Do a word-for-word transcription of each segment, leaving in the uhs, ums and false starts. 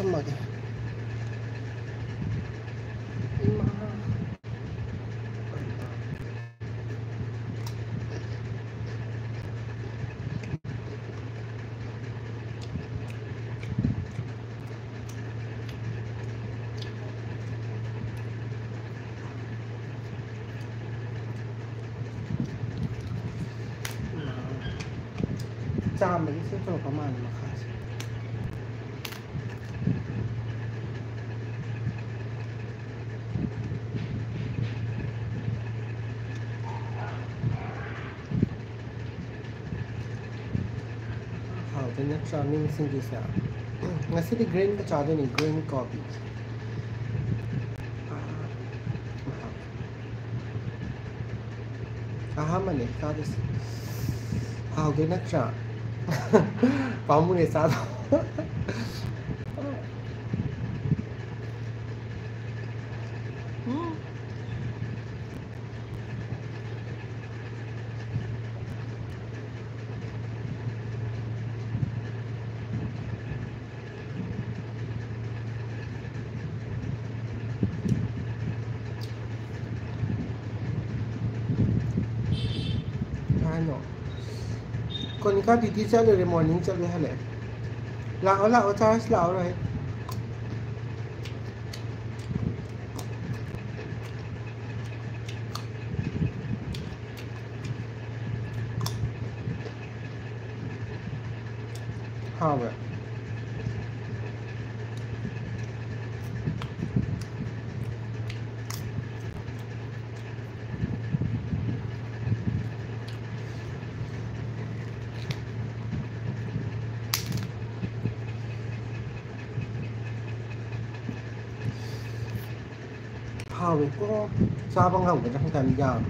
ꯊꯝꯃꯒꯦ꯫ ꯏꯃꯥ꯫ ꯆꯥꯝꯕꯒꯤ ꯁꯤ ꯇꯧꯔꯛꯄ ꯃꯥꯜꯂꯦ ꯃꯈꯥꯁꯦ꯫ ꯍꯥꯎꯗꯣꯏ ꯅꯠꯇ꯭ꯔꯥ ꯃꯤꯃꯤ ꯁꯤꯡꯖꯨꯁꯦ? ꯉꯁꯤꯗꯤ ꯒ꯭ꯔꯤꯟꯒ ꯆꯥꯗꯣꯏꯅꯤ, ꯒ꯭ꯔꯤꯟ ꯀꯣꯕꯤ꯫ ꯑꯍꯥꯟꯕꯅꯦ ꯆꯥꯗꯣꯏꯁꯦ꯫ ꯍꯥꯎꯗꯣꯏ ꯅꯠꯇ꯭ꯔꯥ? ꯄꯥꯝꯃꯨꯔꯦ ꯆꯥꯗꯣ꯫ ꯎꯝ꯫ ꯀꯩ ꯍꯥꯏꯅꯣ? ꯀꯣꯅꯤꯀꯥ ꯗ꯭ꯌꯨꯇꯤ ꯆꯠꯂꯨꯔꯦ, ꯃꯣꯔꯅꯤꯡ ꯆꯠꯂꯨꯏ ꯍꯜꯂꯛꯑꯦ꯫ ꯂꯥꯛꯑꯣ, ꯂꯥꯛꯑꯣ, ꯆꯥꯔꯁꯤ ꯂꯥꯛꯑꯣ, ꯔꯣꯍꯤꯠ꯫ ꯍꯥꯎꯋꯦ꯫ ꯍꯥꯎꯋꯦꯀꯣ꯫ ꯆꯥꯕ ꯉꯝꯒꯗ꯭ꯔꯥ ꯈꯪꯗꯦ, ꯌꯥꯝ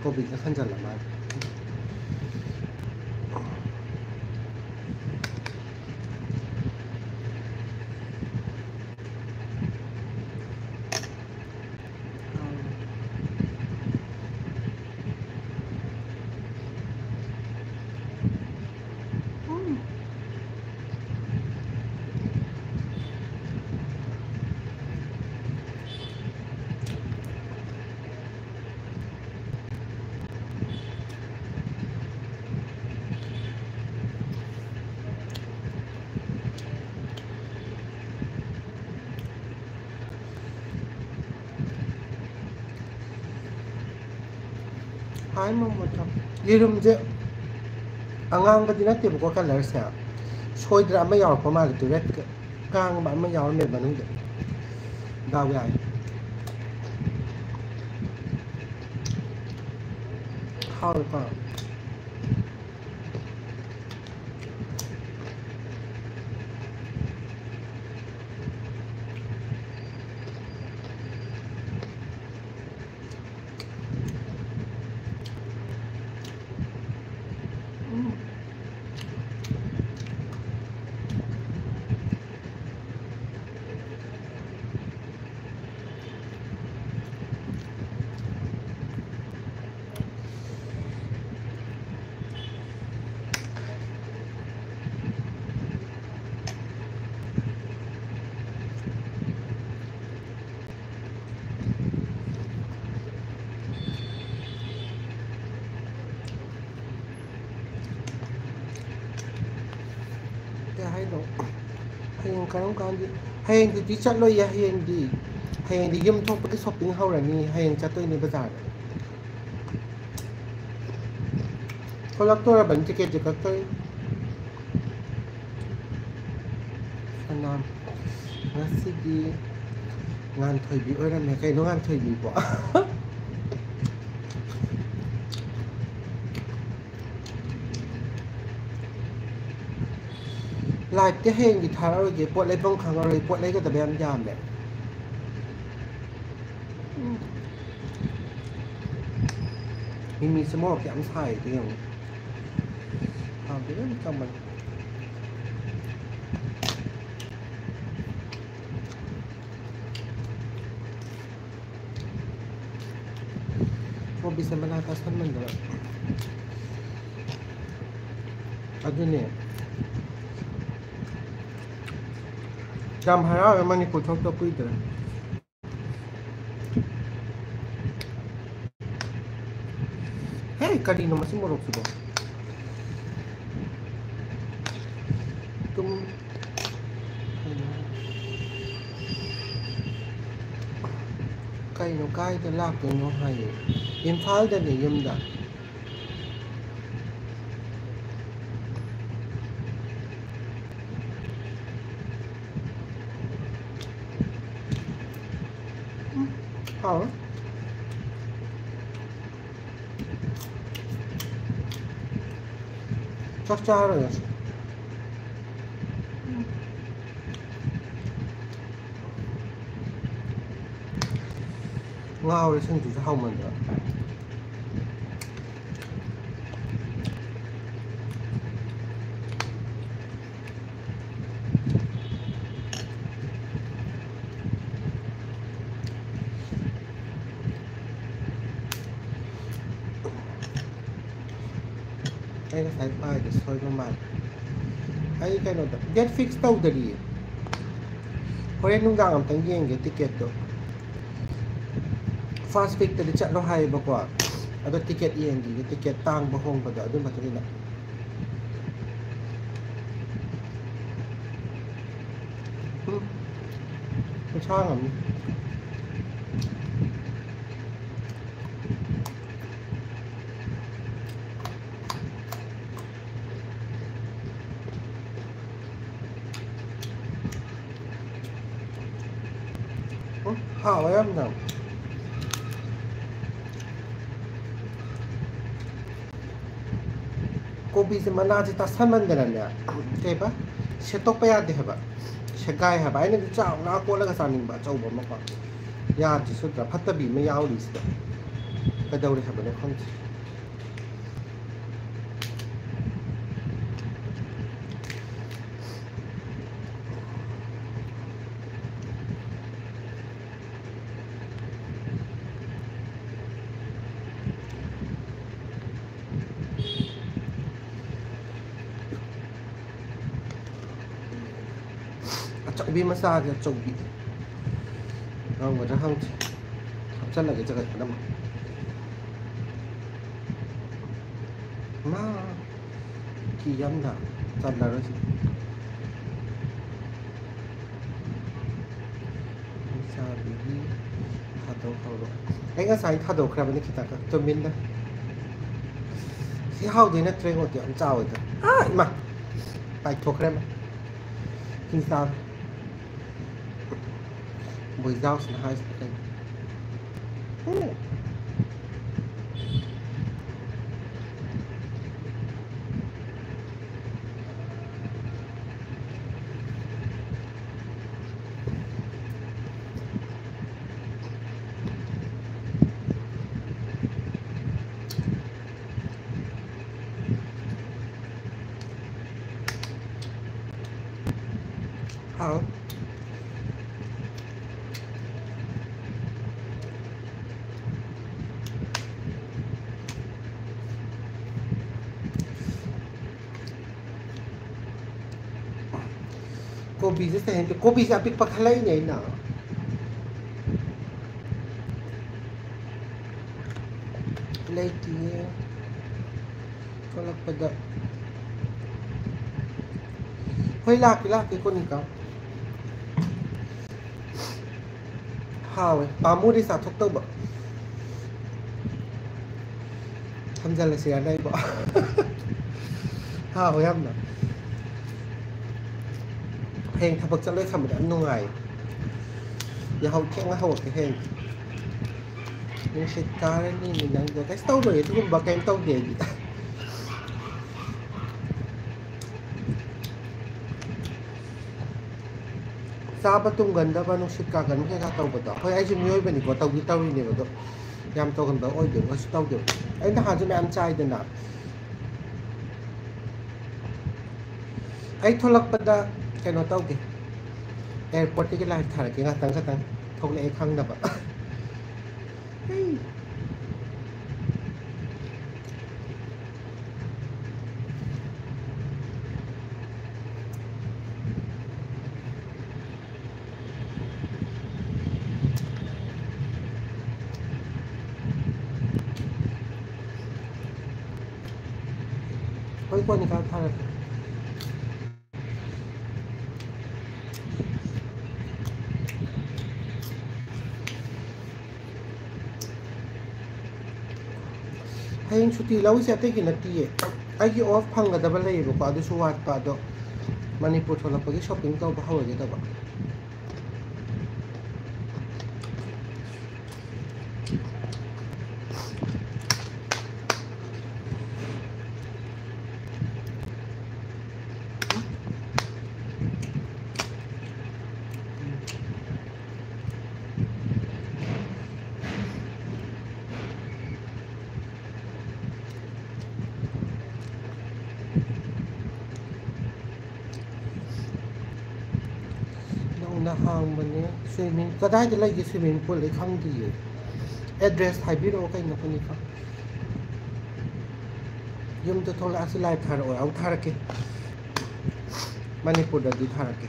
ꯀꯣꯕꯤꯒ ꯈꯟꯖꯜꯂ ꯃꯥꯜꯂꯦ꯫ ꯎꯝ꯫ ꯌꯦꯔꯨꯝꯁꯦ ꯑꯉꯥꯡꯕꯗꯤ ꯅꯠꯇꯦꯕꯀꯣ, ꯀꯂꯔꯁꯦ ꯁꯣꯏꯗꯅ ꯑꯃ ꯌꯥꯎꯔꯛꯄ ꯃꯥꯜꯂꯦ, ꯇꯨ ꯔꯦꯠ ꯀꯥꯡꯕ ꯑꯃ ꯌꯥꯎꯔꯝꯃꯦꯕ ꯃꯅꯨꯡꯗ꯫ ꯗꯥꯎ ꯌꯥꯏ꯫ ꯍꯥꯎꯋꯦꯀꯣ꯫ ꯀꯩ ꯍꯥꯏꯅꯣ? ꯍꯌꯦꯡ ꯀꯔꯝ ꯀꯥꯟꯗꯤ? ꯍꯌꯦꯡꯗꯨꯗꯤ ꯆꯠꯂꯣꯏꯌꯦ꯫ ꯍꯌꯦꯡꯗꯤ, ꯍꯌꯦꯡꯗꯤ ꯌꯨꯝ ꯊꯣꯛꯄꯒꯤ ꯁꯣꯞꯄꯤꯡ ꯍꯧꯔꯅꯤ꯫ ꯍꯌꯦꯡ ꯆꯠꯇꯣꯏꯅꯦ ꯕꯖꯥꯔꯗ꯫ ꯊꯣꯛꯂꯛꯇꯣꯔꯕꯅꯤ, ꯇꯤꯀꯦꯠꯁꯦ ꯀꯛꯇꯣꯏ꯫ ꯁꯅꯥ, ꯉꯁꯤꯗꯤ ꯉꯥꯟꯊꯣꯏꯕꯤ ꯑꯣꯏꯔꯝꯃꯦ꯫ ꯀꯩꯅꯣ ꯉꯥꯟꯊꯣꯏꯕꯤꯕꯣ? ꯂꯥꯏꯐꯇꯤ ꯍꯌꯦꯡꯗꯤ ꯊꯥꯔꯛꯑꯔꯣꯏꯒꯦ, ꯄꯣꯠ ꯂꯩꯐꯝ ꯈꯪꯉꯔꯣꯏ, ꯄꯣꯠ ꯂꯩꯒꯗꯕ ꯌꯥꯝ ꯌꯥꯝꯃꯦ꯫ ꯎꯝ꯫ ꯃꯤꯃꯤꯁꯦ ꯃꯣꯔꯣꯛ ꯌꯥꯝ ꯁꯥꯏ, ꯑꯗꯨ ꯌꯦꯡꯉꯨ꯫ ꯍꯥꯎꯗꯤ ꯌꯥꯝ ꯆꯝꯕꯅꯤ꯫ ꯀꯣꯕꯤꯁꯦ ꯃꯅꯥ ꯇꯥꯁꯟꯃꯟꯗꯅ꯫ ꯑꯗꯨꯅꯦ꯫ ꯌꯥꯝ ꯍꯔꯥꯎꯋꯦ ꯃꯅꯤꯄꯨꯔ ꯊꯣꯛꯇ ꯀꯨꯏꯗ꯭ꯔꯦ꯫ ꯍꯦ, ꯀꯔꯤꯅꯣ ꯃꯁꯤ ꯃꯣꯔꯣꯛꯁꯤꯕꯣ? ꯇꯨꯝ-, ꯀꯩꯅꯣ, ꯀꯥꯏꯗ ꯂꯥꯛꯇꯣꯏꯅꯣ ꯍꯥꯏꯌꯦ꯫ ꯏꯝꯐꯥꯜꯗꯅꯦ, ꯌꯨꯝꯗ꯫ ꯎꯝ, ꯍꯥꯎꯋꯦ꯫ ꯆꯥꯛ ꯆꯥꯔꯒꯁꯨ꯫ ꯉꯥꯎꯔꯦ, ꯁꯤꯡꯖꯨꯁꯦ ꯍꯥꯎꯃꯟꯗꯅ꯫ ꯑꯩ ꯉꯁꯥꯏ ꯄꯥꯏꯗꯣ ꯁꯣꯏꯕ ꯃꯥꯜꯂꯦ꯫ ꯑꯩ ꯀꯩꯅꯣꯗ date fix ꯇꯧꯗꯔꯤꯌꯦ꯫ ꯍꯣꯔꯦꯟ ꯅꯨꯡꯗꯥꯡ ꯑꯝꯇꯪ ꯌꯦꯡꯒꯦ ꯇꯤꯀꯦꯠꯇꯣ꯫ First weekꯇꯗꯤ ꯆꯠꯂꯣ ꯍꯥꯏꯌꯦꯕꯀꯣ꯫ ꯑꯗꯣ ꯇꯤꯀꯦꯠ ꯌꯦꯡꯈꯤꯒꯦ, ꯇꯤꯀꯦꯠ ꯇꯥꯡꯕ ꯍꯣꯡꯕꯗꯣ ꯑꯗꯨ ꯃꯇꯨꯡ ꯏꯟꯅ꯫ ꯎꯝ꯫ ꯀꯨꯟꯊ꯭ꯔꯥ ꯉꯝꯅꯤ꯫ ꯎꯝ, ꯍꯥꯎꯋꯦ ꯌꯥꯝꯅ꯫ ꯀꯣꯕꯤꯁꯦ ꯃꯅꯥꯁꯦ ꯇꯥꯁꯟꯃꯟꯗꯅꯅꯦ, ꯀꯩꯕ, ꯁꯦꯠꯇꯣꯛꯄ ꯌꯥꯗꯦ ꯍꯥꯏꯕ, ꯁꯦꯒꯥꯏ ꯍꯥꯏꯕ꯫ ꯑꯩꯅꯗꯤ ꯆꯥꯎꯅ ꯀꯣꯠꯂꯒ ꯆꯥꯅꯤꯡꯕ, ꯑꯆꯧꯕ ꯑꯃꯀꯣ꯫ ꯌꯥꯗ꯭ꯔꯤꯁꯨ ꯅꯠꯇ꯭ꯔꯥ, ꯐꯠꯇꯕꯤ ꯑꯃ ꯌꯥꯎꯔꯤꯁꯤꯗ꯫ ꯀꯩꯗꯧꯔꯦ ꯍꯥꯏꯕꯅꯣ ꯈꯪꯗꯦ꯫ ꯑꯆꯧꯕꯤ ꯃꯆꯥꯒꯤ ꯑꯆꯧꯕꯤ꯫ ꯉꯝꯒꯗ꯭ꯔꯥ ꯈꯪꯗꯦ꯫ ꯍꯥꯞꯆꯜꯂꯒꯦ ꯆꯒꯠ ꯄꯨꯝꯅꯃꯛ꯫ ꯃꯥ꯫ ꯀꯤ ꯌꯥꯝꯅ ꯆꯜꯂꯔꯣꯏ ꯁꯤ꯫ ꯂꯩꯁꯥꯕꯤꯒꯤ ꯊꯥ ꯇꯧ ꯍꯧꯔꯣ꯫ ꯑꯩ ꯉꯁꯥꯏ ꯊꯥꯗꯣꯛꯈ꯭ꯔꯕꯅꯤ ꯈꯤꯇꯪ ꯇꯨꯃꯤꯟꯅ꯫ ꯁꯤ ꯍꯥꯎꯗꯣꯏ ꯅꯠꯇ꯭ꯔꯦ, ꯉꯣꯇꯤ ꯌꯥꯝ ꯆꯥꯎꯋꯦꯗ꯫ ꯑꯥ, ꯏꯃꯥ! ꯄꯥꯏꯊꯣꯛꯈ꯭ꯔꯦ ꯑꯃ꯫ ꯍꯤꯡꯆꯥꯕꯤ꯫ ꯕꯣꯏꯖꯥꯎꯁꯤꯅ ꯍꯥꯏꯁꯤꯅ ꯀꯩꯅꯣ? ꯎꯝ꯫ ꯍꯥꯎ꯫ ꯀꯣꯕꯤꯁꯦ ꯁꯦ ꯍꯦꯟ-, ꯀꯣꯕꯤꯁꯦ ꯑꯄꯤꯛꯄ ꯈꯜꯂꯛꯏꯅꯦ ꯑꯩꯅ꯫ ꯂꯩꯇꯤꯌꯦ꯫ ꯊꯣꯛꯂꯛꯄꯗ꯫ ꯍꯣꯏ, ꯂꯥꯛꯀꯦ, ꯂꯥꯛꯀꯦ, ꯀꯣꯅꯤꯀꯥ꯫ ꯍꯥꯎꯋꯦ꯫ ꯄꯥꯝꯃꯨꯔꯦ ꯆꯥꯊꯣꯛꯇꯧꯕ꯫ ꯊꯝꯖꯤꯜꯂꯁꯤꯔꯅ ꯑꯩꯕꯣ꯫ ꯍꯥꯎꯋꯦ ꯌꯥꯝꯅ꯫ ꯍꯌꯦꯡ ꯊꯕꯛ ꯆꯠꯂꯣꯏ ꯈꯟꯕꯗ ꯌꯥꯝ ꯅꯨꯡꯉꯥꯏ꯫ ꯌꯥꯍꯧ ꯊꯦꯡꯅ ꯍꯧꯒꯠꯀꯦ ꯍꯌꯦꯡ꯫ ꯅꯨꯡꯁꯤꯠ ꯀꯥꯔꯅꯤ ꯅꯪꯗꯣ꯫ ꯀꯩꯁꯨ ꯇꯧꯔꯣꯏ, ꯑꯗꯨꯒꯨꯝꯕ ꯀꯩꯝ ꯇꯧꯗꯦ ꯑꯩꯗꯤ꯫ ꯆꯥꯕ ꯇꯨꯝꯒꯟꯗꯕ, ꯅꯨꯡꯁꯤꯠ ꯀꯥꯒꯟꯕ ꯀꯩꯀꯥ ꯇꯧꯕꯗꯣ, ꯍꯣꯏ, ꯑꯩꯁꯨ ꯃꯤꯑꯣꯏꯕꯅꯤꯀꯣ, ꯇꯧꯗꯤ ꯇꯧꯔꯤꯅꯦꯕ, ꯑꯗꯣ ꯌꯥꯝ ꯇꯧꯒꯟꯕ ꯑꯣꯏꯗꯦꯕ, ꯀꯩꯁꯨ ꯇꯧꯗꯦꯕ꯫ ꯑꯩ ꯅꯍꯥꯟꯁꯨ ꯃꯌꯥꯝ ꯆꯥꯏꯗꯅ꯫ ꯑꯩ ꯊꯣꯛꯂꯛꯄꯗ ꯀꯩꯅꯣ ꯇꯧꯒꯦ, ꯑꯦꯌꯥꯔꯄꯣꯔꯠꯇꯒꯤ ꯂꯥꯏꯚ ꯊꯥꯔꯛꯀꯦ, ꯉꯥꯛꯇꯪ ꯈꯛꯇꯪ ꯊꯣꯛꯂꯛꯑꯦ ꯈꯪꯅꯕ꯫ ꯍꯣꯏ, ꯀꯣꯟꯅ ꯈꯔ ꯊꯥꯔꯛꯀꯦ꯫ ꯍꯌꯦꯡ ꯁꯨꯇꯤ ꯂꯧꯔꯤꯁꯦ ꯑꯇꯩꯒꯤ ꯅꯠꯇꯤꯌꯦ, ꯑꯩꯒꯤ ꯑꯣꯐ ꯐꯪꯒꯗꯕ ꯂꯩꯌꯦꯕꯀꯣ, ꯑꯗꯨꯁꯨ ꯋꯥꯠꯄ꯫ ꯑꯗꯣ ꯃꯅꯤꯄꯨꯔ ꯊꯣꯛꯂꯛꯄꯒꯤ ꯁꯣꯞꯄꯤꯡ ꯇꯧꯕ ꯍꯧꯔꯒꯦ ꯇꯧꯕ꯫ ꯅꯧꯅ ꯍꯥꯡꯕꯅꯦ꯫ ꯁ꯭ꯋꯤꯃꯤꯡ ꯀꯗꯥꯏꯗ ꯂꯩꯒꯦ? ꯁ꯭ꯋꯤꯃꯤꯡ ꯄꯨꯜ ꯑꯩ ꯈꯪꯗꯤꯌꯦ꯫ ꯑꯦꯗ꯭ꯔꯦꯁ ꯍꯥꯏꯕꯤꯔꯛꯑꯣ ꯀꯩꯅꯣ, ꯈꯪꯉꯤꯀꯣ꯫ ꯌꯨꯝꯗ ꯊꯣꯛꯂꯛꯑꯁꯨ ꯂꯥꯏꯚ ꯊꯥꯔꯛꯑꯣ, ꯑꯃꯨꯛ ꯊꯥꯔꯛꯀꯦ꯫ ꯃꯅꯤꯄꯨꯔꯗꯗꯤ ꯊꯥꯔꯛꯀꯦ꯫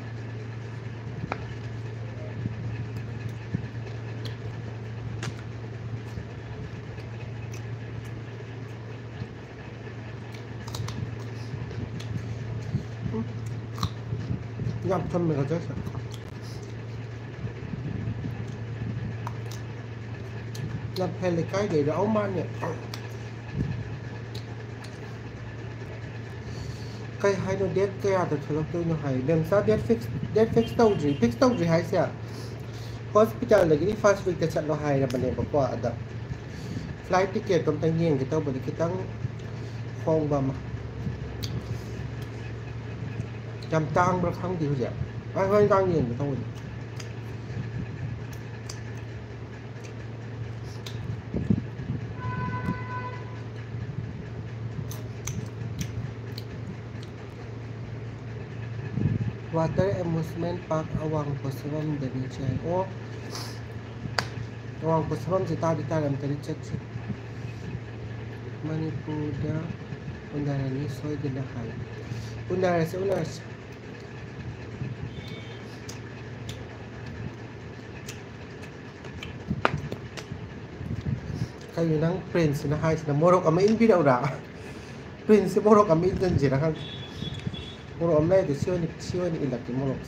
ꯌꯥꯝ ꯊꯝꯃꯦ ꯒꯖꯔꯁꯦ꯫ ꯂꯝꯐꯦꯜ ꯂꯩꯀꯥꯏꯗꯩꯔ ꯑꯧ ꯃꯥꯅꯦ꯫ ꯀꯩ ꯍꯥꯏꯅꯣ, ꯗꯦꯠ ꯀꯌꯥꯗ ꯊꯣꯛꯂꯛꯇꯣꯏꯅꯣ ꯍꯥꯏ? ꯕꯦꯝꯆꯥ, ꯗꯦꯠ ꯐꯤꯛꯁ, ꯗꯦꯠ ꯐꯤꯛꯁ ꯇꯧꯗ꯭ꯔꯤ꯫ ꯐꯤꯛꯁ ꯇꯧꯗ꯭ꯔꯤ ꯍꯥꯏꯁꯦ, ꯍꯣꯁꯄꯤꯇꯥꯜꯗꯒꯤꯗꯤ ꯐꯥꯔꯁ ꯋꯤꯛꯇ ꯆꯠꯂꯣ ꯍꯥꯏꯔꯕꯅꯦꯕꯀꯣ꯫ ꯑꯗ ꯐ꯭ꯂꯥꯏꯠ ꯇꯤꯀꯦꯠꯇꯣ ꯑꯝꯇꯪ ꯌꯦꯡꯒꯦ ꯇꯧꯕꯅꯤ, ꯈꯤꯇꯪ ꯍꯣꯡꯕ ꯑꯃ꯫ ꯌꯥꯝ ꯇꯥꯡꯕ꯭ꯔꯥ ꯈꯪꯗꯦ ꯍꯧꯖꯤꯛ꯫ ꯑꯩ ꯍꯣꯔꯦꯟ ꯇꯥꯡ ꯌꯦꯡꯒꯦ ꯇꯧꯕꯅꯤ꯫ Water Amusement Park ꯑꯋꯥꯡ ꯄꯣꯠꯁꯪꯕꯝꯗꯅꯤ ꯆꯦ꯫ ꯑꯣ, ꯑꯋꯥꯡ ꯄꯣꯠꯁꯪꯕꯝꯁꯦ ꯇꯥꯗꯤ ꯇꯥꯔꯦ, ꯑꯝꯇꯗꯤ ꯆꯠꯁꯤ꯫ ꯃꯅꯤꯄꯨꯔꯗ ꯎꯅꯔꯅꯤ ꯁꯣꯏꯗꯅ ꯍꯥꯏ꯫ ꯎꯅꯔꯁꯤ, ꯎꯅꯔꯁꯤ꯫ ꯀꯩꯅꯣ ꯅꯪ ꯄ꯭ꯔꯤꯟꯁꯁꯤꯅ ꯍꯥꯏꯁꯤꯅ? ꯃꯣꯔꯣꯛ ꯑꯃ ꯏꯟꯕꯤꯔꯛꯎꯔꯥ? ꯄ꯭ꯔꯤꯟꯁꯁꯦ ꯃꯣꯔꯣꯛ ꯑꯃ ꯏꯟꯁꯤꯟꯁꯤꯔꯥ ꯈꯪꯗꯦ꯫ ꯃꯣꯔꯣꯛ ꯑꯃ ꯂꯩꯔꯗꯤ ꯁꯤ ꯑꯣꯏꯅ, ꯁꯤ ꯑꯣꯏꯅ ꯏꯜꯂꯛꯀꯦ, ꯃꯣꯔꯣꯛ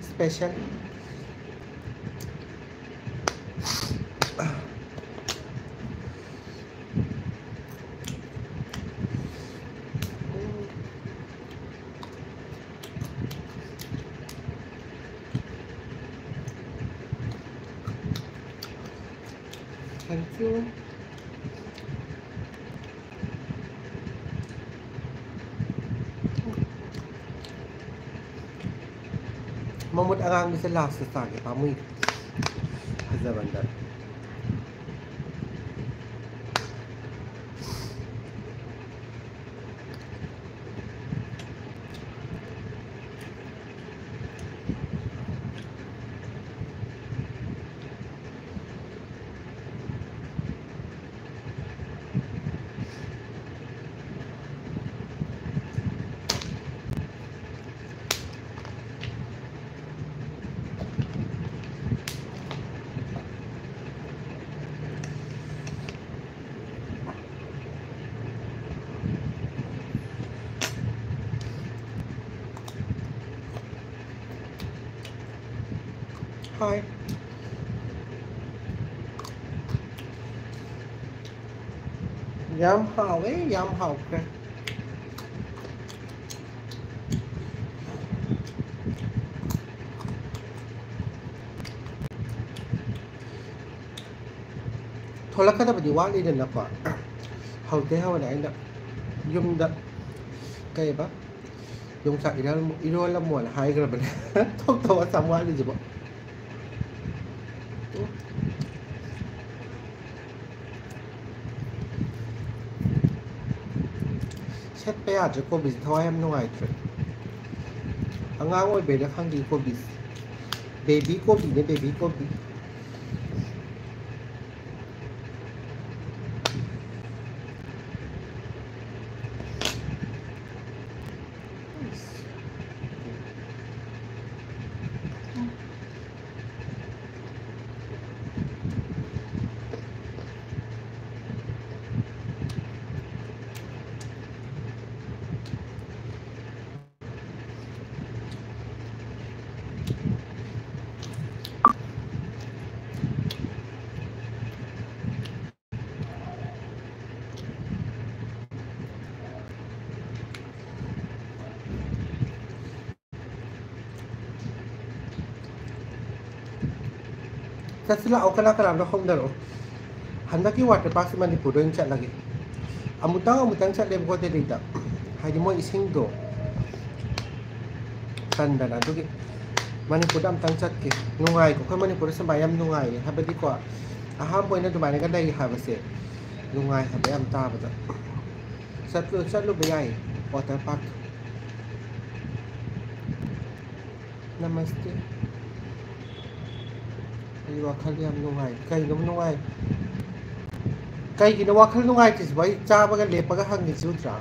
ꯁ꯭ꯄꯦꯁꯦꯜ꯫ Thank you. ꯃꯃꯨꯠ ꯑꯉꯥꯡꯕꯁꯦ ꯂꯥꯁꯇ ꯆꯥꯒꯦ, ꯄꯥꯝꯃꯨꯏ꯫ ꯐꯖꯃꯟꯗꯅ꯫ Hi. ꯌꯥꯝ ꯍꯥꯎꯋꯦ, ꯌꯥꯝ ꯍꯥꯎꯈ꯭ꯔꯦ꯫ ꯊꯣꯛꯂꯛꯀꯗꯕꯗꯤ ꯋꯥꯠꯂꯤꯗꯅꯀꯣ꯫ ꯍꯧꯗꯩ ꯍꯧꯔꯦ ꯑꯩꯅ ꯌꯨꯝꯗ ꯀꯩꯕ ꯌꯣꯡꯆꯥꯛ ꯏꯔꯣꯜ-, ꯏꯔꯣꯜꯂꯝꯃꯣꯅ ꯍꯥꯏꯈ꯭ꯔꯕꯅꯦ꯫ ꯊꯣꯛꯇꯧ ꯑꯁꯥꯝ ꯋꯥꯠꯂꯤꯁꯤꯕꯣ꯫ ꯁꯦꯠꯄ ꯌꯥꯗ꯭ꯔꯦ ꯀꯣꯕꯤꯁꯦ, ꯊꯋꯥꯏ ꯌꯥꯝ ꯅꯨꯡꯉꯥꯏꯇ꯭ꯔꯦ꯫ ꯑꯉꯥꯡ ꯑꯣꯏꯕꯩꯔ ꯈꯪꯗꯦ ꯀꯣꯕꯤꯁꯦ꯫ ꯕꯦꯕꯤ ꯀꯣꯕꯤꯅꯦ, ꯕꯦꯕꯤ ꯀꯣꯕꯤ꯫ ꯆꯠꯁꯤ ꯂꯥꯛꯑꯣ, ꯀꯅꯥ ꯀꯅꯥꯅꯣ ꯍꯧꯅꯔꯛꯑꯣ꯫ ꯍꯟꯗꯛꯀꯤ ꯋꯥꯇꯔ ꯄꯥꯔꯛꯁꯦ ꯃꯅꯤꯄꯨꯔꯗ ꯑꯣꯏꯅ ꯆꯠꯂꯒꯦ꯫ ꯑꯃꯨꯛꯇꯪ ꯑꯃꯨꯛꯇꯪ ꯆꯠꯂꯦꯕꯀꯣ ꯗꯦꯜꯂꯤꯗ, ꯍꯥꯏꯗꯤ ꯃꯣꯏ ꯏꯁꯤꯡꯗꯣ ꯇꯟꯗꯅ꯫ ꯑꯗꯨꯒꯤ ꯃꯅꯤꯄꯨꯔꯗ ꯑꯃꯨꯛꯇꯪ ꯆꯠꯀꯦ꯫ ꯅꯨꯡꯉꯥꯏꯀꯣ, ꯑꯩꯈꯣꯏ ꯃꯅꯤꯄꯨꯔꯗ ꯁꯨꯃꯥꯏꯅ ꯌꯥꯝ ꯅꯨꯡꯉꯥꯏꯌꯦ꯫ ꯍꯥꯏꯕꯗꯤꯀꯣ, ꯑꯍꯥꯝꯕ ꯑꯣꯏꯅ ꯑꯗꯨꯃꯥꯏꯅꯒ ꯂꯩ ꯍꯥꯏꯕꯁꯦ ꯅꯨꯡꯉꯥꯏ ꯍꯥꯏꯕ ꯌꯥꯝ ꯇꯥꯕꯗ꯫ ꯆꯠꯂꯨ-, ꯆꯠꯂꯨꯕ ꯌꯥꯏꯌꯦ ꯋꯥꯇꯔ ꯄꯥꯔꯛꯇꯣ꯫ ꯅꯃꯁꯇꯦ꯫ ꯑꯩ ꯋꯥꯈꯜ ꯌꯥꯝ ꯅꯨꯡꯉꯥꯏ꯫ ꯀꯩꯅꯣ ꯅꯨꯡꯉꯥꯏ? ꯀꯩꯒꯤꯅꯣ ꯋꯥꯈꯜ ꯅꯨꯡꯉꯥꯏꯇ꯭ꯔꯤꯁꯤꯕꯣ? ꯑꯩ ꯆꯥꯕꯒ ꯂꯦꯞꯄꯒ ꯍꯪꯉꯤꯁꯤ ꯎꯗ꯭ꯔꯥ?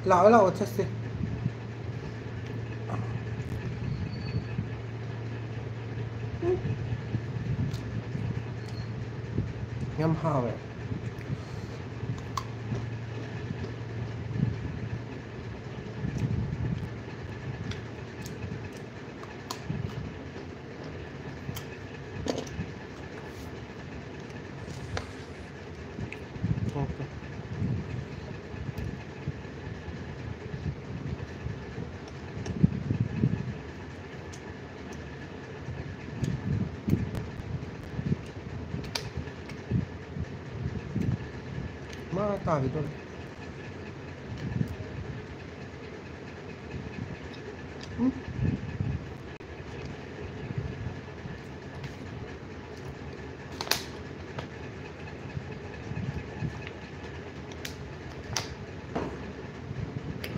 ꯂꯥꯛꯑꯣ, ꯂꯥꯛꯑꯣ, ꯆꯠꯁꯦ꯫ ꯌꯥꯝ ꯍꯥꯎꯋꯦ꯫ ꯃꯥ ꯇꯥꯈꯤꯗꯣꯔꯦ꯫ ꯎꯝ꯫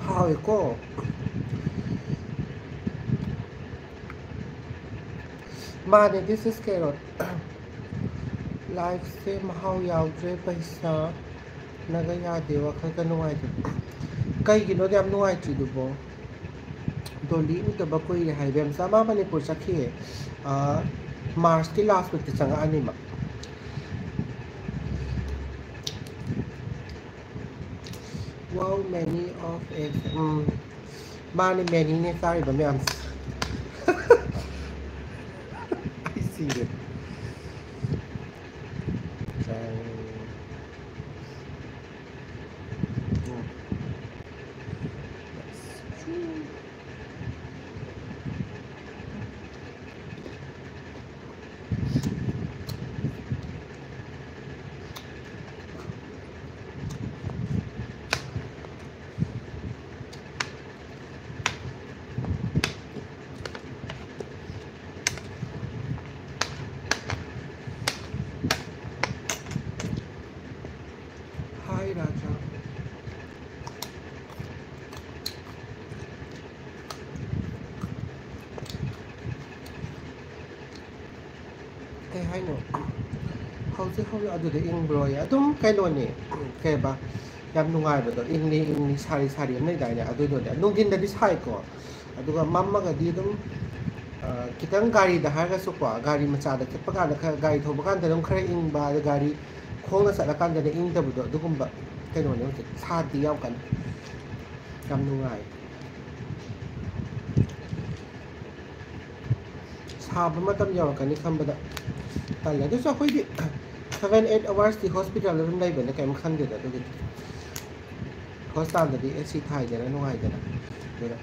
ꯍꯥꯎꯋꯦꯀꯣ꯫ ꯃꯥꯅꯦ, this is carrot꯫ Lifeꯁꯦ ꯃꯍꯥꯎ ꯌꯥꯎꯗ꯭ꯔꯦ, ꯄꯩꯁꯥꯅꯒ ꯌꯥꯗꯦ, ꯋꯥꯈꯜꯒ ꯅꯨꯡꯉꯥꯏꯇꯦ꯫ ꯀꯩꯒꯤꯅꯣ ꯌꯥꯝ ꯅꯨꯡꯉꯥꯏꯇ꯭ꯔꯤꯗꯨꯕꯣ? ꯗꯣꯂꯤ ꯎꯗꯕ ꯀꯨꯏꯔꯦ ꯍꯥꯏ꯫ ꯕꯦꯝꯆꯥ ꯃꯥ ꯃꯅꯤꯄꯨꯔ ꯆꯠꯈꯤꯌꯦ꯫ ꯑꯥ, Marchꯀꯤ last weekꯇ ꯆꯪꯉꯛꯑꯅꯤ ꯃꯥ꯫ Wow, many of eggs. ꯎꯝ, ꯃꯥꯅꯦ, manyꯅꯦ ꯆꯥꯔꯤꯕ ꯃꯌꯥꯝꯁꯦ꯫ ꯑꯩ ꯁꯤꯔꯦ꯫ ꯆꯥꯡ-, ꯀꯩ ꯍꯥꯏꯅꯣ? ꯍꯧꯖꯤꯛ ꯍꯧꯖꯤꯛ ꯑꯗꯨꯗ ꯏꯪꯕ꯭ꯔꯣꯌꯦ? ꯑꯗꯨꯝ ꯀꯩꯅꯣꯅꯦ, ꯀꯩꯕ, ꯌꯥꯝ ꯅꯨꯡꯉꯥꯏꯕꯗꯣ, ꯏꯪꯂꯤ ꯏꯪꯂꯤ ꯁꯥꯔꯤ ꯁꯥꯔꯤ ꯑꯃ ꯂꯩꯗꯥꯏꯅꯦ? ꯑꯗꯨꯏꯗꯨꯅꯦ꯫ ꯅꯨꯡꯊꯤꯟꯗꯗꯤ ꯁꯥꯏꯀꯣ, ꯑꯗꯨꯒ ꯃꯝꯃꯒꯗꯤ ꯑꯗꯨꯝ, ꯑ, ꯈꯤꯇꯪ ꯒꯥꯔꯤꯗ ꯍꯥꯏꯔꯒꯁꯨꯀꯣ, ꯒꯥꯔꯤ ꯃꯆꯥꯗ ꯆꯠꯄ ꯀꯥꯟꯗ ꯈꯔ, ꯒꯥꯔꯤ ꯊꯧꯕ ꯀꯥꯟꯗ ꯑꯗꯨꯝ ꯈꯔ ꯏꯪꯕ, ꯑꯗ ꯒꯥꯔꯤ ꯈꯣꯡꯅ ꯆꯠꯂꯀꯥꯟꯗꯅ ꯏꯪꯗꯕꯗꯣ, ꯑꯗꯨꯒꯨꯝꯕ ꯀꯩꯅꯣꯅꯦ ꯍꯧꯖꯤꯛ꯫ ꯁꯥꯗꯦ ꯌꯥꯝ ꯀꯟꯅ꯫ ꯌꯥꯝ ꯅꯨꯡꯉꯥꯏ꯫ ꯁꯥꯕ ꯃꯇꯝ ꯌꯧꯔꯛꯀꯅꯤ ꯈꯟꯕꯗ ꯇꯜꯂꯦ꯫ ꯑꯗꯨꯁꯨ ꯑꯩꯈꯣꯏꯗꯤ seven eight hours T hospital ꯗ ꯑꯗꯨꯝ ꯂꯩꯕꯅꯤꯅ ꯀꯩꯝ ꯈꯟꯗꯦꯗ ꯑꯗꯨꯒꯤꯗꯤ꯫ Hospital ꯗꯗꯤ AC ꯊꯥꯏꯗꯅ ꯅꯨꯡꯉꯥꯏꯗꯅ꯫ ꯑꯗꯨꯅ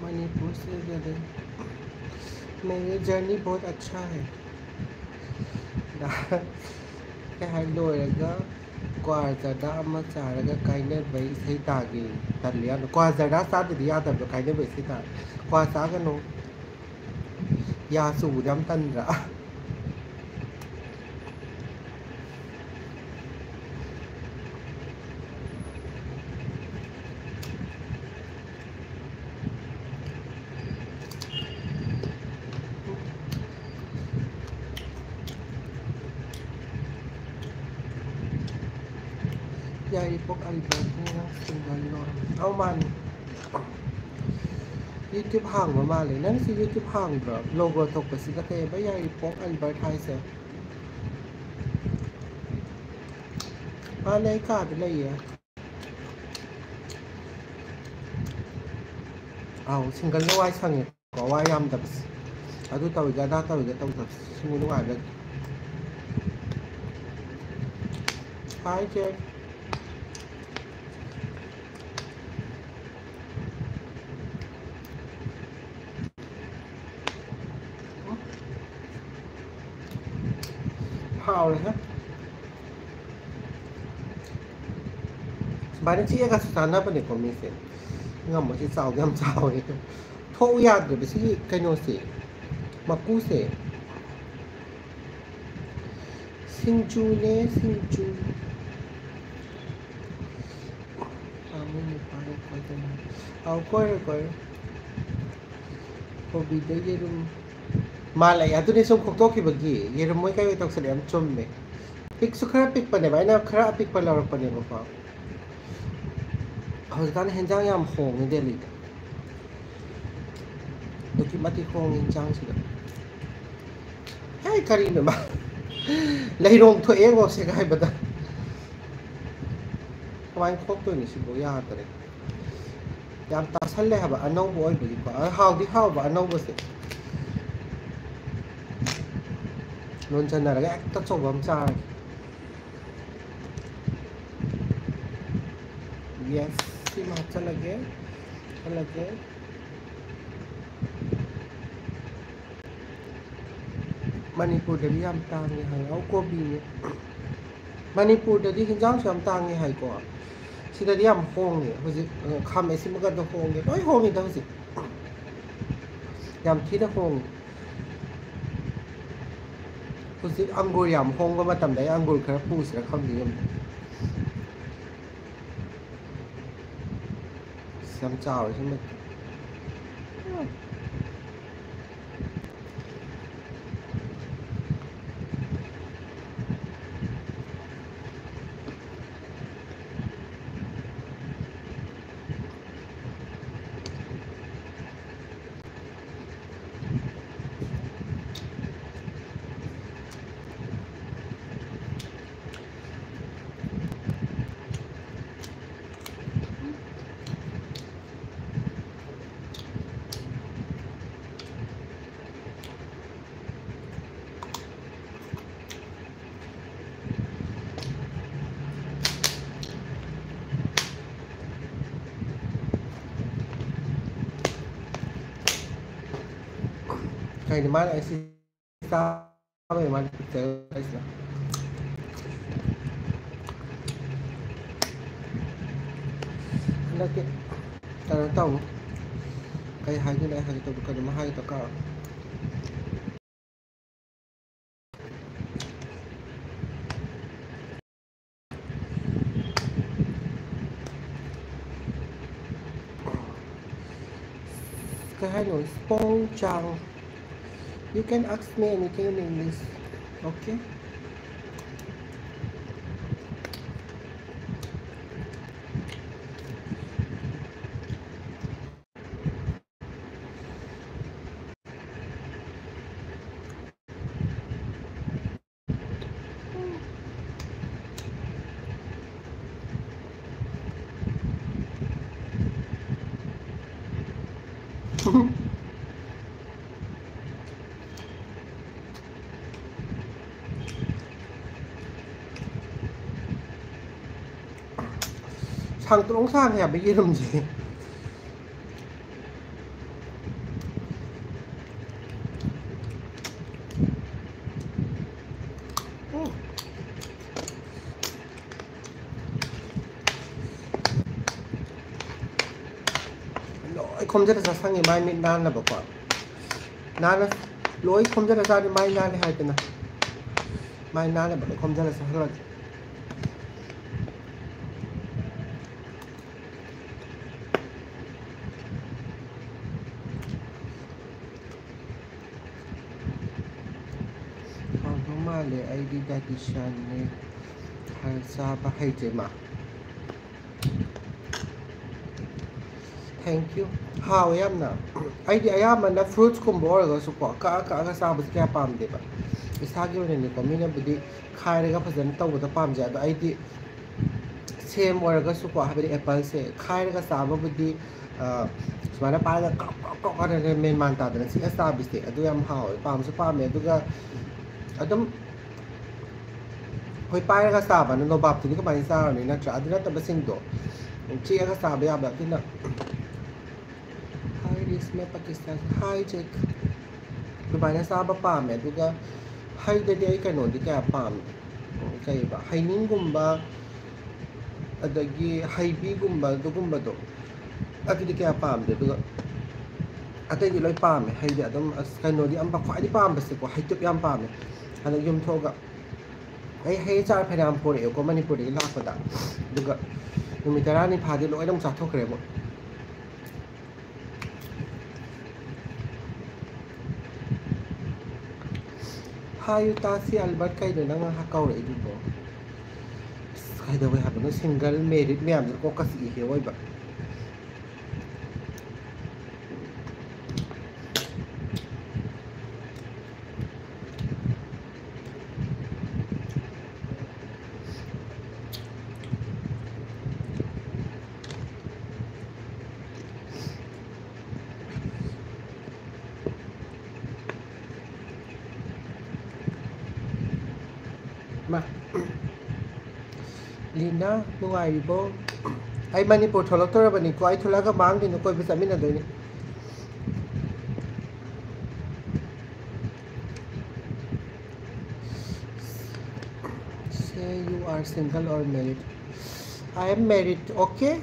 ꯃꯅꯤꯄꯨꯔ ꯁꯦ ꯒꯗꯦ꯫ ꯃꯦꯔꯤ ꯖꯔꯅꯤ ꯕꯍꯨꯠ ꯑꯆꯥ ꯍꯦ꯫ ꯀꯩ ꯍꯥꯏ, ꯂꯣꯏꯔꯒ ꯀ꯭ꯋꯥ ꯖꯔꯗꯥ ꯑꯃ ꯆꯥꯔꯒ ꯀꯥꯏꯅꯕꯩ ꯏꯁꯩ ꯇꯥꯒꯦ꯫ ꯇꯜꯂꯤ ꯌꯥꯝꯅ꯫ ꯀ꯭ꯋꯥ ꯖꯔꯗꯥ ꯆꯥꯗꯗꯤ ꯌꯥꯗꯕ꯭ꯔꯣ ꯀꯥꯏꯅꯕꯩ ꯏꯁꯩ ꯇꯥ-, ꯀ꯭ꯋꯥ ꯆꯥꯒꯅꯨ꯫ ꯌꯥ ꯆꯨꯕꯗꯣ ꯌꯥꯝ ꯇꯟꯗ꯭ꯔꯥ? ꯌꯥꯏꯔꯤꯄꯣꯛ ꯑꯜꯕꯔꯠꯅꯤ ꯅꯪ single ꯂꯣ? ꯑꯧ, ꯃꯥꯅꯤ꯫ YouTube ꯍꯥꯡꯕ ꯃꯥꯜꯂꯦ꯫ ꯅꯪꯁꯤ YouTube ꯍꯥꯡꯕ꯭ꯔꯣ? Logo ꯊꯣꯛꯄꯁꯤꯗ ꯀꯩꯕ ꯌꯥꯏꯔꯤꯄꯣꯛ ꯑꯜꯕꯔꯠ ꯍꯥꯏꯁꯦ? ꯃꯥꯅꯦ, ꯑꯩ ꯀꯥꯗ ꯂꯩꯌꯦ꯫ ꯑꯥꯎ, single ꯅ ꯋꯥꯏ ꯁꯪꯉꯦꯀꯣ, ꯋꯥ ꯌꯥꯝꯗꯕꯁꯦ꯫ ꯑꯗꯨ ꯇꯧꯔꯤꯒ ꯑꯗꯥ ꯇꯧꯔꯤꯒ ꯇꯧꯗꯕꯁꯦ ꯁꯤꯕꯨ ꯅꯨꯡꯉꯥꯏꯕ꯫ Hi, Jeff. ꯍꯥꯎꯔꯦꯍꯦ꯫ ꯁꯨꯃꯥꯏꯅ ꯆꯤꯛꯑꯒꯁꯨ ꯆꯥꯅꯕꯅꯦꯀꯣ ꯃꯤꯁꯦ꯫ ꯉꯝꯃꯣ, ꯁꯤ ꯆꯥꯎꯗꯤ ꯌꯥꯝ ꯆꯥꯎꯋꯦ꯫ ꯊꯣꯛꯎ ꯌꯥꯗ꯭ꯔꯦꯕ ꯁꯤꯒꯤ ꯀꯩꯅꯣꯁꯦ, ꯃꯀꯨꯁꯦ꯫ ꯁꯤꯡꯖꯨꯅꯦ, ꯁꯤꯡꯖꯨ꯫ ꯅꯣꯏ ꯅꯨꯄꯥꯅ ꯀꯣꯏꯗꯅ꯫ ꯑꯧ, ꯀꯣꯏꯔꯣꯏ, ꯀꯣꯏꯔꯣꯏ꯫ ꯀꯣꯕꯤꯗ ꯌꯦꯔꯨꯝ꯫ ꯃꯥ ꯂꯩ꯫ ꯑꯗꯨꯅꯦ ꯁꯨꯝ ꯈꯣꯛꯇꯣꯛꯈꯤꯕꯒꯤ꯫ ꯌꯦꯔꯨꯝ ꯃꯣꯏ ꯀꯩ ꯇꯧꯁꯜꯂꯦ꯫ ꯌꯥꯝ ꯆꯨꯝꯃꯦ꯫ ꯄꯤꯛꯁꯨ ꯈꯔ ꯄꯤꯛꯄꯅꯦꯕ꯫ ꯑꯩꯅ ꯈꯔ ꯑꯄꯤꯛꯄ ꯂꯧꯔꯛꯄꯅꯦꯕꯀꯣ꯫ ꯍꯧꯖꯤꯛꯀꯥꯟ ꯍꯦꯟꯖꯥꯡ ꯌꯥꯝ ꯍꯣꯡꯉꯦ ꯗꯦꯜꯂꯤꯗ꯫ ꯑꯗꯨꯛꯀꯤ ꯃꯇꯤꯛ ꯍꯣꯡꯉꯦ ꯍꯦꯟꯖꯥꯡꯁꯤꯗ꯫ ꯍꯦ, ꯀꯔꯤꯅꯣ ꯃꯥ? ꯂꯩꯔꯣꯡ ꯊꯣꯛꯑꯦ ꯉꯣ ꯁꯦꯒꯥꯏꯕꯗ꯫ ꯀꯃꯥꯏꯅ ꯈꯣꯛꯇꯣꯏꯅꯣ ꯁꯤꯕꯨ? ꯌꯥꯗ꯭ꯔꯦ꯫ ꯌꯥꯝ ꯇꯥꯁꯜꯂꯦ ꯍꯥꯏꯕ ꯑꯅꯧꯕ ꯑꯣꯏꯕꯒꯤꯀꯣ꯫ ꯑ, ꯍꯥꯎꯗꯤ ꯍꯥꯎꯕ ꯑꯅꯧꯕꯁꯦ꯫ ꯂꯣꯟꯖꯟꯅꯔꯒ ꯍꯦꯛꯇ ꯑꯆꯧꯕ ꯑꯃ ꯆꯥꯔꯒꯦ꯫ Yes, ꯁꯤꯃ ꯍꯥꯞꯆꯜꯂꯒꯦ꯫ ꯍꯥꯞꯆꯜꯂꯒꯦ꯫ ꯃꯅꯤꯄꯨꯔꯗꯗꯤ ꯌꯥꯝ ꯇꯥꯡꯉꯦ ꯍꯥꯏ꯫ ꯑꯧ, ꯀꯣꯕꯤꯅꯦ꯫ ꯃꯅꯤꯄꯨꯔꯗꯗꯤ ꯍꯤꯟꯖꯥꯡꯁꯨ ꯌꯥꯝ ꯇꯥꯡꯉꯦ ꯍꯥꯏꯀꯣ꯫ ꯁꯤꯗꯗꯤ ꯌꯥꯝ ꯍꯣꯡꯉꯦ ꯍꯧꯖꯤꯛ꯫ ꯑ, ꯈꯥꯃꯦꯟ ꯑꯁꯤꯟꯕꯒꯗꯣ ꯍꯣꯡꯉꯦ꯫ ꯂꯣꯏ ꯍꯣꯡꯉꯤꯗ ꯍꯧꯖꯤꯛ꯫ ꯌꯥꯝ ꯊꯤꯅ ꯍꯣꯡꯉꯦ꯫ ꯍꯧꯖꯤꯛ ꯑꯪꯒꯨꯔ ꯌꯥꯝ ꯍꯣꯡꯕ ꯃꯇꯝꯗ ꯑꯩ ꯑꯪꯒꯨꯔ ꯈꯔ ꯄꯨꯁꯤꯔꯥ ꯈꯪꯗꯦ ꯌꯨꯝꯗ꯫ ꯑꯁ, ꯌꯥꯝ ꯆꯥꯎꯔꯦ ꯁꯤ ꯃꯩꯈꯨ꯫ ꯀꯩꯅꯣ ꯃꯥꯅ ꯑꯩꯁꯤ ꯆꯥꯕꯩ ꯃꯥꯅ ꯄꯤꯛꯆꯔ ꯍꯥꯏꯁꯤꯅ? ꯍꯟꯗꯛꯇꯤ ꯀꯩꯅꯣ ꯇꯧꯅꯤ꯫ ꯀꯩ ꯍꯥꯏꯗꯣꯏꯅꯣ? ꯑꯩ ꯍꯥꯏꯒꯦ ꯇꯧꯕ ꯀꯩꯅꯣꯝꯃ ꯍꯥꯏꯒꯦ ꯇꯧ ꯀꯥꯎꯔꯦ꯫ ꯀꯩ ꯍꯥꯏꯅꯣ? ꯁ꯭ꯄꯣꯡ ꯆꯥꯎ꯫ You can ask me anything in English. Okay? ꯁꯥꯡꯇ꯭ꯔꯣꯡ ꯁꯥꯡꯉꯦ ꯍꯥꯏꯕ ꯌꯦꯔꯨꯝꯁꯦ꯫ ꯎꯝ꯫ ꯂꯣꯏ ꯈꯣꯝꯖꯤꯜꯂ ꯆꯥꯁꯟꯒꯦ, ꯃꯥꯏ ꯃꯤꯠ ꯅꯥꯟꯅꯕꯀꯣ꯫ ꯅꯥꯟꯅ ꯂꯣꯏ ꯈꯣꯝꯖꯤꯜꯂ ꯆꯥꯔꯗꯤ ꯃꯥꯏ ꯅꯥꯜꯂꯦ ꯍꯥꯏꯗꯅ꯫ ꯃꯥꯏ ꯅꯥꯟꯅꯕ ꯂꯣꯏ ꯈꯣꯝꯖꯤꯜꯂ ꯆꯥꯁꯜꯂꯒꯦ꯫ ꯍꯥꯎꯗꯧ ꯃꯥꯜꯂꯦ, ꯑꯩꯗꯤ dietitianꯅꯦ꯫ ꯍꯥꯏ ꯆꯥꯕ ꯍꯩꯇꯦ ꯃꯥ꯫ Thank you꯫ ꯍꯥꯎꯋꯦ ꯌꯥꯝꯅ꯫ ꯑꯩꯗꯤ ꯑꯌꯥꯝꯕꯅ fruitsꯀꯨꯝꯕ ꯑꯣꯏꯔꯒꯁꯨꯀꯣ, ꯀꯛꯑ ꯀꯛꯑꯒ ꯆꯥꯕꯁꯦ ꯀꯌꯥ ꯄꯥꯝꯗꯦꯕ꯫ ꯏꯁꯥꯒꯤ ꯑꯣꯏꯅꯅꯦꯀꯣ, ꯃꯤꯅꯕꯨꯗꯤ ꯈꯥꯏꯔꯒ ꯐꯖꯅ ꯇꯧꯕꯗ ꯄꯥꯝꯖꯩ, ꯑꯗꯣ ꯑꯩꯗꯤ ꯁꯦꯝ ꯑꯣꯏꯔꯒꯁꯨꯀꯣ, ꯍꯥꯏꯕꯗꯤ appleꯁꯦ ꯈꯥꯏꯔꯒ ꯆꯥꯕꯕꯨꯗꯤ, ꯑ, ꯁꯨꯃꯥꯏꯅ ꯄꯥꯏꯔꯒ ꯀ꯭ꯔꯣꯛ ꯀ꯭ꯔꯣꯛ ꯀ꯭ꯔꯣꯛ ꯍꯥꯏꯅ ꯃꯦꯟ ꯃꯥꯟ ꯇꯥꯗꯅ ꯆꯤꯛꯑ ꯆꯥꯕꯤꯁꯦ, ꯑꯗꯨ ꯌꯥꯝ ꯍꯥꯎꯋꯦ, ꯄꯥꯝꯁꯨ ꯄꯥꯝꯃꯦ꯫ ꯑꯗꯨꯒ ꯑꯗꯨꯝ ꯑꯩꯈꯣꯏ ꯄꯥꯏꯔꯒ ꯆꯥꯕꯅ ꯅꯣꯕꯥꯞꯇꯨꯗꯤ ꯀꯃꯥꯏꯅ ꯆꯥꯔꯨꯅꯤ, ꯅꯠꯇ꯭ꯔꯥ? ꯑꯗꯨ ꯅꯠꯇꯕꯁꯤꯡꯗꯣ ꯆꯤꯛꯑꯒ ꯆꯥꯕ ꯌꯥꯕ꯫ ꯑꯗꯨꯅ, hi Rishma Pakistan, hi Jack꯫ ꯑꯗꯨꯃꯥꯏꯅ ꯆꯥꯕ ꯄꯥꯝꯃꯦ꯫ ꯑꯗꯨꯒ ꯍꯩꯗꯗꯤ ꯑꯩ ꯀꯩꯅꯣꯗꯤ ꯀꯌꯥ ꯄꯥꯝꯗꯦ꯫ ꯎꯝ, ꯀꯩꯕ, ꯍꯩꯅꯤꯡꯒꯨꯝꯕ, ꯑꯗꯒꯤ ꯍꯩꯕꯤꯒꯨꯝꯕ, ꯑꯗꯨꯒꯨꯝꯕꯗꯣ, ꯑꯗꯨꯗꯤ ꯀꯌꯥ ꯄꯥꯝꯗꯦ꯫ ꯑꯗꯨꯒ ꯑꯇꯩꯗꯤ ꯂꯣꯏ ꯄꯥꯝꯃꯦ꯫ ꯍꯩꯗꯤ ꯑꯗꯨꯝ, ꯑꯁ, ꯀꯩꯅꯣꯗꯤ ꯌꯥꯝ ꯄꯥꯝ-, ꯈ꯭ꯋꯥꯏꯗꯩ ꯄꯥꯝꯕꯁꯦꯀꯣ, ꯍꯩꯇꯨꯞ ꯌꯥꯝ ꯄꯥꯝꯃꯦ꯫ ꯍꯟꯗꯛ ꯌꯨꯝ ꯊꯣꯛꯑꯒ ꯑꯩ ꯍꯩ ꯑꯆꯥꯔ ꯐꯅꯌꯥꯝ ꯄꯨꯔꯛꯑꯦꯀꯣ ꯃꯅꯤꯄꯨꯔꯗꯒꯤ ꯂꯥꯛꯄꯗ, ꯑꯗꯨꯒ ꯅꯨꯃꯤꯠ ꯇꯔꯥꯅꯤ ꯐꯥꯗꯤ ꯂꯣꯏꯅ ꯑꯃꯨꯛ ꯆꯥꯊꯣꯛꯈ꯭ꯔꯦꯕ꯫ ꯍꯥꯏꯌꯨ ꯇꯥꯁꯤ ꯑꯜꯕꯔꯠ, ꯀꯩꯅꯣ ꯅꯪ ꯉꯥꯏꯍꯥꯛ ꯀꯧꯔꯛꯏꯗꯨꯕꯣ? ꯑꯁ, ꯀꯩꯗꯧꯋꯦ ꯍꯥꯏꯕꯅꯣ? ꯁꯤꯡꯒꯜ ꯃꯦꯔꯤꯠ ꯃꯌꯥꯝꯁꯦ ꯀꯣꯛꯀ ꯆꯤꯛꯏ ꯑꯣꯏꯕ꯫ ꯃꯥ, ꯂꯤꯅꯥ, ꯅꯨꯡꯉꯥꯏꯔꯤꯕꯣ? ꯑꯩ ꯃꯅꯤꯄꯨꯔ ꯊꯣꯛꯂꯛꯇꯧꯔꯕꯅꯤꯀꯣ꯫ ꯑꯩ ꯊꯣꯛꯂꯛꯑꯒ ꯃꯥꯡꯗꯣꯏꯅꯤ, ꯀꯣꯏꯕ ꯆꯠꯃꯤꯟꯅꯗꯣꯏꯅꯤ꯫ Say you are single or married. I am married, okay?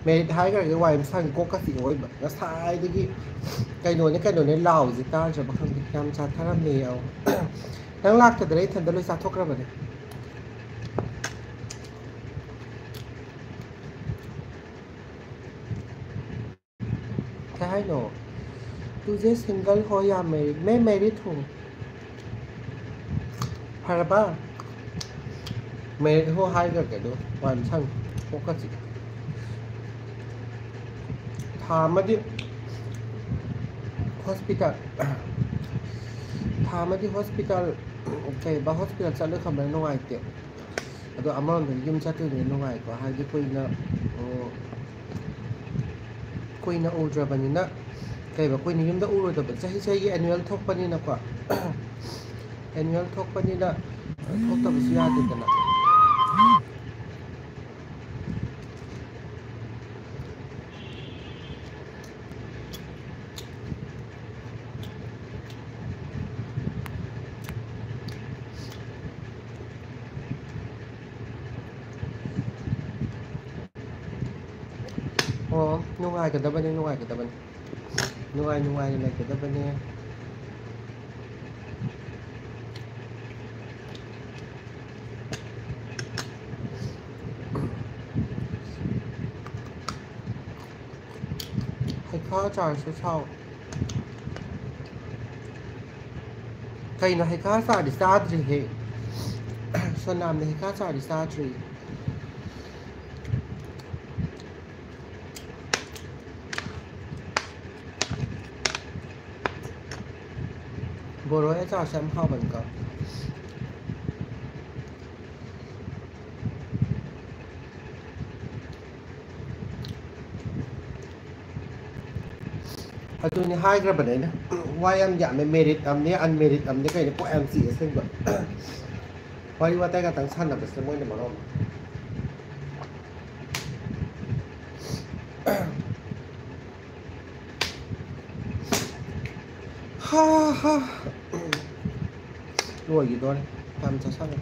Married ꯍꯥꯏꯈ꯭ꯔꯒꯦ, ꯋꯥꯏ ꯑꯃ ꯁꯪꯉꯤ, ꯀꯣꯛꯀ ꯆꯤꯛꯏ ꯑꯣꯏꯕ꯫ ꯉꯁꯥꯏꯗꯒꯤ ꯀꯩꯅꯣꯅꯦ ꯀꯩꯅꯣꯅꯦ ꯂꯥꯎꯔꯤꯁꯦ ꯇꯥꯗ꯭ꯔꯕ ꯈꯪꯗꯦ꯫ ꯌꯥꯝ ꯆꯥꯊꯔꯝꯃꯦ ꯌꯥꯎ꯫ ꯅꯪ ꯂꯥꯛꯇꯗꯅ ꯏꯊꯟꯗ ꯂꯣꯏ ꯆꯥꯊꯣꯛꯈ꯭ꯔꯕꯅꯦ꯫ ꯀꯩ ꯍꯥꯏꯅꯣ? ꯇꯨꯖꯦ ꯁꯤꯡꯒꯜ ꯍꯣ ꯌꯥ ꯃꯦꯔꯤꯠ? ꯃꯦ ꯃꯦꯔꯤꯠ ꯍꯣ꯫ ꯐꯔꯕ? ꯃꯦꯔꯤꯠ ꯍꯣ ꯍꯥꯏꯈ꯭ꯔꯒꯦ ꯑꯗꯣ, ꯋꯥꯏ ꯑꯃ ꯁꯪꯉꯤ꯫ ꯀꯣꯛꯀ ꯆꯤꯛꯏ꯫ ꯊꯥ ꯑꯃꯗꯤ ꯍꯣꯁꯄꯤꯇꯥꯜ, ꯊꯥ ꯑꯃꯗꯤ ꯍꯣꯁꯄꯤꯇꯥꯜ, ꯀꯩꯕ, ꯍꯣꯁꯄꯤꯇꯥꯜ ꯆꯠꯂ ꯈꯟꯕꯅ ꯅꯨꯡꯉꯥꯏꯇꯦ꯫ ꯑꯗꯣ ꯑꯃꯔꯣꯝꯗꯗꯤ ꯌꯨꯝ ꯆꯠꯇꯣꯏꯅꯦ ꯅꯨꯡꯉꯥꯏꯀꯣ, ꯍꯥꯏꯗꯤ ꯀꯨꯏꯅ, ꯎꯝ, ꯀꯨꯏꯅ ꯎꯗ꯭ꯔꯕꯅꯤꯅ, ꯀꯩꯕ, ꯀꯨꯏꯅ ꯌꯨꯝꯗ ꯎꯔꯨꯗꯕ, ꯆꯍꯤ ꯆꯍꯤꯒꯤ annual ꯊꯣꯛꯄꯅꯤꯅꯀꯣ꯫ Annual ꯊꯣꯛꯄꯅꯤꯅ ꯊꯣꯛꯇꯕꯁꯨ ꯌꯥꯗꯦꯗꯅ꯫ ꯑꯣ, ꯅꯨꯡꯉꯥꯏꯒꯗꯕꯅꯤ, ꯅꯨꯡꯉꯥꯏꯒꯗꯕꯅꯤ꯫ ꯅꯨꯡꯉꯥꯏ ꯅꯨꯡꯉꯥꯏꯅ ꯂꯩꯒꯗꯕꯅꯦ꯫ ꯍꯩꯈꯥ ꯑꯆꯥꯔꯁꯨ ꯁꯥꯎ꯫ ꯀꯩꯅꯣ, ꯍꯩꯈꯥ ꯆꯥꯔꯗꯤ ꯆꯥꯗ꯭ꯔꯤꯍꯦ꯫ ꯁꯣꯅꯥꯝꯅ ꯍꯩꯈꯥ ꯆꯥꯔꯗꯤ ꯆꯥꯗ꯭ꯔꯤ꯫ ꯕꯣꯔꯣꯏ ꯑꯆꯥꯔꯁꯦ ꯌꯥꯝ ꯍꯥꯎꯕꯅꯤꯀꯣ꯫ ꯑꯗꯨꯅꯤ ꯍꯥꯏꯈ꯭ꯔꯕꯅꯦ ꯑꯩꯅ꯫ ꯋꯥ ꯌꯥꯝ ꯌꯥꯝꯃꯦ, ꯃꯦꯔꯤꯠ ꯑꯝꯅꯦ, ꯑꯟꯃꯦꯔꯤꯠ ꯑꯝꯅꯦ, ꯀꯩꯅꯣ ꯀꯣꯛ ꯌꯥꯝ ꯆꯤꯛꯑꯦ ꯑꯁꯦꯡꯕ꯫ ꯋꯥꯔꯤ ꯋꯥꯇꯥꯏ ꯉꯥꯛꯇꯪ ꯁꯥꯟꯅꯕꯁꯤꯗ ꯃꯣꯏꯅ ꯃꯔꯣꯜ ꯑꯃ꯫ ꯍꯥ, ꯍꯥ꯫ ꯂꯣꯏꯈꯤꯗꯣꯔꯦ꯫ ꯌꯥꯝ ꯆꯥꯁꯜꯂꯦ꯫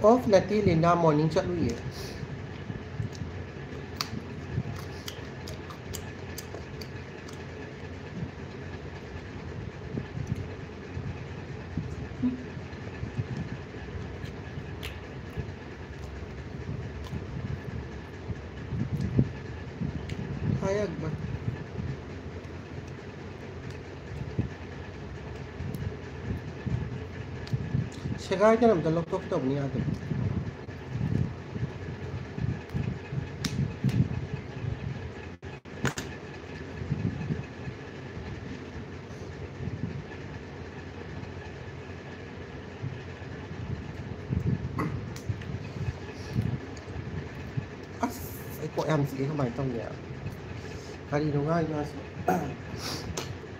ꯑꯣꯐ ꯅꯠꯇꯦ ꯂꯤꯅꯥ, ꯃꯣꯔꯅꯤꯡ ꯆꯠꯂꯨꯏꯌꯦ꯫ ꯍꯥꯏ ꯑꯛꯕꯔ꯫ ꯁꯦꯒꯥꯏꯗꯅ ꯑꯝꯇ ꯂꯧꯊꯣꯛꯇꯕꯅꯤ ꯌꯥꯗꯕ꯫ ꯑꯁ, ꯑꯩ ꯀꯣꯛ ꯌꯥꯝ ꯆꯤꯛꯑꯦ, ꯀꯃꯥꯏꯅ ꯇꯧꯅꯤ? ꯀꯔꯤꯅꯣ ꯉꯥꯡꯉꯤꯗꯣ ꯑꯁꯤꯕꯣ?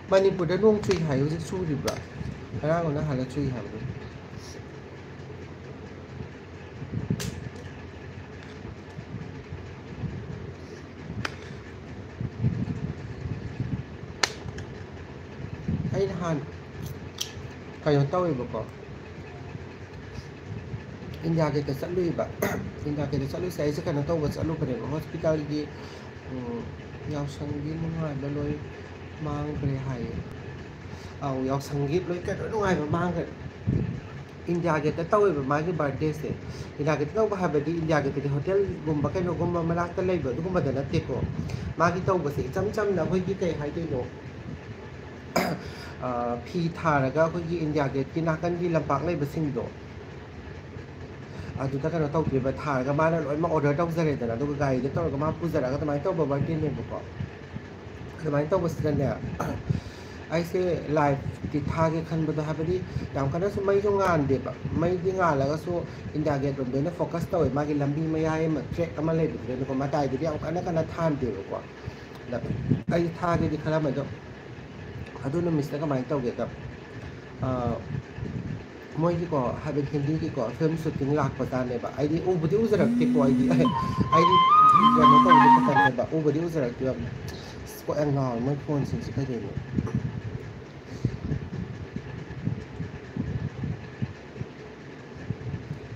ꯃꯅꯤꯄꯨꯔꯗ ꯅꯣꯡ ꯆꯨꯏ ꯍꯥꯏ, ꯍꯧꯖꯤꯛ ꯆꯨꯔꯤꯕ꯭ꯔꯥ? ꯉꯔꯥꯡꯂ ꯅꯍꯥꯟꯂ ꯆꯨꯏ ꯍꯥꯏꯕꯗꯣ꯫ ꯑꯩ ꯅꯍꯥꯟ ꯀꯩꯅꯣ ꯇꯧꯋꯦꯕꯀꯣ, ꯏꯟꯗꯤꯌꯥ ꯒꯦꯠꯇ ꯆꯠꯂꯨꯏꯕ꯫ ꯏꯟꯗꯤꯌꯥ ꯒꯦꯠꯇ ꯆꯠꯂꯨꯁꯦ ꯑꯩꯁꯦ ꯀꯩꯅꯣ ꯇꯧꯕ ꯆꯠꯂꯨꯕꯅꯦꯕ, ꯍꯣꯁꯄꯤꯇꯥꯜꯒꯤ, ꯎꯝ, ꯌꯥꯎꯁꯪꯒꯤ ꯅꯨꯡꯉꯥꯏꯕ ꯂꯣꯏ ꯃꯥꯡꯈ꯭ꯔꯦ ꯍꯥꯏꯌꯦ꯫ ꯑꯧ, ꯌꯥꯎꯁꯪꯒꯤ ꯂꯣꯏ ꯀꯩꯅꯣ ꯅꯨꯡꯉꯥꯏꯕ ꯃꯥꯡꯈ꯭ꯔꯦ꯫ ꯏꯟꯗꯤꯌꯥ ꯒꯦꯠꯇ ꯇꯧꯋꯦꯕ ꯃꯥꯒꯤ ꯕꯥꯔꯊꯗꯦꯁꯦ꯫ ꯏꯟꯗꯤꯌꯥ ꯒꯦꯠꯇ ꯇꯧꯕ ꯍꯥꯏꯕꯗꯤ ꯏꯟꯗꯤꯌꯥ ꯒꯦꯠꯇꯗꯤ ꯍꯣꯇꯦꯜꯒꯨꯝꯕ ꯀꯩꯅꯣꯒꯨꯝꯕ ꯃꯅꯥꯛꯇ ꯂꯩꯕ ꯑꯗꯨꯒꯨꯝꯕꯗ ꯅꯠꯇꯦꯀꯣ꯫ ꯃꯥꯒꯤ ꯇꯧꯕꯁꯦ ꯏꯆꯝ ꯆꯝꯅ ꯑꯩꯈꯣꯏꯒꯤ ꯀꯩ ꯍꯥꯏꯗꯣꯏꯅꯣ, ꯐꯤ ꯊꯥꯔꯒ ꯑꯩꯈꯣꯏꯒꯤ ꯏꯟꯗꯤꯌꯥ ꯒꯦꯠꯀꯤ ꯅꯥꯀꯟꯒꯤ ꯂꯝꯄꯥꯛ ꯂꯩꯕꯁꯤꯡꯗꯣ ꯑꯗꯨꯗ ꯀꯩꯅꯣ ꯇꯧꯗꯣꯏꯕ, ꯊꯥꯔꯒ ꯃꯥꯅ ꯂꯣꯏꯅꯃꯛ ꯑꯣꯔꯗꯔ ꯇꯧꯖꯔꯦꯗꯅ, ꯑꯗꯨꯒ ꯒꯥꯔꯤꯗ ꯇꯧꯔꯒ ꯃꯥ ꯄꯨꯖꯔꯛꯑꯒ ꯑꯗꯨꯃꯥꯏꯅ ꯇꯧꯕ ꯕꯥꯔꯊꯗꯦꯅꯦꯕꯀꯣ꯫ ꯑꯗꯨꯃꯥꯏꯅ ꯇꯧꯕꯁꯤꯗꯅꯦ, ꯑꯩꯁꯦ ꯂꯥꯏꯠꯇꯤ ꯊꯥꯒꯦ ꯈꯟꯕꯗꯣ, ꯍꯥꯏꯕꯗꯤ ꯌꯥꯝ ꯀꯟꯅꯁꯨ ꯃꯩꯁꯨ ꯉꯥꯟꯗꯦꯕ, ꯃꯩꯗꯤ ꯉꯥꯜꯂꯒꯁꯨ ꯏꯟꯗꯤꯌꯥ ꯒꯦꯠ ꯔꯣꯝꯗ ꯑꯣꯏꯅ ꯐꯣꯀꯁ ꯇꯧꯋꯦ, ꯃꯥꯒꯤ ꯂꯝꯕꯤ ꯃꯌꯥꯏ ꯑꯃ ꯇ꯭ꯔꯦꯛ ꯑꯃ ꯂꯩꯕꯗꯨꯗꯅꯀꯣ, ꯃꯇꯥꯏꯗꯗꯤ ꯌꯥꯝ ꯀꯟꯅ ꯀꯟꯅ ꯊꯥꯟꯗꯦꯕꯀꯣ꯫ ꯑꯗ ꯑꯩ ꯊꯥꯒꯦꯗꯤ ꯈꯜꯂꯝꯃꯦ, ꯑꯗꯣ ꯑꯗꯨ ꯅꯨꯃꯤꯠꯁꯤꯗ ꯀꯃꯥꯏꯅ ꯇꯧꯒꯦꯗ, ꯃꯣꯏꯒꯤꯀꯣ, ꯍꯥꯏꯕꯗꯤ ꯍꯤꯟꯗꯤꯒꯤꯀꯣ ꯐꯤꯂꯝ ꯁꯨꯇꯤꯡ ꯂꯥꯛꯄꯖꯥꯠꯅꯦꯕ꯫ ꯑꯩꯗꯤ ꯎꯕꯨꯗꯤ ꯎꯖꯔꯛꯇꯦꯀꯣ, ꯑꯩꯗꯤ ꯑꯩꯗꯤ ꯀꯩꯅꯣ ꯇꯧꯕꯗꯤ ꯈꯛꯇꯅꯦꯕ, ꯎꯕꯨꯗꯤ ꯎꯖꯔꯛꯇꯦꯕ꯫ ꯑꯁ, ꯀꯣꯛ ꯌꯥꯝ ꯉꯥꯎꯔꯦ ꯃꯣꯏ ꯐꯣꯟꯁꯤꯡꯁꯦ ꯀꯩꯗꯩꯅꯣ꯫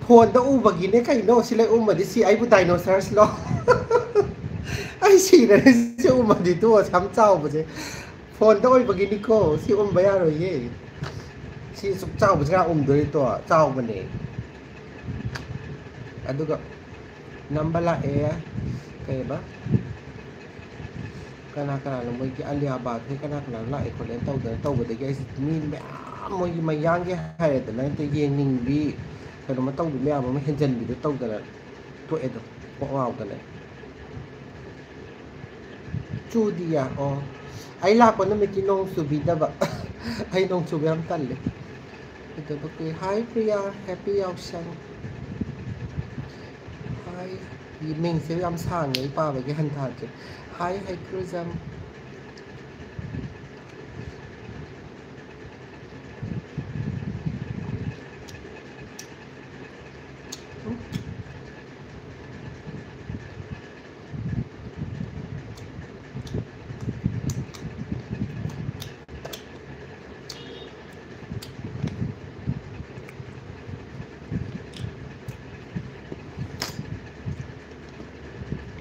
ꯐꯣꯟꯗ ꯎꯕꯒꯤꯅꯦ ꯀꯩꯅꯣ꯫ ꯁꯤ ꯂꯩ ꯎꯝꯃꯗꯤ ꯁꯤ ꯑꯩꯕꯨ ꯗꯥꯏꯅꯣꯁꯔꯁꯂꯣ? ꯑꯩ ꯁꯤꯔꯅꯤ ꯁꯤ ꯎꯝꯃꯗꯤ, ꯇꯣ ꯑꯁꯨꯛ ꯌꯥꯝ ꯆꯥꯎꯕꯁꯦ꯫ ꯐꯣꯟꯗ ꯑꯣꯏꯕꯒꯤꯅꯤꯀꯣ, ꯁꯤ ꯎꯝꯕ ꯌꯥꯔꯣꯏꯌꯦ꯫ ꯁꯤ ꯑꯁꯨꯛ ꯆꯥꯎꯕꯁꯦ ꯀꯅꯥ ꯎꯝꯗꯣꯔꯤꯇꯣ? ꯆꯥꯎꯕꯅꯦ꯫ ꯑꯗꯨꯒ ꯅꯝꯕ ꯂꯥꯛꯑꯦ꯫ ꯀꯩꯕ? ꯀꯅꯥ ꯀꯅꯥꯅꯣ, ꯃꯣꯏꯒꯤ ꯑꯂꯤꯌꯥ ꯚꯥꯠ ꯍꯣꯏ ꯀꯅꯥ ꯀꯅꯥꯅꯣ ꯂꯥꯛꯑꯦ ꯈꯣꯠꯂꯦꯅ ꯇꯧꯗꯅ ꯇꯧꯕꯗꯒꯤ ꯑꯩꯁꯦ ꯃꯤ ꯃꯌꯥꯝ ꯃꯣꯏꯒꯤ ꯃꯌꯥꯡꯒꯤ ꯍꯥꯏꯔꯦꯗꯅ, ꯍꯦꯛꯇ ꯌꯦꯡꯅꯤꯡꯕꯤ, ꯀꯩꯅꯣꯃ ꯇꯧꯕꯤ ꯃꯌꯥꯝ ꯑꯃ ꯍꯦꯟꯖꯟꯕꯤꯗꯣ ꯇꯧꯗꯅ ꯇꯣꯛꯑꯦ ꯑꯗꯨꯝ, ꯀꯣꯛ ꯉꯥꯎꯗꯅ꯫ ꯆꯨꯗꯤꯌꯦ꯫ ꯑꯣ, ꯑꯩ ꯂꯥꯛꯄ ꯅꯨꯃꯤꯠꯇꯤ ꯅꯣꯡ ꯆꯨꯕꯤꯗꯕ꯫ ꯑꯩ ꯅꯣꯡ ꯆꯨꯕ ꯌꯥꯝ ꯇꯜꯂꯦ꯫ ꯀꯩꯗꯧꯕ ꯀꯨꯏ-, ꯍꯥꯏ ꯄ꯭ꯔꯤꯌꯥ, ꯍꯦꯄꯤ ꯌꯥꯎꯁꯪ꯫ ꯍꯥꯏ, ꯃꯤꯡꯁꯦ ꯌꯥꯝ ꯁꯥꯡꯉꯦ, ꯑꯩ ꯄꯥꯕꯒꯤ ꯍꯟꯊꯗ꯭ꯔꯦ꯫ ꯍꯥꯏ ꯍꯩꯀ꯭ꯔꯨꯖꯝ꯫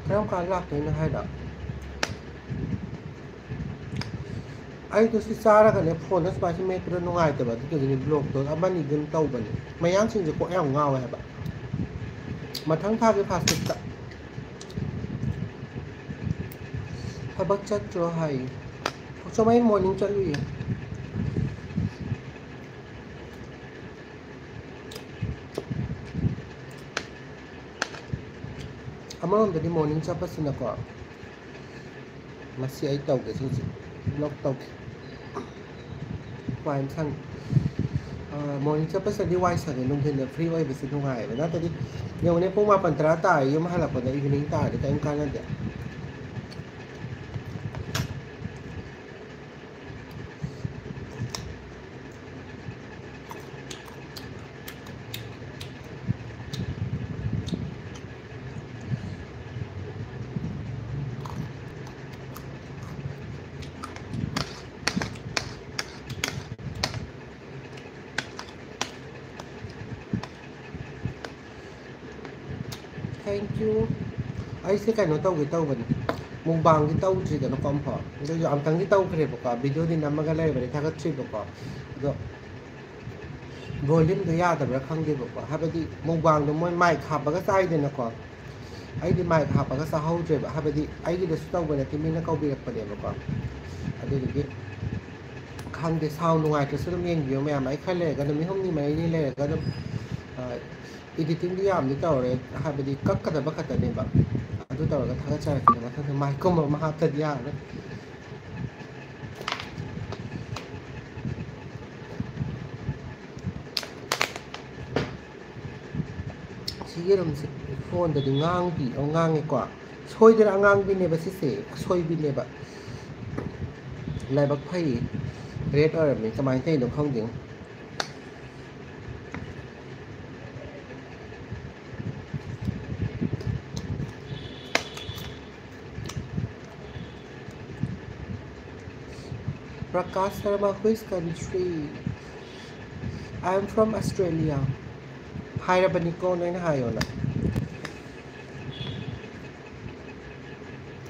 ꯀꯔꯝ ꯀꯥꯟ ꯂꯥꯛꯇꯣꯏꯅꯣ ꯍꯥꯏꯔꯣ? ꯑꯩꯗꯣ ꯁꯤ ꯆꯥꯔꯒꯅꯦ, ꯐꯣꯟꯗ ꯁꯨꯃꯥꯏꯅ ꯁꯨꯝ ꯃꯦꯠꯄꯗꯣ ꯅꯨꯡꯉꯥꯏꯇꯕ, ꯑꯗꯨꯗꯨꯒꯤꯅꯦ ꯕ꯭ꯂꯣꯛꯇꯣ ꯑꯃꯅꯤ ꯑꯗꯨꯝ ꯇꯧꯕꯅꯦ꯫ ꯃꯌꯥꯡꯁꯤꯡꯁꯦ ꯀꯣꯛ ꯌꯥꯝ ꯉꯥꯎꯋꯦ ꯍꯥꯏꯕ꯫ ꯃꯊꯪ ꯊꯥꯒꯤ ꯐꯥꯁ ꯐꯨꯗꯇ꯫ ꯊꯕꯛ ꯆꯠꯇ꯭ꯔꯣ ꯍꯥꯏ꯫ ꯆꯨꯝꯃꯩ ꯃꯣꯔꯅꯤꯡ ꯆꯠꯂꯨꯏꯌꯦ꯫ ꯑꯃꯔꯣꯝꯗꯗꯤ ꯃꯣꯔꯅꯤꯡ ꯆꯠꯄꯁꯤꯅꯀꯣ, ꯃꯁꯤ ꯑꯩ ꯇꯧꯒꯦ, ꯁꯤꯁꯦ ꯕ꯭ꯂꯣꯛ ꯇꯧꯒꯦ꯫ ꯋꯥꯏ ꯑꯃ ꯁꯪꯉꯦ꯫ ꯑꯥ, ꯃꯣꯔꯅꯤꯡ ꯆꯠꯄꯁꯤꯅꯗꯤ ꯋꯥꯏ ꯁꯪꯉꯦ, ꯅꯨꯡꯊꯤꯜꯗ ꯐ꯭ꯔꯤ ꯑꯣꯏꯕꯁꯤ ꯅꯨꯡꯉꯥꯏꯌꯦꯕ꯫ ꯅꯠꯇ꯭ꯔꯗꯤ ꯌꯦꯡꯉꯨꯅꯦ, ꯄꯨꯡ ꯃꯥꯄꯟ ꯇꯔꯥ ꯇꯥꯔꯦ ꯌꯨꯝ ꯍꯜꯂꯛꯄꯗ, ꯏꯚꯤꯅꯤꯡ ꯇꯥꯔꯗꯤ ꯀꯔꯤꯝ ꯀꯥꯟꯅꯗꯦ꯫ Thank you. ꯑꯩꯁꯦ ꯀꯩꯅꯣ ꯇꯧꯒꯦ ꯇꯧꯕꯅꯤ, ꯃꯨꯛꯕꯥꯡꯗꯤ ꯇꯧꯗ꯭ꯔꯤꯗꯅꯀꯣ ꯑꯃꯐꯥꯎ꯫ ꯑꯗꯨꯁꯨ ꯑꯝꯇꯪꯗꯤ ꯇꯧꯈ꯭ꯔꯦꯕꯀꯣ, ꯚꯤꯗꯤꯑꯣꯗꯤ ꯅꯝꯃꯒ ꯂꯩꯔꯕꯅꯤ, ꯊꯥꯒꯠꯇ꯭ꯔꯤꯕꯀꯣ꯫ ꯑꯗꯣ ꯚꯣꯂ꯭ꯌꯨꯝꯗꯣ ꯌꯥꯗꯕ꯭ꯔꯥ ꯈꯪꯗꯦꯕꯀꯣ, ꯍꯥꯏꯕꯗꯤ ꯃꯨꯛꯕꯥꯡꯗꯣ ꯃꯣꯏ ꯃꯥꯏꯛ ꯍꯥꯞꯄꯒ ꯆꯥꯏꯗꯅꯀꯣ꯫ ꯑꯩꯗꯤ ꯃꯥꯏꯛ ꯍꯥꯞꯄꯒ ꯆꯥꯍꯧꯗ꯭ꯔꯦꯕ, ꯍꯥꯏꯕꯗꯤ ꯑꯩꯒꯤꯗꯁꯨ ꯇꯧꯕ ꯅꯠꯇꯦ, ꯃꯤꯅ ꯀꯧꯕꯤꯔꯛꯄꯅꯦꯕꯀꯣ꯫ ꯑꯗꯨꯗꯨꯒꯤ ꯈꯪꯗꯦ, ꯁꯥꯎꯟ ꯅꯨꯡꯉꯥꯏꯇ꯭ꯔꯁꯨ ꯑꯗꯨꯝ ꯌꯦꯡꯕꯤꯌꯣ ꯃꯌꯥꯝ꯫ ꯑꯩ ꯈꯔ ꯂꯩꯔꯒ, ꯅꯨꯃꯤꯠ ꯍꯨꯝꯅꯤ ꯃꯔꯤꯅꯤ ꯂꯩꯔꯒ ꯑꯗꯨꯝ, ꯑ, ꯏꯗꯤꯇꯤꯡꯗꯤ ꯌꯥꯝꯗꯤ ꯇꯧꯔꯦ, ꯍꯥꯏꯕꯗꯤ ꯀꯛꯀꯗꯕ ꯈꯛꯇꯅꯦꯕ꯫ ꯑꯗꯨ ꯇꯧꯔꯒ ꯊꯥꯒꯠꯆꯔꯛꯀꯦ ꯃꯊꯪꯗ꯫ ꯃꯥꯏꯛꯀꯨꯝꯕ ꯑꯃ ꯍꯥꯞꯇꯗꯤ ꯌꯥꯔꯔꯣꯏ꯫ ꯁꯤ ꯌꯦꯔꯨꯝꯁꯦ ꯐꯣꯟꯗꯗꯤ ꯉꯥꯡꯕꯤ, ꯑꯣ, ꯉꯥꯡꯉꯦꯀꯣ꯫ ꯁꯣꯏꯗꯅ ꯑꯉꯥꯡꯕꯤꯅꯦꯕ ꯁꯤꯁꯦ, ꯑꯁꯣꯏꯕꯤꯅꯦꯕ꯫ ꯂꯥꯏꯕꯛ ꯐꯩ, ꯔꯦꯠ ꯑꯣꯏꯔꯝꯃꯤ, ꯀꯃꯥꯏꯅ ꯇꯧꯔꯤꯅꯣ ꯈꯪꯗꯦ꯫ Prakash Sharma, which country? I am from Australia. ꯍꯥꯏꯔꯕꯅꯤꯀꯣ, ꯅꯣꯏꯅ ꯍꯥꯏꯌꯣꯅ꯫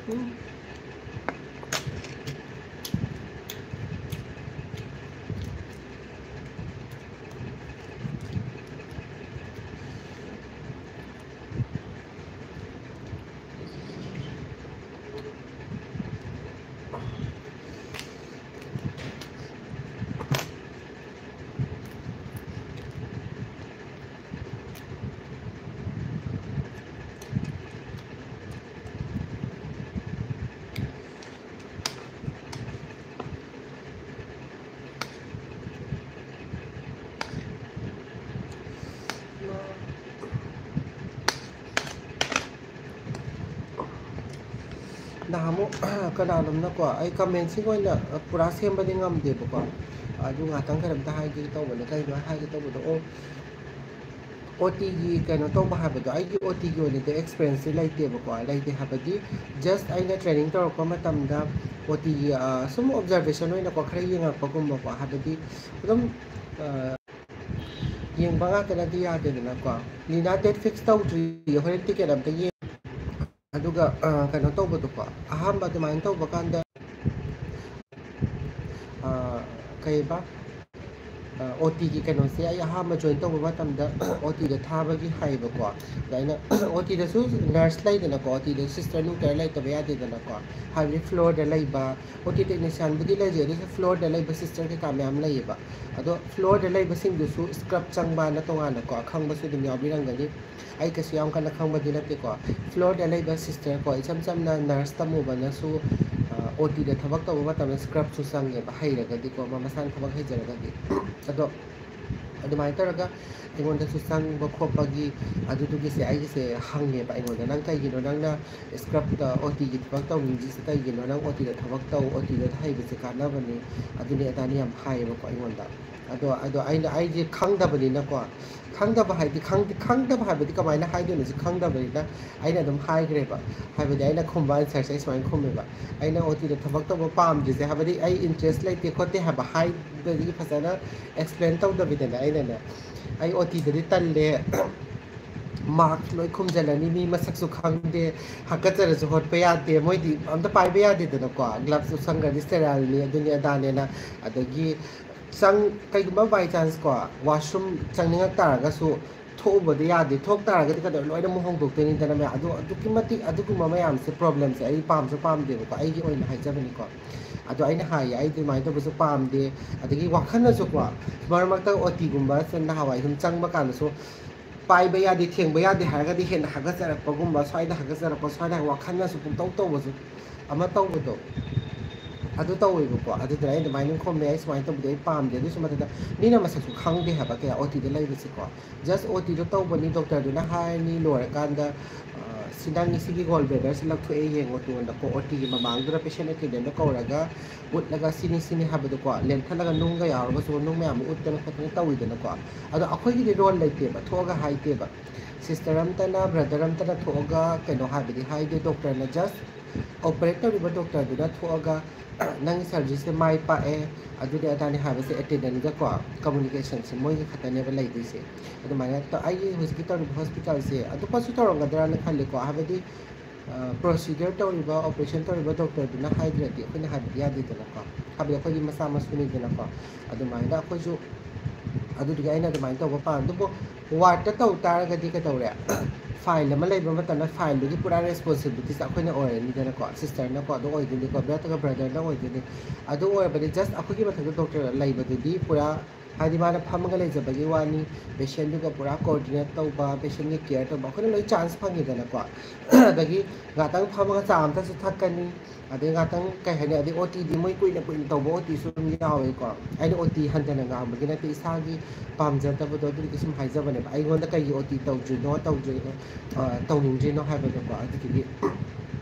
ꯎꯝ꯫ ꯑꯃꯨꯛ ꯀꯅꯥꯅꯣꯝꯅꯀꯣ, ꯑꯩ ꯀꯃꯦꯟꯁꯤꯡ ꯑꯣꯏꯅ ꯄꯨꯔꯥ ꯁꯦꯝꯕꯗꯤ ꯉꯝꯗꯦꯕꯀꯣ, ꯑꯗꯨ ꯉꯥꯛꯇꯪ ꯀꯩꯅꯣꯝꯇ ꯍꯥꯏꯒꯦ ꯇꯧꯕꯅꯦ꯫ ꯀꯩꯅꯣ ꯍꯥꯏꯒꯦ ꯇꯧꯕꯗꯣ, ꯑꯣ, ꯑꯣ ꯇꯤꯒꯤ ꯀꯩꯅꯣ ꯇꯧꯕ ꯍꯥꯏꯕꯗꯣ, ꯑꯩꯒꯤ ꯑꯣ ꯇꯤꯒꯤ ꯑꯣꯏꯅꯗꯤ ꯑꯦꯛꯁꯄꯤꯔꯦꯟꯁꯁꯤ ꯂꯩꯇꯦꯕꯀꯣ꯫ ꯂꯩꯇꯦ ꯍꯥꯏꯕꯗꯤ, ꯖꯁ ꯑꯩꯅ ꯇ꯭ꯔꯦꯅꯤꯡ ꯇꯧꯔꯛꯄ ꯃꯇꯝꯗ ꯑꯣ ꯇꯤꯒꯤ ꯁꯨꯝ ꯑꯣꯕꯖꯥꯔꯕꯦꯁꯟ ꯑꯣꯏꯅꯀꯣ, ꯈꯔ ꯌꯦꯡꯉꯛꯄꯒꯨꯝꯕꯀꯣ, ꯍꯥꯏꯕꯗꯤ ꯑꯗꯨꯝ ꯌꯦꯡꯕ ꯉꯥꯛꯇꯅꯗꯤ ꯌꯥꯗꯦꯗꯅꯀꯣ꯫ ꯂꯤꯅꯥ ꯗꯦꯠ ꯐꯤꯛꯁ ꯇꯧꯗ꯭ꯔꯤꯌꯦ, ꯍꯣꯔꯦꯟ ꯇꯤꯀꯦꯠ ꯑꯝꯇ ꯌꯦꯡ ꯑꯗꯨꯒ ꯀꯩꯅꯣ ꯇꯧꯕꯗꯣꯀꯣ, ꯑꯍꯥꯟꯕ ꯑꯗꯨꯃꯥꯏꯅ ꯇꯧꯕ ꯀꯥꯟꯗ ꯀꯩꯕ, ꯑꯣ ꯇꯤꯒꯤ ꯀꯩꯅꯣꯁꯦ ꯑꯩ ꯑꯍꯥꯟꯕ ꯖꯣꯏꯟ ꯇꯧꯕ ꯃꯇꯝꯗ ꯑꯣ ꯇꯤꯗ ꯊꯥꯕꯒꯤ ꯍꯥꯏꯕꯀꯣ꯫ ꯑꯗ ꯑꯩꯅ ꯑꯣ ꯇꯤꯗꯁꯨ ꯅꯔꯁ ꯂꯩꯗꯅꯀꯣ, ꯑꯣ ꯇꯤꯗꯁꯨ ꯁꯤꯁꯇꯔ ꯅꯨꯡꯇꯔ ꯂꯩꯇꯕ ꯌꯥꯗꯦꯗꯅꯀꯣ, ꯍꯥꯏꯕꯗꯤ ꯐ꯭ꯂꯣꯔꯗ ꯂꯩꯕ, ꯑꯣ ꯇꯤ ꯇꯦꯛꯅꯤꯁꯤꯌꯥꯟꯕꯨꯗꯤ ꯂꯩꯖꯩ, ꯑꯗꯨꯁꯨ ꯐ꯭ꯂꯣꯔꯗ ꯂꯩꯕ ꯁꯤꯁꯇꯔ ꯀꯩꯀꯥ ꯃꯌꯥꯝ ꯂꯩꯌꯦꯕ꯫ ꯑꯗꯣ ꯐ꯭ꯂꯣꯔꯗ ꯂꯩꯕꯁꯤꯡꯗꯨꯁꯨ ꯁ꯭ꯀ꯭ꯔꯕ ꯆꯪꯕꯅ ꯇꯣꯉꯥꯟꯅꯀꯣ, ꯑꯈꯪꯕꯁꯨ ꯑꯗꯨꯝ ꯌꯥꯎꯕꯤꯔꯝꯒꯅꯤ꯫ ꯑꯩ ꯀꯩꯁꯨ ꯌꯥꯝ ꯀꯟꯅ ꯈꯪꯕꯗꯤ ꯅꯠꯇꯦꯀꯣ꯫ ꯐ꯭ꯂꯣꯔꯗ ꯂꯩꯕ ꯁꯤꯁꯇꯔ ꯀꯣ, ꯏꯆꯝ ꯆꯝꯅ ꯅꯔꯁ ꯇꯝꯃꯨꯕꯅꯁꯨ ꯑꯣ ꯇꯤꯗ ꯊꯕꯛ ꯇꯧꯕ ꯃꯇꯝꯗ ꯁ꯭ꯀ꯭ꯔꯕꯁꯨ ꯆꯪꯉꯦꯕ, ꯍꯩꯔꯒꯗꯤꯀꯣ, ꯃꯁꯥꯅ ꯊꯕꯛ ꯍꯩꯖꯔꯒꯗꯤ꯫ ꯑꯗꯣ ꯑꯗꯨꯃꯥꯏꯅ ꯇꯧꯔꯒ ꯑꯩꯉꯣꯟꯗꯁꯨ ꯆꯪꯕ ꯈꯣꯠꯄꯒꯤ ꯑꯗꯨꯗꯨꯒꯤꯁꯦ ꯑꯩꯒꯤꯁꯦ ꯍꯪꯉꯦꯕ ꯑꯩꯉꯣꯟꯗ, "ꯅꯪ ꯀꯩꯒꯤꯅꯣ ꯅꯪꯅ ꯁ꯭ꯀ꯭ꯔꯕꯇ ꯑꯣ ꯇꯤꯒꯤ ꯊꯕꯛ ꯇꯧꯅꯤꯡꯗ꯭ꯔꯤꯁꯦ ꯀꯩꯒꯤꯅꯣ? ꯅꯪ ꯑꯣ ꯇꯤꯗ ꯊꯕꯛ ꯇꯧ, ꯑꯣ ꯇꯤꯗ ꯍꯩꯕꯁꯦ ꯀꯥꯟꯅꯕꯅꯤ, ꯑꯗꯨꯅꯤ ꯑꯗꯥꯅꯤ" ꯌꯥꯝ ꯍꯥꯏꯌꯦꯕꯀꯣ ꯑꯩꯉꯣꯟꯗ꯫ ꯑꯗꯣ ꯑꯗꯣ ꯑꯩꯅ, ꯑꯩꯁꯦ ꯈꯪꯗꯕꯅꯤꯅꯀꯣ, ꯈꯪꯗꯕ ꯍꯥꯏꯗꯤ, ꯈꯪꯗꯕ ꯍꯥꯏꯕꯗꯤ ꯀꯃꯥꯏꯅ ꯍꯥꯏꯗꯣꯏꯅꯣꯁꯦ ꯈꯪꯗꯕꯅꯤꯅ ꯑꯩꯅ ꯑꯗꯨꯝ ꯍꯥꯏꯈ꯭ꯔꯦꯕ꯫ ꯍꯥꯏꯕꯗꯤ ꯑꯩꯅ ꯈꯨꯝꯕ ꯑꯟꯁꯔꯁꯦ ꯑꯩ ꯁꯨꯃꯥꯏꯅ ꯈꯨꯝꯃꯦꯕ, "ꯑꯩꯅ ꯑꯣ ꯇꯤꯗ ꯊꯕꯛ ꯇꯧꯕ ꯄꯥꯝꯗ꯭ꯔꯤꯁꯦ", ꯍꯥꯏꯕꯗꯤ ꯑꯩ ꯏꯟꯇꯔꯦꯁ ꯂꯩꯇꯦ ꯈꯣꯠꯇꯦ ꯍꯥꯏꯕ ꯍꯥꯏꯕꯗꯒꯤ ꯐꯖꯅ ꯑꯦꯛꯁꯄ꯭ꯂꯦꯟ ꯇꯧꯗꯕꯤꯗꯅꯦ ꯑꯩꯅꯅꯦ, "ꯑꯩ ꯑꯣ ꯇꯤꯗꯗꯤ ꯇꯜꯂꯦ, ꯃꯥꯛꯁ ꯂꯣꯏ ꯈꯨꯝꯖꯤꯜꯂꯅꯤ, ꯃꯤ ꯃꯁꯛꯁꯨ ꯈꯪꯗꯦ, ꯍꯥꯀꯠꯆꯔꯁꯨ ꯍꯣꯠꯄ ꯌꯥꯗꯦ, ꯃꯣꯏꯗꯤ ꯑꯝꯇ ꯄꯥꯏꯕ ꯌꯥꯗꯦꯗꯅꯀꯣ, ꯒ꯭ꯂꯞꯁ ꯎꯞꯁꯟꯈ꯭ꯔꯗꯤ ꯁ꯭ꯇꯦꯔꯥꯏꯜꯅꯤ, ꯑꯗꯨꯅꯤ ꯑꯗꯥꯅꯦꯅ, ꯑꯗꯒꯤ ꯆꯪ ꯀꯩꯒꯨꯝꯕ ꯕꯥꯏ ꯆꯥꯟꯁ ꯀꯣ, ꯋꯥꯁꯔꯨꯝ ꯆꯪꯅꯤꯡꯉꯛ ꯇꯥꯔꯒꯁꯨ ꯊꯣꯛꯎꯕꯗꯤ ꯌꯥꯗꯦ, ꯊꯣꯛ ꯇꯥꯔꯒꯗꯤ ꯀꯩꯗꯧꯔꯦ, ꯂꯣꯏꯅ ꯑꯃꯨꯛ ꯍꯣꯡꯗꯣꯛꯇꯣꯏꯅꯤꯗꯅ ꯃꯌꯥꯝ꯫ ꯑꯗꯣ ꯑꯗꯨꯛꯀꯤ ꯃꯇꯤꯛ ꯑꯗꯨꯒꯨꯝꯕ ꯃꯌꯥꯝꯁꯦ, ꯄ꯭ꯔꯣꯕ꯭ꯂꯦꯝꯁꯦ ꯑꯩ ꯄꯥꯝꯁꯨ ꯄꯥꯝꯗꯦꯕꯀꯣ, ꯑꯩꯒꯤ ꯑꯣꯏꯅ ꯍꯥꯏꯖꯕꯅꯤꯀꯣ꯫ ꯑꯗꯣ ꯑꯩꯅ ꯍꯥꯏꯌꯦ, "ꯑꯩ ꯑꯗꯨꯃꯥꯏꯅ ꯇꯧꯕꯁꯨ ꯄꯥꯝꯗꯦ", ꯑꯗꯒꯤ ꯋꯥꯈꯜꯅꯁꯨꯀꯣ, ꯃꯔꯛ ꯃꯔꯛꯇ ꯑꯣ ꯇꯤꯒꯨꯝꯕ ꯁꯨꯝ ꯅꯍꯥꯟꯋꯥꯏ ꯁꯨꯝ ꯆꯪꯕ ꯀꯥꯟꯗꯁꯨ ꯄꯥꯏꯕ ꯌꯥꯗꯦ, ꯊꯦꯡꯕ ꯌꯥꯗꯦ ꯍꯥꯏꯔꯒꯗꯤ ꯍꯦꯟꯅ ꯍꯥꯒꯠꯆꯔꯛꯄꯒꯨꯝꯕ, ꯁ꯭ꯋꯥꯏꯗ ꯍꯥꯒꯠꯆꯔꯛꯄ, ꯁ꯭ꯋꯥꯏꯗ ꯋꯥꯈꯜꯅꯁꯨ ꯄꯨꯡꯇꯧ ꯇꯧꯕꯁꯨ ꯑꯃ ꯇꯧꯕꯗꯣ, ꯑꯗꯨ ꯇꯧꯋꯦꯕꯀꯣ꯫ ꯑꯗꯨꯗꯨꯅ ꯑꯩ ꯑꯗꯨꯃꯥꯏꯅ ꯈꯨꯝꯃꯦ, "ꯑꯩ ꯁꯨꯃꯥꯏꯅ ꯇꯧꯕꯗꯣ ꯑꯩ ꯄꯥꯝꯗꯦ", ꯑꯗꯨꯁꯨ ꯃꯊꯛꯇ ꯃꯤꯅ ꯃꯁꯛꯁꯨ ꯈꯪꯗꯦ ꯍꯥꯏꯕ ꯀꯌꯥ ꯑꯣ ꯇꯤꯗ ꯂꯩꯕꯁꯦꯀꯣ꯫ ꯖꯁ ꯑꯣ ꯇꯤꯗꯣ ꯇꯧꯕꯅꯤ, ꯗꯣꯛꯇꯔꯗꯨꯅ ꯍꯥꯏꯔꯅꯤ, ꯂꯣꯏꯔꯀꯥꯟꯗ ꯁꯤ ꯅꯪꯒꯤ ꯁꯤꯒꯤ ꯒꯣꯜ ꯕ꯭ꯂꯦꯗꯔꯁꯤ ꯂꯧꯊꯣꯛꯑꯦ ꯌꯦꯡꯉꯣ ꯇꯨ ꯍꯥꯏꯅꯀꯣ, ꯑꯣ ꯇꯤꯒꯤ ꯃꯃꯥꯡꯗꯨꯗ ꯄꯦꯁꯦꯟ ꯑꯦꯇꯦꯟꯗꯦꯟꯗꯣ ꯀꯧꯔꯒ ꯎꯠꯂꯒ ꯁꯤꯅꯤ ꯁꯤꯅꯤ ꯍꯥꯏꯕꯗꯣꯀꯣ, ꯂꯦꯟꯊꯠꯂꯒ ꯅꯨꯡꯒ ꯌꯥꯎꯔꯒꯁꯨ ꯅꯨꯡ ꯃꯌꯥꯝ ꯑꯃ ꯎꯠꯇꯅ ꯈꯣꯠꯇꯅ ꯇꯧꯋꯤꯗꯅꯀꯣ꯫ ꯑꯗꯣ ꯑꯩꯈꯣꯏꯒꯤꯗꯤ ꯔꯣꯜ ꯂꯩꯇꯦꯕ, ꯊꯣꯛꯑꯒ ꯍꯥꯏꯗꯦꯕ꯫ ꯁꯤꯁꯇꯔ ꯑꯝꯇꯅ, ꯕ꯭ꯔꯗꯔ ꯑꯝꯇꯅ ꯊꯣꯛꯑꯒ ꯀꯩꯅꯣ ꯍꯥꯏꯕꯗꯤ ꯍꯥꯏꯗꯦ, ꯗꯣꯛꯇꯔꯅ ꯖꯁ ꯑꯣꯄꯔꯦꯠ ꯇꯧꯔꯤꯕ ꯗꯣꯛꯇꯔꯗꯨꯅ ꯊꯣꯛꯑꯒ ꯅꯪꯒꯤ ꯁꯔꯖꯔꯤꯁꯦ ꯃꯥꯏ ꯄꯥꯛꯑꯦ, ꯑꯗꯨꯅꯤ ꯑꯗꯥꯅꯤ ꯍꯥꯏꯕꯁꯦ ꯑꯦꯇꯦꯟꯗꯦꯟꯒꯀꯣ ꯀꯝꯃꯨꯅꯤꯀꯦꯁꯟꯁꯦ ꯃꯣꯏꯒꯤ ꯈꯛꯇꯅꯦꯕ ꯂꯩꯗꯣꯏꯁꯦ꯫ ꯑꯗꯨꯃꯥꯏꯅ ꯇ-, ꯑꯩꯒꯤ ꯍꯧꯖꯤꯛꯀꯤ ꯇꯧꯔꯤꯕ ꯍꯣꯁꯄꯤꯇꯥꯜꯁꯦ ꯑꯇꯣꯞꯄꯁꯨ ꯇꯧꯔꯝꯒꯗ꯭ꯔꯥꯅ ꯈꯜꯂꯤꯀꯣ, ꯍꯥꯏꯕꯗꯤ ꯄ꯭ꯔꯣꯁꯤꯗꯔ ꯇꯧꯔꯤꯕ, ꯑꯣꯄꯔꯦꯁꯟ ꯇꯧꯔꯤꯕ ꯗꯣꯛꯇꯔꯗꯨꯅ ꯍꯥꯏꯗ꯭ꯔꯗꯤ ꯑꯩꯈꯣꯏꯅ ꯍꯥꯏꯕꯗꯤ ꯌꯥꯗꯦꯗꯅꯀꯣ, ꯍꯥꯏꯕꯗꯤ ꯑꯩꯈꯣꯏꯒꯤ ꯃꯆꯥ ꯃꯁꯨꯅꯤꯗꯅꯀꯣ꯫ ꯑꯗꯨꯃꯥꯏꯅ ꯑꯩꯈꯣꯏꯁꯨ, ꯑꯗꯨꯗꯨꯒꯤ ꯑꯩꯅ ꯑꯗꯨꯃꯥꯏꯅ ꯇꯧꯕ ꯄꯥꯝꯃꯦ꯫ ꯑꯗꯨꯕꯨ ꯋꯥꯔꯗꯇ ꯇꯧ ꯇꯥꯔꯒꯗꯤ ꯀꯩꯗꯧꯔꯦ? ꯐꯥꯏꯜ ꯑꯃ ꯂꯩꯕ ꯃꯇꯝꯗ ꯐꯥꯏꯜꯗꯨꯒꯤ ꯄꯨꯔꯥ ꯔꯦꯁꯄꯣꯟꯁꯤꯕꯤꯂꯤꯇꯤꯁꯦ ꯑꯩꯈꯣꯏꯅ ꯑꯣꯏꯔꯅꯤꯗꯅꯀꯣ, ꯁꯤꯁꯇꯔꯅꯀꯣ ꯑꯗꯨ ꯑꯣꯏꯗꯣꯏꯅꯤꯀꯣ, ꯕ꯭ꯔꯗꯔꯒ ꯕ꯭ꯔꯗꯔꯅ ꯑꯣꯏꯗꯣꯏꯅꯤ꯫ ꯑꯗꯨ ꯑꯣꯏꯔꯕꯗꯤ ꯖꯁ ꯑꯩꯈꯣꯏꯒꯤ ꯃꯊꯛꯇ ꯗꯣꯛꯇꯔ ꯂꯩꯕꯗꯨꯗꯤ ꯄꯨꯔꯥ, ꯍꯥꯏꯗꯤ ꯃꯥꯅ ꯐꯝꯃꯒ ꯂꯩꯖꯕꯒꯤ ꯋꯥꯅꯤ, ꯄꯦꯁꯦꯟꯗꯨꯒ ꯄꯨꯔꯥ ꯀꯣꯑꯣꯔꯗꯤꯅꯦꯠ ꯇꯧꯕ, ꯄꯦꯁꯦꯟꯒꯤ ꯀꯤꯌꯔ ꯇꯧꯕ ꯑꯩꯈꯣꯏꯅ ꯂꯣꯏ ꯆꯥꯟꯁ ꯐꯪꯉꯤꯗꯅꯀꯣ꯫ ꯑꯗꯒꯤ ꯉꯥꯛꯇꯪ ꯐꯝꯃꯒ ꯆꯥ ꯑꯝꯇꯁꯨ ꯊꯛꯀꯅꯤ, ꯑꯗꯩ ꯉꯥꯛꯇꯪ ꯀꯩ ꯍꯥꯏꯅꯤ, ꯑꯗꯩ ꯑꯣ ꯇꯤꯗꯤ ꯃꯣꯏ ꯀꯨꯏꯅ ꯀꯨꯏꯅ ꯇꯧꯕ ꯑꯣ ꯇꯤꯁꯨ ꯑꯗꯨꯝ ꯌꯥꯎꯋꯦꯀꯣ꯫ ꯑꯩꯅ ꯑꯣ ꯇꯤ ꯍꯟꯊꯅ ꯉꯥꯡꯕꯒꯤ ꯅꯠꯇꯦ, ꯏꯁꯥꯒꯤ ꯄꯥꯝꯖꯗꯕꯗꯣ ꯑꯗꯨꯗꯨꯒꯤ ꯁꯨꯝ ꯍꯥꯏꯖꯕꯅꯦꯕ, ꯑꯩꯉꯣꯟꯗ ꯀꯩꯒꯤ ꯑꯣ ꯇꯤ ꯇꯧꯗ꯭ꯔꯤꯅꯣ, ꯇꯧꯗ꯭ꯔꯤꯅꯣ, ꯑ, ꯇꯧꯅꯤꯡꯗ꯭ꯔꯤꯅꯣ ꯍꯥꯏꯕꯗꯣꯀꯣ꯫ ꯑꯗꯨꯗꯨꯒꯤ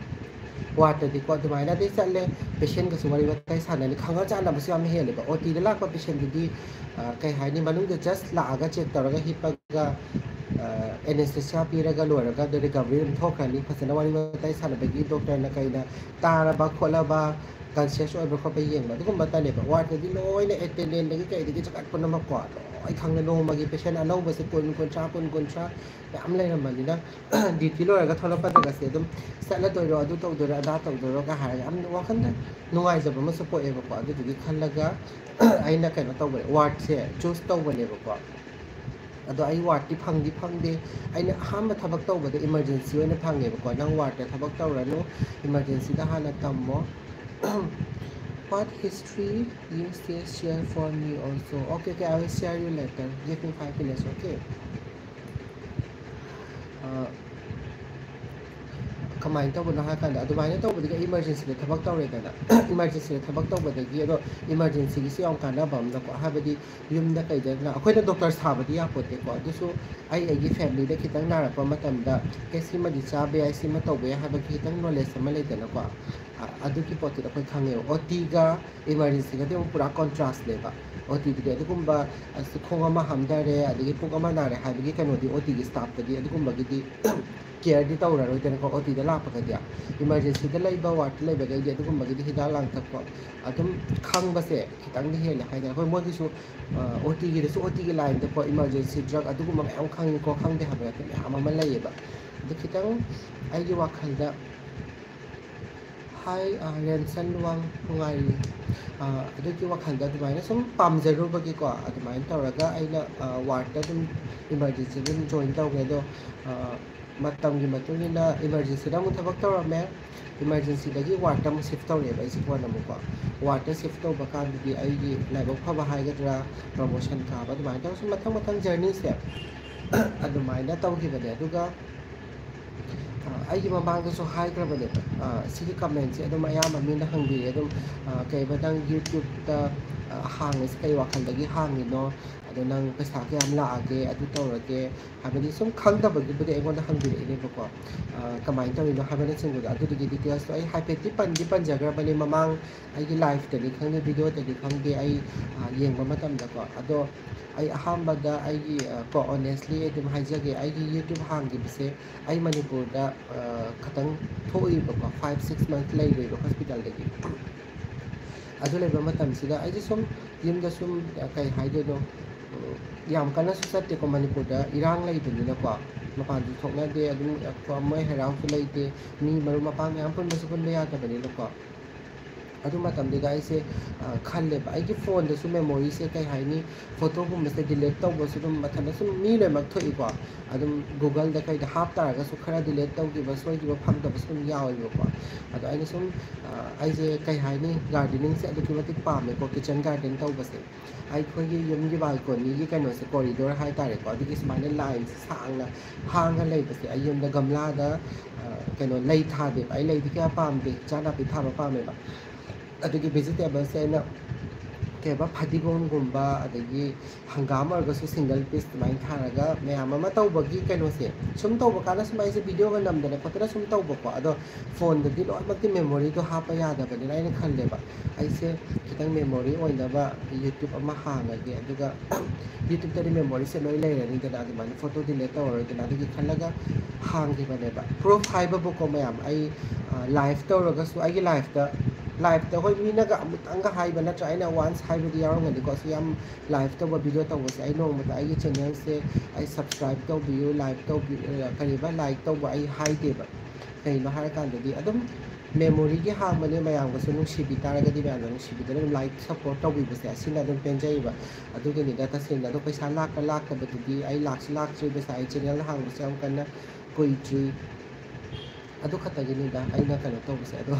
ꯋꯥꯔꯗꯇꯗꯤꯀꯣ ꯑꯗꯨꯃꯥꯏꯅ ꯑꯗꯩ ꯆꯠꯂꯦ, ꯄꯦꯁꯦꯟꯒꯁꯨ ꯋꯥꯔꯤ ꯋꯥꯇꯥꯏ ꯁꯥꯟꯅꯅꯤ, ꯈꯪꯅ ꯆꯥꯟꯅꯕꯁꯨ ꯌꯥꯝ ꯍꯦꯜꯂꯦꯕ꯫ ꯑꯣ ꯇꯤꯗ ꯂꯥꯛꯄ ꯄꯦꯁꯦꯟꯗꯨꯗꯤ, ꯑ, ꯀꯩ ꯍꯥꯏꯅꯤ, ꯃꯅꯨꯡꯗ ꯖꯁ ꯂꯥꯛꯑꯒ ꯆꯦꯛ ꯇꯧꯔꯒ ꯍꯤꯞꯄꯒ, ꯑ, ꯑꯦꯅꯦꯁꯊꯦꯁꯤꯌꯥ ꯄꯤꯔꯒ ꯂꯣꯏꯔꯒ ꯑꯗꯨ ꯔꯤꯀꯚꯔꯤ ꯑꯗꯨꯝ ꯊꯣꯛꯈ꯭ꯔꯅꯤ꯫ ꯐꯖꯅ ꯋꯥꯔꯤ ꯋꯥꯇꯥꯏ ꯁꯥꯟꯅꯕꯒꯤ ꯗꯣꯛꯇꯔꯅ ꯀꯩꯅ ꯇꯥꯔꯕ ꯈꯣꯠꯂꯕ, ꯀꯟꯁꯤꯌꯁ ꯑꯣꯏꯕ꯭ꯔꯥ ꯈꯣꯠꯄ ꯌꯦꯡꯕ, ꯑꯗꯨꯒꯨꯝꯕꯇꯅꯦꯕ꯫ ꯋꯥꯔꯗꯇꯗꯤ ꯂꯣꯏꯅ ꯑꯦꯇꯦꯟꯗꯦꯟꯗꯒꯤ ꯀꯩꯗꯒꯤ ꯖꯒꯥꯠ ꯄꯨꯝꯅꯃꯛꯀꯣ ꯂꯣꯏ ꯈꯪꯅ ꯅꯣꯡꯃꯒꯤ ꯄꯦꯁꯦꯟ ꯑꯅꯧꯕꯁꯦ ꯀꯨꯟ, ꯀꯨꯟꯊ꯭ꯔꯥ, ꯀꯨꯟ, ꯀꯨꯟꯊ꯭ꯔꯥ ꯃꯌꯥꯝ ꯂꯩꯔꯝꯕꯅꯤꯅ ꯗ꯭ꯌꯨꯇꯤ ꯂꯣꯏꯔꯒ ꯊꯣꯛꯂꯛꯄꯗꯒꯁꯦ ꯑꯗꯨꯝ ꯆꯠꯂꯗꯣꯏꯔꯣ, ꯑꯗꯨ ꯇꯧꯗꯣꯏꯔꯣ, ꯑꯗꯥ ꯇꯧꯗꯣꯏꯔꯣ ꯀ ꯍꯥꯏꯔꯒ ꯌꯥꯝ ꯋꯥꯈꯜꯗ ꯅꯨꯡꯉꯥꯏꯖꯕ ꯑꯃꯁꯨ ꯄꯣꯛꯑꯦꯕꯀꯣ꯫ ꯑꯗꯨꯗꯨꯒꯤ ꯈꯜꯂꯒ ꯑꯩꯅ ꯀꯩꯅꯣ ꯇꯧꯕꯅꯦ, ꯋꯥꯔꯗꯁꯦ ꯆꯨꯁ ꯇꯧꯕꯅꯦꯕꯀꯣ꯫ ꯑꯗꯣ ꯑꯩ ꯋꯥꯔꯗꯇꯤ ꯐꯪꯗꯤ ꯐꯪꯗꯦ꯫ ꯑꯩꯅ ꯑꯍꯥꯟꯕ ꯊꯕꯛ ꯇꯧꯕꯗ ꯏꯃꯔꯖꯦꯟꯁꯤ ꯑꯣꯏꯅ ꯐꯪꯉꯦꯕꯀꯣ꯫ "ꯅꯪ ꯋꯥꯔꯗꯇ ꯊꯕꯛ ꯇꯧꯔꯅꯨ, ꯏꯃꯔꯖꯦꯟꯁꯤꯗ ꯍꯥꯟꯅ ꯇꯝꯃꯣ." What history you say share for me also? Okay, okay, I will share you later. Give me five minutes, okay? Uh, ꯀꯃꯥꯏꯅ ꯇꯧꯕꯅꯣ ꯍꯥꯏ ꯀꯥꯟꯗ, ꯑꯗꯨꯃꯥꯏꯅ ꯇꯧꯕꯗꯒꯤ ꯑꯩ ꯏꯃꯥꯔꯖꯦꯟꯁꯤꯗ ꯊꯕꯛ ꯇꯧꯔꯦꯗꯅ꯫ ꯏꯃꯥꯔꯖꯦꯟꯁꯤꯗ ꯊꯕꯛ ꯇꯧꯕꯗꯒꯤ, ꯑꯗꯣ ꯏꯃꯥꯔꯖꯦꯟꯁꯤꯒꯤꯁꯨ ꯌꯥꯝ ꯀꯥꯟꯅꯕ ꯑꯃꯅꯀꯣ, ꯍꯥꯏꯕꯗꯤ ꯌꯨꯝꯗ ꯀꯩꯗ ꯑꯩꯈꯣꯏꯅ ꯗꯣꯛꯇꯔ ꯁꯥꯕꯗꯤ ꯌꯥꯄꯣꯠꯇꯦꯀꯣ, ꯑꯗꯨꯁꯨ ꯑꯩ ꯑꯩꯒꯤ ꯐꯦꯃꯤꯂꯤꯗ ꯈꯤꯇꯪ ꯅꯥꯔꯛꯄ ꯃꯇꯝꯗ, ꯑꯦ, ꯁꯤꯃꯗꯤ ꯆꯥꯕ ꯌꯥꯏ, ꯁꯤꯃ ꯇꯧꯕ ꯌꯥꯏ ꯍꯥꯏꯕꯒꯤ ꯈꯤꯇꯪ ꯅꯣꯂꯦꯖ ꯑꯃ ꯂꯩꯗꯅꯀꯣ꯫ ꯑ-, ꯑꯗꯨꯒꯤ ꯄꯣꯠꯇꯨꯗ ꯑꯩꯈꯣꯏ ꯈꯪꯉꯦꯕ꯫ ꯑꯣ ꯇꯤꯒ ꯏꯃꯥꯔꯖꯦꯟꯁꯤꯒꯗꯤ ꯑꯃꯨꯛ ꯄꯨꯔꯥ ꯀꯣꯟꯇ꯭ꯔꯥꯁꯅꯦꯕ꯫ ꯑꯣ ꯇꯤꯗꯗꯤ ꯑꯗꯨꯒꯨꯝꯕ, ꯑꯁ, ꯈꯣꯡ ꯑꯃ ꯍꯥꯝꯊꯔꯦ, ꯑꯗꯒꯤ ꯄꯨꯛ ꯑꯃ ꯅꯥꯔꯦ ꯍꯥꯏꯕꯒꯤ ꯀꯩꯅꯣꯗꯤ ꯑꯣ ꯇꯤꯒꯤ ꯁ꯭ꯇꯥꯐꯇꯗꯤ ꯑꯗꯨꯒꯨꯝꯕꯒꯤꯗꯤ ꯀꯦꯌꯔꯗꯤ ꯇꯧꯔꯔꯣꯏꯗꯅꯀꯣ, ꯑꯣ ꯇꯤꯗ ꯂꯥꯛꯄꯒꯗꯤ꯫ ꯏꯃꯥꯔꯖꯦꯟꯁꯤꯗ ꯂꯩꯕ, ꯋꯥꯔꯗꯇ ꯂꯩꯕꯈꯩꯗꯤ ꯑꯗꯨꯒꯨꯝꯕꯒꯤꯗꯤ ꯍꯤꯗꯥꯛ ꯂꯥꯡꯊꯛꯀꯣ ꯑꯗꯨꯝ ꯈꯪꯕꯁꯦ ꯈꯤꯇꯪꯗꯤ ꯍꯦꯜꯂꯦ ꯍꯥꯏꯇꯥꯔꯦ꯫ ꯍꯣꯏ, ꯃꯣꯏꯒꯤꯁꯨ, ꯑ, ꯑꯣ ꯇꯤꯒꯤꯗꯁꯨ ꯑꯣ ꯇꯤꯒꯤ ꯂꯥꯏꯟꯗꯀꯣ ꯏꯃꯥꯔꯖꯦꯟꯁꯤ ꯗ꯭ꯔꯛ ꯑꯗꯨꯒꯨꯝꯕ ꯃꯌꯥꯝ ꯈꯪꯉꯤꯀꯣ, ꯈꯪꯗꯦ ꯍꯥꯏꯕ ꯅꯠꯇꯦ, ꯃꯌꯥꯝ ꯑꯃ ꯂꯩꯌꯦꯕ꯫ ꯑꯗꯨ ꯈꯤꯇꯪ ꯑꯩꯒꯤ ꯋꯥꯈꯜꯗ, ꯍꯥꯏ, ꯑ, ꯔꯦꯟꯁꯟ ꯋꯥꯡ, ꯅꯨꯡꯉꯥꯏꯔꯤ꯫ ꯑ, ꯑꯗꯨꯒꯤ ꯋꯥꯈꯜꯗ ꯑꯗꯨꯃꯥꯏꯅ ꯁꯨꯝ ꯄꯥꯝꯖꯔꯨꯕꯒꯤꯀꯣ, ꯑꯗꯨꯃꯥꯏꯅ ꯇꯧꯔꯒ ꯑꯩꯅ, ꯑ, ꯋꯥꯔꯗꯇ ꯑꯗꯨꯝ ꯏꯃꯥꯔꯖꯦꯟꯁꯤꯗ ꯑꯗꯨꯝ ꯖꯣꯏꯟ ꯇꯧꯈ꯭ꯔꯦ꯫ ꯑꯗꯣ, ꯑ, ꯃꯇꯝꯒꯤ ꯃꯇꯨꯡ ꯏꯟꯅ ꯏꯃꯥꯔꯖꯦꯟꯁꯤꯗ ꯑꯃꯨꯛ ꯊꯕꯛ ꯇꯧꯔꯝꯃꯦ, ꯏꯃꯥꯔꯖꯦꯟꯁꯤꯗꯒꯤ ꯋꯥꯔꯗꯇ ꯑꯃꯨꯛ ꯁꯤꯐ ꯇꯧꯔꯛꯑꯦꯕ ꯑꯩꯁꯦ ꯀꯣꯟꯅ ꯑꯃꯨꯛꯀꯣ꯫ ꯋꯥꯔꯗꯇ ꯁꯤꯐ ꯇꯧꯕ ꯀꯥꯟꯗꯗꯤ ꯑꯩꯒꯤ ꯂꯥꯏꯕꯛ ꯐꯕ ꯍꯥꯏꯒꯗ꯭ꯔꯥ, ꯄ꯭ꯔꯃꯣꯁꯟ ꯀꯥꯕ, ꯑꯗꯨꯃꯥꯏꯅ ꯇꯧꯔꯁꯨ ꯃꯊꯪ ꯃꯊꯪ ꯖꯔꯅꯤꯁꯦ ꯑꯗꯨꯃꯥꯏꯅ ꯇꯧꯈꯤꯕꯅꯦ꯫ ꯑꯗꯨꯒ, ꯑ, ꯑꯩꯒꯤ ꯃꯃꯥꯡꯗꯁꯨ ꯍꯥꯏꯈ꯭ꯔꯕꯅꯦꯕ, ꯑ, ꯁꯤꯒꯤ ꯀꯃꯦꯟꯁꯦ ꯑꯗꯨꯝ ꯑꯌꯥꯝꯕ ꯃꯤꯅ ꯍꯪꯕꯤꯔꯦ ꯑꯗꯨꯝ, ꯑ, "ꯀꯩꯕ, ꯅꯪ ꯌꯨꯇ꯭ꯌꯨꯕꯇ, ꯑ, ꯍꯥꯡꯉꯤꯁꯦ ꯀꯩ ꯋꯥꯈꯜꯗꯒꯤ ꯍꯥꯡꯉꯤꯅꯣ? ꯑꯗꯣ ꯅꯪ ꯄꯩꯁꯥ ꯀꯌꯥꯝ ꯂꯥꯛꯑꯒꯦ, ꯑꯗꯨ ꯇꯧꯔꯒꯦ?" ꯍꯥꯏꯕꯗꯤ ꯁꯨꯝ ꯈꯪꯗꯕꯒꯤꯕꯨꯗꯤ ꯑꯩꯉꯣꯟꯗ ꯍꯪꯕꯤꯔꯛꯏꯅꯦꯕꯀꯣ꯫ ꯑ, ꯀꯃꯥꯏꯅ ꯇꯧꯔꯤꯅꯣ ꯍꯥꯏꯕꯅꯆꯤꯡꯕꯗꯣ, ꯑꯗꯨꯗꯨꯒꯤ ꯗꯤꯇꯦꯜꯁꯇꯣ ꯑꯩ ꯍꯥꯏꯐꯦꯠꯇꯤ ꯄꯟꯗꯤ ꯄꯟꯖꯈ꯭ꯔꯕꯅꯦ ꯃꯃꯥꯡ ꯑꯩꯒꯤ ꯂꯥꯏꯐꯇꯅꯤ ꯈꯪꯗꯦ, ꯚꯤꯗꯤꯑꯣꯗꯅꯤ ꯈꯪꯗꯦ, ꯑꯩ, ꯑ, ꯌꯦꯡꯕ ꯃꯇꯝꯗꯀꯣ꯫ ꯑꯗꯣ ꯑꯩ ꯑꯍꯥꯟꯕꯗ ꯑꯩꯒꯤ, ꯑ, ꯀꯣ, ꯑꯣꯅꯦꯁꯂꯤ ꯑꯗꯨꯝ ꯍꯥꯏꯖꯒꯦ, ꯑꯩꯒꯤ ꯌꯨꯇ꯭ꯌꯨꯕ ꯍꯥꯡꯈꯤꯕꯁꯦ ꯑꯩ ꯃꯅꯤꯄꯨꯔꯗ, ꯑ, ꯈꯇꯪ ꯊꯣꯛꯏꯕꯀꯣ, ꯐꯥꯏꯚ ꯁꯤꯛꯁ ꯃꯟꯊ ꯂꯩꯔꯨꯏꯕ ꯍꯣꯁꯄꯤꯇꯥꯜꯗꯒꯤ꯫ ꯑꯗꯨ ꯂꯩꯕ ꯃꯇꯝꯁꯤꯗ ꯑꯩꯁꯦ ꯁꯨꯝ ꯌꯨꯝꯗ ꯁꯨꯝ, ꯑ, ꯀꯩ ꯍꯥꯏꯗꯣꯏꯅꯣ, ꯎꯝ, ꯌꯥꯝ ꯀꯟꯅꯁꯨ ꯆꯠꯇꯦꯀꯣ, ꯃꯅꯤꯄꯨꯔꯗ ꯏꯔꯥꯡ ꯂꯩꯕꯅꯤꯅꯀꯣ, ꯃꯄꯥꯟꯁꯨ ꯊꯣꯛꯅꯗꯦ, ꯑꯗꯨꯝ ꯀꯨꯝꯍꯩ ꯍꯔꯥꯎꯁꯨ ꯂꯩꯇꯦ, ꯃꯤ ꯃꯔꯨꯞ ꯃꯄꯥꯡ ꯃꯌꯥꯝ ꯄꯨꯟꯕꯁꯨ ꯄꯨꯟꯕ ꯌꯥꯗꯕꯅꯤꯅꯀꯣ꯫ ꯑꯗꯨ ꯃꯇꯝꯗꯨꯗ ꯑꯩꯁꯦ ꯈꯜꯂꯦꯕ, ꯑꯩꯒꯤ ꯐꯣꯟꯗꯁꯨ ꯃꯦꯃꯣꯔꯤꯁꯦ ꯀꯩ ꯍꯥꯏꯅꯤ, ꯐꯣꯇꯣꯒꯨꯝꯕꯁꯦ ꯗꯤꯂꯤꯠ ꯇꯧꯕꯁꯨ ꯑꯗꯨꯝ ꯃꯊꯟꯇ ꯁꯨꯝ ꯃꯤ ꯂꯣꯏꯅꯃꯛ ꯊꯣꯛꯏꯀꯣ꯫ ꯑꯗꯨꯝ ꯒꯨꯒꯜꯗ ꯀꯩꯗ ꯍꯥꯞ ꯇꯥꯔꯒꯁꯨ ꯈꯔ ꯗꯤꯂꯤꯠ ꯇꯧꯈꯤꯕ, ꯁꯣꯏꯈꯤꯕ, ꯐꯪꯗꯕꯁꯨ ꯑꯗꯨꯝ ꯌꯥꯎꯋꯦꯕꯀꯣ꯫ ꯑꯗꯣ ꯑꯩꯅ ꯁꯨꯝ ꯑꯩꯁꯦ ꯀꯩ ꯍꯥꯏꯅꯤ, ꯒꯥꯔꯗꯦꯅꯤꯡꯁꯦ ꯑꯗꯨꯛꯀꯤ ꯃꯇꯤꯛ ꯄꯥꯝꯃꯦꯀꯣ, ꯀꯤꯠꯆꯟ ꯒꯥꯔꯗꯦꯟ ꯇꯧꯕꯁꯦ꯫ ꯑꯩꯈꯣꯏꯒꯤ ꯌꯨꯝꯒꯤ ꯕꯥꯜꯀꯣꯅꯤꯒꯤ ꯀꯩꯅꯣꯁꯦ, ꯀꯣꯔꯤꯗꯣꯔ ꯍꯥꯏꯇꯥꯔꯦꯀꯣ, ꯑꯗꯨꯒꯤ ꯁꯨꯃꯥꯏꯅ ꯂꯥꯏꯟꯁꯦ ꯁꯥꯡꯅ ꯍꯥꯡꯉ ꯂꯩꯕꯁꯦ, ꯑꯩ ꯌꯨꯝꯗ ꯒꯝꯂꯥꯗ ꯀꯩꯅꯣ, ꯂꯩ ꯊꯥꯗꯦꯕ꯫ ꯑꯩ ꯂꯩꯗꯤ ꯀꯌꯥ ꯄꯥꯝꯗꯦ, ꯏꯟꯖꯥꯡ ꯅꯥꯄꯤ ꯊꯥꯕ ꯄꯥꯝꯃꯦꯕ꯫ ꯑꯗꯨꯒꯤ ꯚꯦꯖꯤꯇꯦꯕꯜꯁꯦ ꯑꯩꯅ ꯀꯩꯕ, ꯐꯗꯤꯒꯣꯝꯒꯨꯝꯕ, ꯑꯗꯒꯤ ꯍꯪꯒꯥꯝ ꯑꯣꯏꯔꯒꯁꯨ ꯁꯤꯡꯒꯜ ꯄꯤꯁ ꯑꯗꯨꯃꯥꯏꯅ ꯊꯥꯔꯒ ꯃꯌꯥꯝ ꯑꯃ ꯇꯧꯕꯒꯤ ꯀꯩꯅꯣꯁꯦ, ꯁꯨꯝ ꯇꯧꯕ ꯀꯥꯟꯗ ꯁꯨꯝ ꯑꯩꯁꯦ ꯚꯤꯗꯤꯑꯣꯒ ꯅꯝꯗꯅ ꯈꯣꯠꯇꯅ ꯁꯨꯝ ꯇꯧꯕꯀꯣ꯫ ꯑꯗꯣ ꯐꯣꯟꯗꯗꯤ ꯂꯣꯏꯅꯃꯛꯇꯤ ꯃꯦꯃꯣꯔꯤꯗꯣ ꯍꯥꯞꯄ ꯌꯥꯗꯕꯅꯤꯅ ꯑꯩꯅ ꯈꯜꯂꯦꯕ, ꯑꯩꯁꯦ ꯈꯤꯇꯪ ꯃꯦꯃꯣꯔꯤ ꯑꯣꯏꯅꯕ ꯌꯨꯇ꯭ꯌꯨꯕ ꯑꯃ ꯍꯥꯡꯉꯒꯦ, ꯑꯗꯨꯒ ꯌꯨꯇ꯭ꯌꯨꯕꯇꯗꯤ ꯃꯦꯃꯣꯔꯤꯁꯦ ꯂꯣꯏ ꯂꯩꯔꯅꯤꯗꯅ, ꯑꯗꯨꯃꯥꯏꯅ ꯐꯣꯇꯣ ꯗꯤꯂꯦꯠ ꯇꯧꯔꯔꯣꯏꯗꯅ꯫ ꯑꯗꯨꯒꯤ ꯈꯜꯂꯒ ꯍꯥꯡꯈꯤꯕꯅꯦꯕ꯫ ꯄ꯭ꯔꯨꯐ ꯍꯥꯏꯕꯕꯨꯀꯣ ꯃꯌꯥꯝ, ꯑꯩ ꯂꯥꯏꯐ ꯇꯧꯔꯒꯁꯨ, ꯑꯩꯒꯤ ꯂꯥꯏꯐꯇ, ꯂꯥꯏꯐꯇ ꯍꯣꯏ, ꯃꯤꯅꯒ ꯑꯃꯨꯛꯇꯪꯒ ꯍꯥꯏꯕ ꯅꯠꯇ꯭ꯔꯥ, ꯑꯩꯅ ꯋꯥꯟꯁ ꯍꯥꯏꯕꯗꯤ ꯌꯥꯎꯔꯝꯒꯅꯤꯀꯣ, ꯑꯁꯨꯛ ꯌꯥꯝ ꯂꯥꯏꯐ ꯇꯧꯕ, ꯚꯤꯗꯤꯑꯣ ꯇꯧꯕꯁꯦ꯫ ꯑꯩ ꯅꯣꯡꯃꯗ ꯑꯩꯒꯤ ꯆꯦꯅꯦꯜꯁꯦ ꯑꯩ ꯁꯕꯁꯀ꯭ꯔꯥꯏꯕ ꯇꯧꯕꯤꯌꯨ, ꯂꯥꯏꯛ ꯇꯧꯕꯤ-, ꯀꯔꯤꯕ, ꯂꯥꯏꯛ ꯇꯧꯕ ꯑꯩ ꯍꯥꯏꯗꯦꯕ꯫ ꯀꯩꯅꯣ ꯍꯥꯏꯔꯀꯥꯟꯗꯗꯤ ꯑꯗꯨꯝ ꯃꯦꯃꯣꯔꯤꯒꯤ ꯍꯥꯡꯕꯅꯦ, ꯃꯌꯥꯝꯒꯁꯨ ꯅꯨꯡꯁꯤꯕꯤ ꯇꯥꯔꯒꯗꯤ ꯃꯌꯥꯝꯅ ꯅꯨꯡꯁꯤꯕꯤꯗꯅ ꯑꯗꯨꯝ ꯂꯥꯏꯛ, ꯁꯞꯄꯣꯔꯠ ꯇꯧꯕꯤꯕꯁꯦ, ꯑꯁꯤꯅ ꯑꯗꯨꯝ ꯄꯦꯟꯖꯩꯕ꯫ ꯑꯗꯨꯒꯤꯅꯤꯗ ꯇꯁꯦꯡꯅ꯫ ꯑꯗꯣ ꯄꯩꯁꯥ ꯂꯥꯛꯄ ꯂꯥꯛꯇꯕꯗꯨꯗꯤ ꯑꯩ ꯂꯥꯛꯁꯨ ꯂꯥꯛꯇ꯭ꯔꯤ, ꯄꯩꯁꯥ ꯑꯩ ꯆꯦꯅꯦꯜ ꯍꯥꯡꯕꯁꯨ ꯌꯥꯝ ꯀꯟꯅ ꯀꯨꯏꯗ꯭ꯔꯤ꯫ ꯑꯗꯨ ꯈꯛꯇꯒꯤꯅꯤꯗ ꯑꯩꯅ ꯀꯩꯅꯣ ꯇꯧꯕꯁꯦ꯫ ꯑꯗꯣ,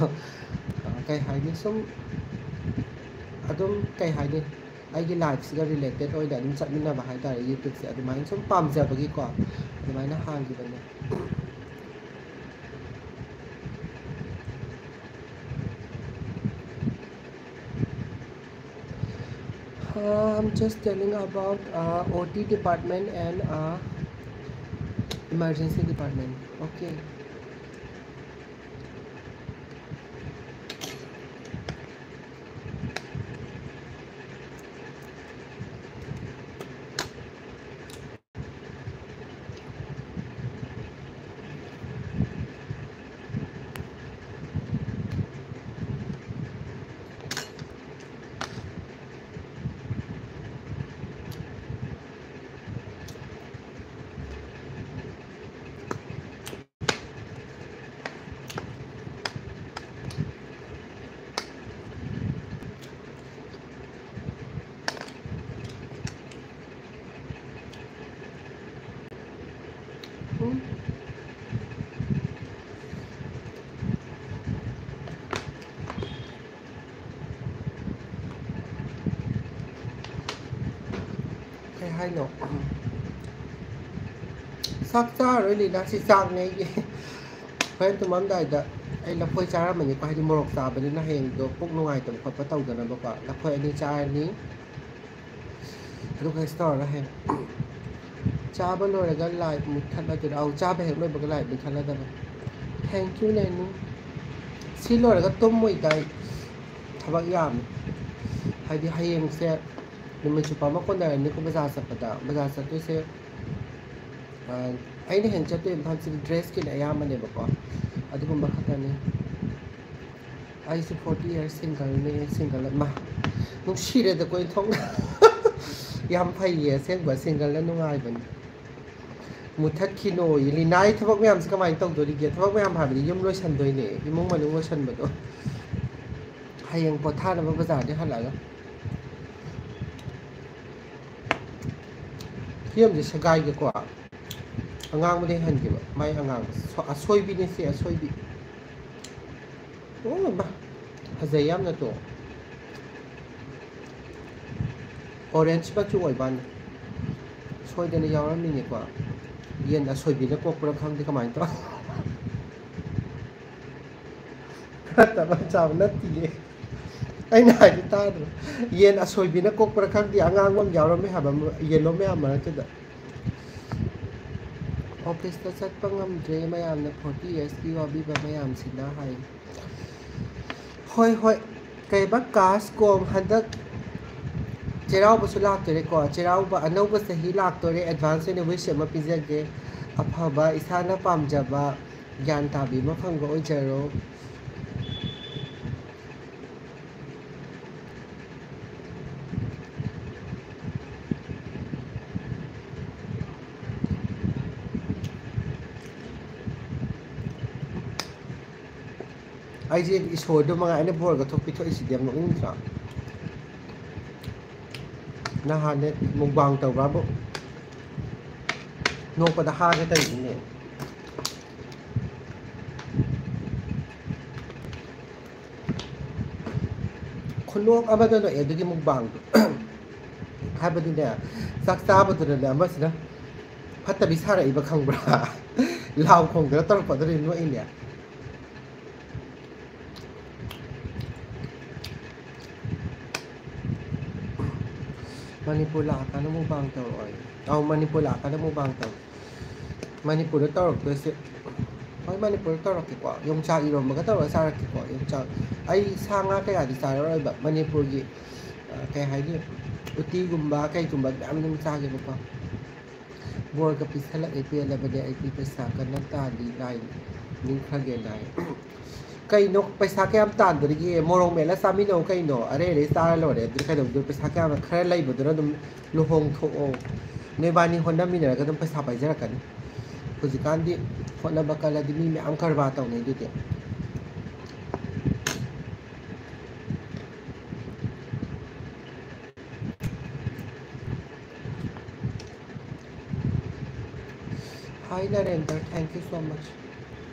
ꯑ, ꯀꯩ ꯍꯥꯏꯅꯤ, ꯁꯨꯝ ꯑꯗꯨꯝ, ꯀꯩ ꯍꯥꯏꯅꯤ, ꯑꯩꯒꯤ ꯂꯥꯏꯐꯁꯤꯒ ꯔꯤꯂꯦꯇꯦꯠ ꯑꯣꯏꯅ ꯑꯗꯨꯝ ꯆꯠꯃꯤꯟꯅꯕ ꯍꯥꯏꯇꯥꯔꯦ, ꯌꯨꯇ꯭ꯌꯨꯕꯁꯦ꯫ ꯑꯗꯨꯃꯥꯏꯅ ꯁꯨꯝ ꯄꯥꯝꯖꯕꯒꯤꯀꯣ, ꯑꯗꯨꯃꯥꯏꯅ ꯍꯥꯡꯈꯤꯕꯅꯦ꯫ Uh, I'm just telling about uh, O T department and uh, emergency department. Okay. ꯀꯩ ꯍꯥꯏꯅꯣ? ꯆꯥꯛ ꯆꯥꯔꯣꯏ ꯂꯤꯅꯥ, ꯁꯤ ꯆꯥꯛꯅꯦ ꯑꯩꯒꯤ꯫ ꯍꯣꯔꯦꯟ ꯇꯨꯝꯃꯝꯗꯥꯏꯗ ꯑꯩ ꯂꯐꯣꯏ ꯆꯥꯔꯝꯃꯅꯤꯀꯣ, ꯍꯥꯏꯗꯤ ꯃꯣꯔꯣꯛ ꯆꯥꯕꯅꯤꯅ ꯍꯌꯦꯡꯗꯣ ꯄꯨꯛ ꯅꯨꯡꯉꯥꯏꯇꯕ ꯈꯣꯠꯄ ꯇꯧꯗꯅꯕꯀꯣ꯫ ꯂꯐꯣꯏ ꯑꯅꯤ ꯆꯥꯔꯅꯤ꯫ ꯑꯗꯨꯒ ꯀꯩꯁꯨ ꯇꯧꯔꯔꯣꯏ ꯍꯌꯦꯡ꯫ ꯆꯥꯕ ꯂꯣꯏꯔꯒ ꯂꯥꯏꯠ ꯃꯨꯠꯊꯠꯂꯗꯣꯏꯔꯥ? ꯑꯧ, ꯆꯥꯕ ꯍꯦꯛ ꯂꯣꯏꯕꯒ ꯂꯥꯏꯠ ꯃꯨꯠꯊꯠꯂꯗꯕꯅꯤ꯫ Thank you, ꯅꯦꯅꯨ꯫ ꯁꯤ ꯂꯣꯏꯔꯒ ꯇꯨꯝꯃꯣꯏꯗ ꯑꯩ꯫ ꯊꯕꯛ ꯌꯥꯝꯃꯤ꯫ ꯍꯥꯏꯗꯤ ꯍꯌꯦꯡꯁꯦ ꯅꯨꯃꯤꯠ ꯆꯨꯞꯄ ꯑꯃ ꯀꯣꯟꯅꯔꯅꯤꯀꯣ ꯕꯖꯥꯔ ꯆꯠꯄꯗ꯫ ꯕꯖꯥꯔ ꯆꯠꯇꯣꯏꯁꯦ, ꯑ, ꯑꯩꯅ ꯍꯦꯟꯅ ꯆꯠꯇꯣꯏ ꯃꯐꯝꯁꯤꯗꯤ ꯗ꯭ꯔꯦꯁꯀꯤꯅ ꯑꯌꯥꯝꯕꯅꯦꯕꯀꯣ꯫ ꯑꯗꯨꯒꯨꯝꯕ ꯈꯛꯇꯅꯤ꯫ ꯑꯩꯁꯨ forty years singleꯅꯦ, single ꯑꯃ꯫ ꯅꯨꯡꯁꯤꯔꯦꯗꯀꯣ ꯏꯟꯊꯣꯛꯅ꯫ ꯌꯥꯝ ꯐꯩꯌꯦ ꯑꯁꯦꯡꯕ, singleꯅ ꯅꯨꯡꯉꯥꯏꯕꯅꯤ꯫ ꯃꯨꯊꯠꯈꯤꯅꯣꯌꯦ꯫ ꯂꯤꯅꯥꯒꯤ ꯊꯕꯛ ꯃꯌꯥꯝꯁꯦ ꯀꯃꯥꯏꯅ ꯇꯧꯗꯣꯔꯤꯒꯦ? ꯊꯕꯛ ꯃꯌꯥꯝ ꯍꯥꯏꯕꯗꯤ ꯌꯨꯝ ꯂꯣꯏꯁꯟꯗꯣꯏꯅꯦ, ꯏꯃꯨꯡ ꯃꯅꯨꯡ ꯂꯣꯏꯁꯟꯕꯗꯣ꯫ ꯍꯌꯦꯡ ꯄꯣꯊꯥꯅꯕ ꯕꯖꯥꯔꯗꯩ ꯍꯜꯂꯛꯑꯒ꯫ ꯐꯤꯂꯝꯁꯦ ꯁꯦꯒꯥꯏꯒꯦꯀꯣ꯫ ꯑꯉꯥꯡꯕꯗꯩ ꯍꯟꯈꯤꯕ, ꯃꯥꯏ ꯑꯉꯥꯡꯕ꯫ ꯁꯣ-, ꯑꯁꯣꯏꯕꯤꯅꯦ ꯁꯤ, ꯑꯁꯣꯏꯕꯤ꯫ ꯑꯣ, ꯃꯥ, ꯐꯖꯩ ꯌꯥꯝꯅ ꯇꯣ꯫ Orange ꯃꯆꯨ ꯑꯣꯏꯕꯥꯅꯤ꯫ ꯁꯣꯏꯗꯅ ꯌꯥꯎꯔꯝꯃꯤꯅꯦꯀꯣ꯫ ꯌꯦꯟ ꯑꯁꯣꯏꯕꯤꯅ ꯀꯣꯛꯄ꯭ꯔꯥ ꯈꯪꯗꯦ ꯀꯃꯥꯏꯅ ꯇꯧ-, ꯈꯔ ꯇꯞꯅ ꯆꯥꯕ ꯅꯠꯇꯤꯌꯦ꯫ ꯑꯩꯅ ꯍꯥꯏꯗꯤ ꯇꯥꯗ꯭ꯔꯣ? ꯌꯦꯟ ꯑꯁꯣꯏꯕꯤꯅ ꯀꯣꯛꯄ꯭ꯔꯥ ꯈꯪꯗꯦ, ꯑꯉꯥꯡꯕ ꯑꯃ ꯌꯥꯎꯔꯝꯃꯦ ꯍꯥꯏꯕ, yellow ꯃꯌꯥꯝ ꯃꯔꯛꯇꯨꯗ꯫ Officeꯇ ꯆꯠꯄ ꯉꯝꯗ꯭ꯔꯦ ꯃꯌꯥꯝꯅ forty yearsꯀꯤ ꯋꯥꯕꯤꯕ ꯃꯌꯥꯝꯁꯤꯅ ꯍꯥꯏ꯫ ꯍꯣꯏ, ꯍꯣꯏ꯫ ꯀꯩꯕ, ꯀꯥꯁ ꯀꯣꯝ, ꯍꯟꯗꯛ ꯆꯩꯔꯥꯎꯕꯁꯨ ꯂꯥꯛꯇꯣꯔꯦꯀꯣ꯫ ꯆꯩꯔꯥꯎꯕ, ꯑꯅꯧꯕ ꯆꯍꯤ ꯂꯥꯛꯇꯣꯔꯦ꯫ Advance ꯑꯣꯏꯅ wish ꯑꯃ ꯄꯤꯖꯒꯦ꯫ ꯑꯐꯕ, ꯏꯁꯥꯅ ꯄꯥꯝꯖꯕ, ꯒ꯭ꯌꯥꯟ ꯇꯥꯕꯤ ꯑꯃ ꯐꯪꯕ ꯑꯣꯏꯖꯔꯣ꯫ ꯑꯩꯁꯦ ꯏꯁꯣꯔꯗꯨ ꯃꯉꯥꯏ ꯑꯩꯅ ꯕꯣꯔꯒ ꯊꯣꯛ ꯄꯤꯊꯣꯛꯏꯁꯤꯗꯤ, ꯌꯥꯝ ꯅꯣꯛꯅꯤꯡꯗ꯭ꯔꯥ? ꯅꯍꯥꯟꯅꯦ mukbang ꯇꯧꯕ꯭ꯔꯥꯕꯨ? ꯅꯣꯛꯄꯗ ꯍꯥꯒꯦ ꯇꯧꯔꯤꯅꯤꯅꯦ꯫ ꯈꯨꯅꯣꯛ ꯑꯃꯗ ꯅꯣꯛꯑꯦ ꯑꯗꯨꯒꯤ ꯃꯨꯛꯕꯥꯡꯗꯣ꯫ ꯍꯥꯏꯕꯗꯤꯅꯦ, ꯆꯥꯛ ꯆꯥꯕꯗꯨꯗꯅꯦ ꯑꯃꯁꯤꯅ ꯐꯠꯇꯕꯤ ꯁꯥꯔꯛꯏꯕ ꯈꯪꯕ꯭ꯔꯥ? ꯂꯥꯎ ꯈꯣꯡꯗꯅ ꯇꯧꯔꯛꯄꯗꯨꯅ ꯅꯣꯛꯏꯅꯦ꯫ ꯃꯅꯤꯄꯨꯔ ꯂꯥꯛꯑꯀꯥꯟꯗ ꯃꯨꯛꯕꯥꯡ ꯇꯧꯔꯛꯑꯣ꯫ ꯑꯧ, ꯃꯅꯤꯄꯨꯔ ꯂꯥꯛꯑꯀꯥꯟꯗ ꯃꯨꯛꯕꯥꯡ ꯇꯧꯔꯛꯑꯣ꯫ ꯃꯅꯤꯄꯨꯔꯗ ꯇꯧꯔꯛꯇꯣꯏꯁꯦ, ꯍꯣꯏ, ꯃꯅꯤꯄꯨꯔꯗ ꯇꯧꯔꯛꯀꯦꯀꯣ꯫ ꯌꯣꯡꯆꯥꯛ ꯏꯔꯣꯝꯕꯒ ꯇꯧꯔꯒ ꯆꯥꯔꯛꯀꯦꯀꯣ꯫ ꯌꯣꯡꯆꯥꯛ, ꯑꯩ ꯁꯥ ꯉꯥ ꯀꯌꯥꯗꯤ ꯆꯥꯔꯛꯑꯔꯣꯏꯕ꯫ ꯃꯅꯤꯄꯨꯔꯒꯤ, ꯑ, ꯀꯩ ꯍꯥꯏꯅꯤ, ꯎꯇꯤꯒꯨꯝꯕ ꯀꯩꯒꯨꯝꯕ ꯃꯌꯥꯝ ꯑꯗꯨꯝ ꯆꯥꯒꯦꯕꯀꯣ꯫ ꯕꯣꯔꯒ ꯄꯤꯁꯜꯂꯛꯑꯦ, ꯄꯦꯜꯂꯕꯅꯦ ꯑꯩꯗꯤ꯫ ꯄꯩꯁꯥ ꯀꯟꯅ ꯇꯥꯜꯂꯤ, ꯂꯥꯏ ꯅꯤꯡꯈ꯭ꯔꯒꯦ ꯂꯥꯏ꯫ ꯀꯩꯅꯣ, ꯄꯩꯁꯥ ꯀꯌꯥꯝ ꯇꯥꯟꯗꯣꯔꯤꯒꯦ? ꯃꯣꯔꯣꯛ ꯃꯦꯠꯂ ꯆꯥꯃꯤꯟꯅꯧ ꯀꯩꯅꯣ, ꯑꯔꯩ ꯑꯔꯩ ꯆꯥꯔ ꯂꯣꯏꯔꯦ꯫ ꯑꯗꯨ ꯀꯩꯗꯧꯗꯣꯏ? ꯄꯩꯁꯥ ꯀꯌꯥꯝ, ꯈꯔ ꯂꯩꯕꯗꯨꯅ ꯑꯗꯨꯝ ꯂꯨꯍꯣꯡꯊꯣꯛꯑꯣ꯫ ꯅꯣꯏꯕꯥꯅꯤ ꯍꯣꯠꯅꯃꯤꯟꯅꯔꯒ ꯑꯗꯨꯝ ꯄꯩꯁꯥ ꯄꯥꯏꯖꯔꯛꯀꯅꯤ꯫ ꯍꯧꯖꯤꯛꯀꯥꯟꯗꯤ ꯍꯣꯠꯅꯕ ꯀꯜꯂꯗꯤ ꯃꯤ ꯃꯌꯥꯝ ꯀꯔꯕꯥꯔ ꯇꯧꯅꯩ ꯑꯗꯨꯗꯤ꯫ Hi Narendra, thank you so much.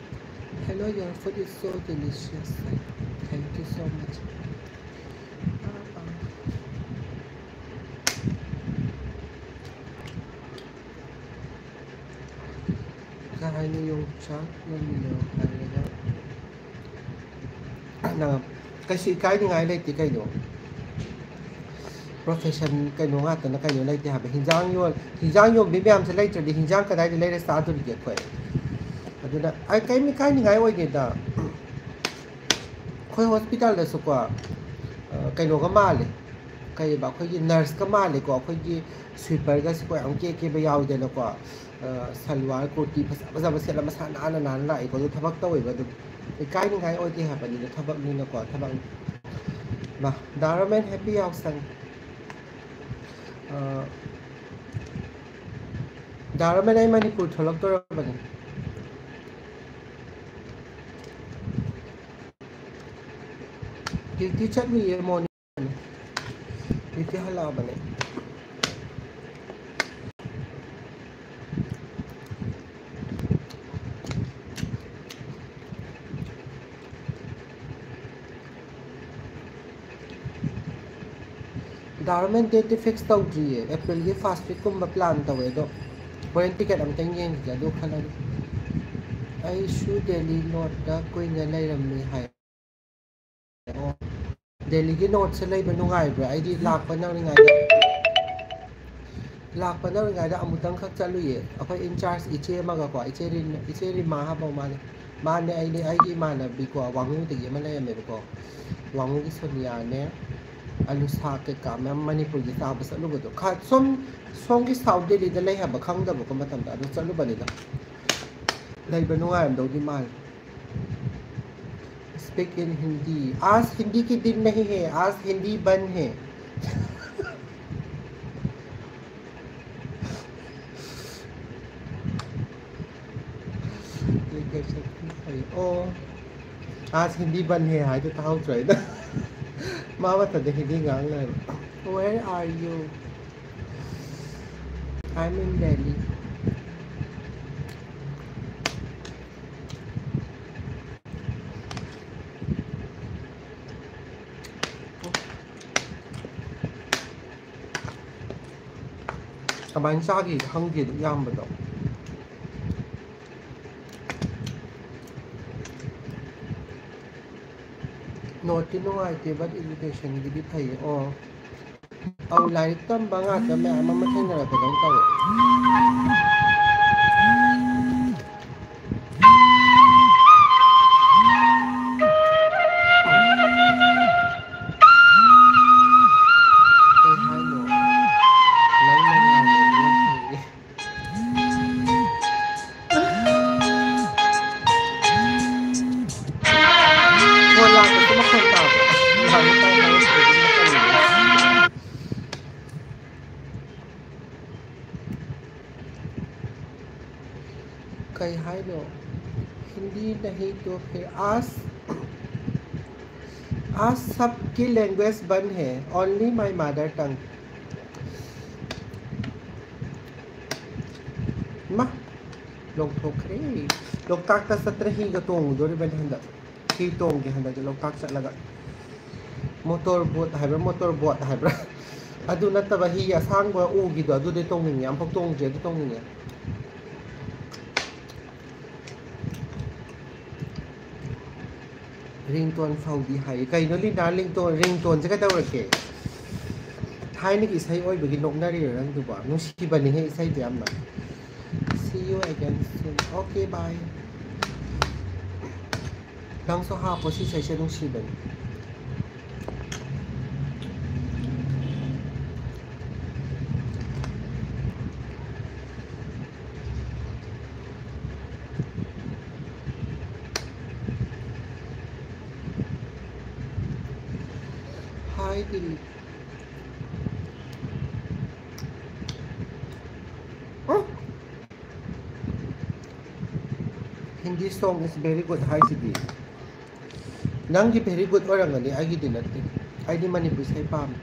Hello, your food is so delicious. Thank you so much. ꯀꯩ ꯍꯥꯏꯅꯤ, ꯌꯣꯡꯆꯥꯛ ꯌꯣꯟꯃꯤꯟꯅꯕ ꯍꯥꯏꯔꯒ ꯅꯪ ꯀꯩꯁꯨ ꯏꯀꯥꯏꯅꯤꯡꯉꯥꯏ ꯂꯩꯇꯦ ꯀꯩꯅꯣ꯫ Profession ꯀꯩꯅꯣ ꯉꯥꯛꯇꯅ ꯀꯩꯅꯣ ꯂꯩꯇꯦ ꯍꯥꯏꯕ꯫ ꯍꯤꯟꯖꯥꯡ ꯌꯣꯟ-, ꯍꯤꯟꯖꯥꯡ ꯌꯣꯟꯕꯤ ꯃꯌꯥꯝꯁꯦ ꯂꯩꯇ꯭ꯔꯗꯤ ꯍꯤꯟꯖꯥꯡ ꯀꯗꯥꯏꯗ ꯂꯩꯔ ꯆꯥꯗꯣꯔꯤꯒꯦ ꯑꯩꯈꯣꯏ? ꯑꯗꯨꯅ ꯑꯩ ꯀꯩꯝ ꯏꯀꯥꯏꯅꯤꯡꯉꯥꯏ ꯑꯣꯏꯗꯦꯗ꯫ ꯑꯩꯈꯣꯏ ꯍꯣꯁꯄꯤꯇꯥꯜꯗꯁꯨꯀꯣ, ꯑ, ꯀꯩꯅꯣꯒ ꯃꯥꯜꯂꯦ, ꯀꯩꯕ, ꯑꯩꯈꯣꯏꯒꯤ ꯅꯔꯁꯀ ꯃꯥꯜꯂꯦꯀꯣ꯫ ꯑꯩꯈꯣꯏꯒꯤ ꯁ꯭ꯋꯤꯄꯔꯒꯁꯦꯀꯣ ꯌꯥꯝ ꯀꯦ ꯀꯦꯕ ꯌꯥꯎꯗꯅꯀꯣ꯫ ꯑ, ꯁꯜꯋꯥꯔ ꯀꯨꯔꯇꯤ ꯐꯖ ꯐꯖꯕ ꯁꯦꯠꯂ ꯃꯁꯥ ꯅꯥꯟꯅ ꯅꯥꯟꯅ ꯂꯥꯛꯏꯀꯣ꯫ ꯑꯗꯨ ꯊꯕꯛ ꯇꯧꯋꯦꯕ ꯑꯗꯨꯝ꯫ ꯏꯀꯥꯏꯅꯤꯡꯉꯥꯏ ꯑꯣꯏꯗꯦ ꯍꯥꯏꯕꯅꯤꯗ, ꯊꯕꯛꯅꯤꯅꯀꯣ, ꯊꯕꯛ꯫ ꯃꯥ, ꯗꯥ ꯔꯣꯃꯦꯟ, ꯍꯦꯄꯤ ꯌꯥꯎꯁꯪ꯫ ꯑ, ꯗꯥ ꯔꯣꯃꯦꯟ, ꯑꯩ ꯃꯅꯤꯄꯨꯔ ꯊꯣꯛꯂꯛꯇꯣꯔꯕꯅꯤ꯫ ꯗ꯭ꯌꯨꯇꯤ ꯆꯠꯂꯨꯏꯌꯦ, ꯃꯣꯔꯅꯤꯡ꯫ ꯗ꯭ꯌꯨꯇꯤ ꯍꯜꯂꯛꯑꯕꯅꯦ꯫ ꯒꯚꯔꯟꯃꯦꯟ ꯗꯦꯠꯇꯤ ꯐꯤꯛꯁ ꯇꯧꯗ꯭ꯔꯤꯌꯦ꯫ ꯑꯦꯄ꯭ꯔꯤꯜꯒꯤ ꯐꯥꯔꯁꯠ ꯋꯤꯛꯀꯨꯝꯕ ꯄ꯭ꯂꯥꯟ ꯇꯧꯋꯦ, ꯑꯗꯣ ꯍꯣꯔꯦꯟ ꯇꯤꯀꯦꯠ ꯑꯝꯇꯪ ꯌꯦꯡꯈꯤꯒꯦ, ꯑꯗꯨ ꯈꯜꯂꯒꯦ꯫ ꯑꯩꯁꯨ ꯗꯦꯜꯂꯤ ꯅꯣꯔꯠꯇ ꯀꯨꯏꯅ ꯂꯩꯔꯝꯃꯤ ꯍꯥꯏ꯫ ꯑꯣ, ꯗꯦꯜꯂꯤꯒꯤ ꯅꯣꯔꯠꯁꯦ ꯂꯩꯕ ꯅꯨꯡꯉꯥꯏꯕ꯭ꯔꯥ? ꯑꯩꯗꯤ ꯂꯥꯛꯄ ꯅꯪꯔꯤꯉꯩꯗ, ꯂꯥꯛꯄ ꯅꯪꯔꯤꯉꯩꯗ ꯑꯃꯨꯛꯇꯪꯈꯛ ꯆꯠꯂꯨꯏꯌꯦ꯫ ꯑꯩꯈꯣꯏ ꯏꯟꯆꯥꯔꯖ ꯏꯆꯦ ꯑꯃꯒꯀꯣ, ꯏꯆꯦ ꯔꯤꯟ-, ꯏꯆꯦ ꯔꯤꯃꯥ ꯍꯥꯏꯕ ꯃꯥꯅꯦ꯫ ꯃꯥꯅꯦ, ꯑꯩꯅꯦ, ꯑꯩꯒꯤ ꯏꯃꯥꯟꯅꯕꯤꯀꯣ, ꯋꯥꯉꯨꯗꯒꯤ ꯑꯃ ꯂꯩꯔꯝꯃꯦꯕꯀꯣ꯫ ꯋꯥꯉꯨꯒꯤ ꯁꯣꯅꯤꯌꯥꯅꯦ, ꯑꯂꯨꯁꯥ ꯀꯩꯀꯥ ꯃꯌꯥꯝ ꯃꯅꯤꯄꯨꯔꯒꯤ ꯆꯥꯕ ꯆꯠꯂꯨꯕꯗꯣ꯫ ꯈ-, ꯁꯣꯝ, ꯁꯣꯝꯒꯤ ꯁꯥꯎꯠ ꯗꯦꯜꯂꯤꯗ ꯂꯩ ꯍꯥꯏꯕ ꯈꯪꯗꯕꯀꯣ ꯃꯇꯝꯗ, ꯑꯗꯨ ꯆꯠꯂꯨꯕꯅꯤꯗ꯫ ꯂꯩꯕ ꯅꯨꯡꯉꯥꯏꯔꯝꯗꯧꯗꯤ ꯃꯥꯜꯂꯤ꯫ Speak in Hindi. आज हिंदी की दिन नहीं है, आज हिंदी बंद है। ये कैसे? ओ, आज हिंदी बंद है ꯍꯥꯏꯗꯣ ꯇꯥꯍꯧꯗ꯭ꯔꯣ ꯑꯩꯅ? ꯃꯥ ꯃꯊꯟꯇ ꯍꯤꯟꯗꯤ ꯉꯥꯡ ꯂꯩꯔꯦ꯫ Where are you? I'm in Delhi. ꯀꯃꯥꯏꯅ ꯆꯥꯒꯦ ꯈꯪꯗꯦ ꯑꯗꯨꯛ ꯌꯥꯝꯕꯗꯣ꯫ ꯅꯣꯠꯇꯤ ꯅꯨꯡꯉꯥꯏꯇꯦ, but educationꯒꯤꯗꯤ ꯐꯩꯌꯦ꯫ ꯑꯣ, ꯑꯧ, ꯂꯥꯏꯔꯤꯛ ꯇꯝꯕ ꯉꯥꯛꯇ ꯃꯌꯥꯝ ꯑꯃ ꯊꯦꯡꯅꯔꯛꯄꯗꯧ ꯇꯧꯋꯦ꯫ ꯀꯩ ꯍꯥꯏꯅꯣ? ꯅꯪꯅ ꯉꯥꯡꯕꯗꯨꯅ ꯐꯩꯌꯦ꯫ ꯐꯣꯟ ꯂꯥꯛꯄꯁꯦ ꯃꯈꯣꯟ ꯇꯥꯕ꯭ꯔꯥ? ꯉꯁꯥꯏ ꯇꯥꯏ ꯍꯥꯏꯔꯛꯇ꯭ꯔꯗꯤ ꯃꯈꯣꯟ ꯂꯩꯌꯦ꯫ ꯀꯩ ꯍꯥꯏꯅꯣ? हिंदी नहीं तो फिर आज, आज सबकी language बंद है, only my mother tongue. ꯏꯃꯥ, ꯂꯧꯊꯣꯛꯈ꯭ꯔꯦ꯫ ꯂꯣꯛꯇꯥꯛꯇ ꯆꯠꯇꯅ ꯍꯤꯒ ꯇꯣꯡꯉꯨꯗꯣꯔꯤꯕꯅꯤ ꯍꯟꯗꯛ꯫ ꯍꯤ ꯇꯣꯡꯒꯦ ꯍꯟꯗꯛꯇꯤ ꯂꯣꯛꯇꯥꯛ ꯆꯠꯂꯒ꯫ ꯃꯣꯇꯣꯔ ꯕꯣꯠ ꯍꯥꯏꯕ꯭ꯔꯥ, ꯃꯣꯇꯣꯔ ꯕꯣꯠ ꯍꯥꯏꯕ꯭ꯔꯥ? ꯑꯗꯨ ꯅꯠꯇꯕ ꯍꯤ ꯑꯁꯥꯡꯕ ꯎꯒꯤꯗꯣ, ꯑꯗꯨꯗꯤ ꯇꯣꯡꯅꯤꯡꯉꯦ, ꯑꯝꯐꯥꯎ ꯇꯣꯡꯗ꯭ꯔꯤ, ꯑꯗꯨ ꯇꯣꯡꯅꯤꯡꯉꯦ꯫ ꯔꯤꯡꯇꯣꯟ ꯐꯥꯎꯗꯤ ꯍꯥꯏ꯫ ꯀꯩꯅꯣ ꯂꯤꯅꯥ, ꯔꯤꯡꯇꯣꯟ, ꯔꯤꯡꯇꯣꯟꯁꯦ ꯀꯩꯗꯧꯔꯒꯦ? ꯊꯥꯏꯅꯒꯤ ꯏꯁꯩ ꯑꯣꯏꯕꯒꯤ ꯅꯣꯛꯅꯔꯤꯔꯣ ꯅꯪꯗꯨꯕꯣ? ꯅꯨꯡꯁꯤꯕꯅꯤꯍꯦ ꯏꯁꯩꯗꯣ ꯌꯥꯝꯅ꯫ See you again soon. Okay, bye. ꯅꯪꯁꯨ ꯍꯥꯞꯄꯣ, ꯁꯤ ꯏꯁꯩꯁꯦ ꯅꯨꯡꯁꯤꯕꯅꯤ꯫ Hi, Dilip. Hindi song is very good ꯍꯥꯏꯁꯤꯗꯤ꯫ ꯅꯪꯒꯤ very good ꯑꯣꯏꯔꯝꯒꯅꯤ, ꯑꯩꯒꯤꯗꯤ ꯅꯠꯇꯦ꯫ ꯑꯩꯗꯤ ꯃꯅꯤꯄꯨꯔ ꯏꯁꯩ ꯄꯥꯝꯃꯤ꯫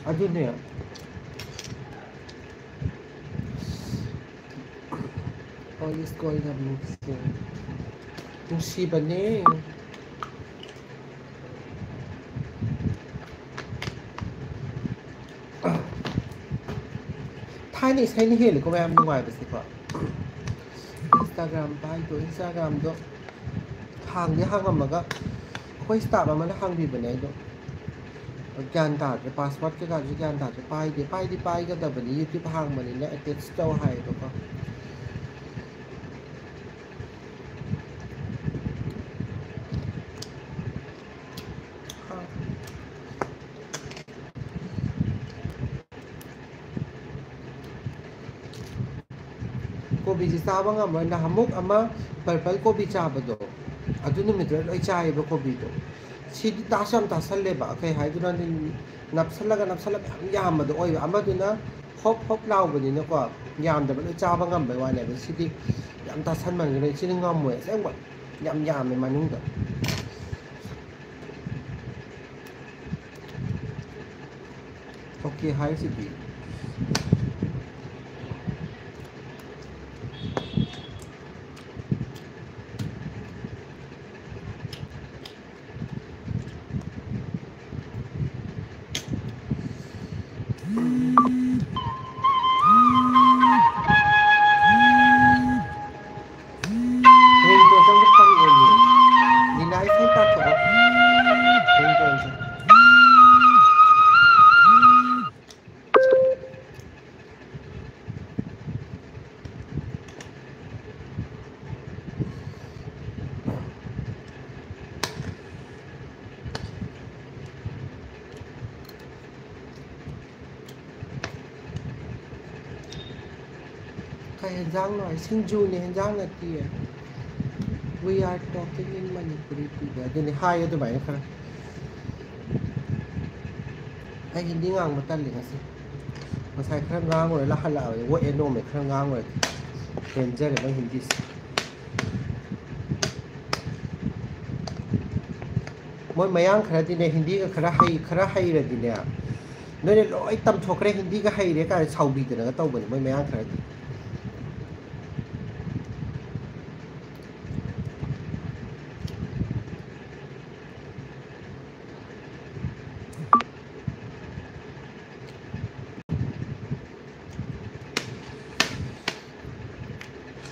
ꯑꯗꯨꯅꯦ꯫ All is gold ꯌꯥꯝ ꯅꯨꯡꯁꯤ꯫ ꯅꯨꯡꯁꯤꯕꯅꯦ꯫ ꯊꯥꯏꯅ ꯏꯁꯩꯅ ꯍꯦꯜꯂꯤꯀꯣ ꯃꯌꯥꯝ ꯅꯨꯡꯉꯥꯏꯕꯁꯦꯀꯣ꯫ Instagram ꯄꯥꯏꯗꯣ, Instagram ꯗꯣ ꯍꯥꯡꯗꯤ ꯍꯥꯡꯉꯝꯃꯒ ꯑꯩꯈꯣꯏ staff ꯑꯃꯅ ꯍꯥꯡꯕꯤꯕꯅꯦ ꯑꯩꯗꯣ꯫ ꯒ꯭ꯌꯥꯟ ꯇꯥꯗ꯭ꯔꯦ, password ꯀꯩꯀꯥꯁꯨ ꯒ꯭ꯌꯥꯟ ꯇꯥꯗ꯭ꯔꯦ꯫ ꯄꯥꯏꯗꯦ, ꯄꯥꯏꯗꯤ ꯄꯥꯏꯒꯗꯕꯅꯤ, YouTube ꯍꯥꯡꯕꯅꯤꯅ attach ꯇꯧ ꯍꯥꯏꯌꯦꯕꯀꯣ꯫ ꯀꯣꯕꯤꯁꯦ ꯆꯥꯕ ꯉꯝꯃꯣꯏ꯫ ꯅꯍꯥꯟꯃꯨꯛ ꯑꯃ purple ꯀꯣꯕꯤ ꯆꯥꯕꯗꯣ, ꯑꯗꯨ ꯅꯨꯃꯤꯠꯇꯨꯗ ꯂꯣꯏ ꯆꯥꯏꯌꯦꯕ ꯀꯣꯕꯤꯗꯣ꯫ ꯁꯤꯗꯤ ꯇꯥꯁꯨ ꯌꯥꯝ ꯇꯥꯁꯜꯂꯦꯕ, ꯀꯩ ꯍꯥꯏꯗꯣꯏꯅꯣ ꯈꯪꯗꯦ, ꯅꯞꯁꯜꯂꯒ ꯅꯞꯁꯜꯂꯒ ꯌꯥꯝ ꯌꯥꯝꯕꯗꯣ ꯑꯣꯏꯕ꯫ ꯑꯃꯗꯨꯅ ꯍꯣꯞ ꯍꯣꯞ ꯂꯥꯎꯕꯅꯤꯅꯀꯣ, ꯌꯥꯝꯗꯕ ꯂꯣꯏ ꯆꯥꯕ ꯉꯝꯕꯩ ꯋꯥꯅꯦꯕ꯫ ꯁꯤꯗꯤ ꯌꯥꯝ ꯇꯥꯁꯟꯃꯟꯈ꯭ꯔꯦ, ꯁꯤꯗꯤ ꯉꯝꯃꯣꯏ ꯑꯁꯦꯡꯕ, ꯌꯥꯝ ꯌꯥꯝꯃꯦ ꯃꯅꯨꯡꯗ꯫ Okay ꯍꯥꯏꯁꯤꯗꯤ꯫ ꯔꯤꯡꯇꯣꯟꯁꯦ ꯑꯝꯇ ꯈꯪꯉꯛꯑꯣꯅꯦ꯫ ꯂꯤꯂꯥ ꯏꯁꯩ ꯇꯥꯊꯣꯛꯑꯣ꯫ ꯔꯤꯡꯇꯣꯟꯁꯦ꯫ ꯀꯩ ꯍꯦꯟꯖꯥꯡꯅꯣ ꯍꯥꯏ? ꯁꯤꯡꯖꯨꯅꯦ, ꯍꯦꯟꯖꯥꯡ ꯅꯠꯇꯤꯌꯦ꯫ We are talking in Manipuri people. ꯑꯗꯨꯅꯤ, ꯍꯥꯏ ꯑꯗꯨꯃꯥꯏꯅ ꯈꯔ꯫ ꯑꯩ ꯍꯤꯟꯗꯤ ꯉꯥꯡꯕ ꯇꯜꯂꯤ ꯉꯁꯤ꯫ ꯉꯁꯥꯏ ꯈꯔ ꯉꯥꯡꯉꯨꯔꯦ, ꯂꯥꯛꯍꯜꯂꯛꯑꯕꯅꯤ꯫ What a no ꯃꯦ, ꯈꯔ ꯉꯥꯡꯉꯨꯔꯗꯤ ꯄꯦꯟꯖꯔꯦ ꯃꯣꯏ ꯍꯤꯟꯗꯤꯁꯦ꯫ ꯃꯣꯏ ꯃꯌꯥꯡ ꯈꯔꯗꯤꯅꯦ, ꯍꯤꯟꯗꯤꯒ ꯈꯔ ꯍꯩ, ꯈꯔ ꯍꯩꯔꯗꯤꯅꯦ, ꯅꯣꯏꯅ ꯂꯣꯏ ꯇꯝꯊꯣꯛꯈ꯭ꯔꯦ, ꯍꯤꯟꯗꯤꯒ ꯍꯩꯔꯦ ꯀꯥꯏꯅ ꯁꯥꯎꯕꯤꯗꯅꯒ ꯇꯧꯕꯅꯦ ꯃꯣꯏ ꯃꯌꯥꯡ ꯈꯔꯗꯤ꯫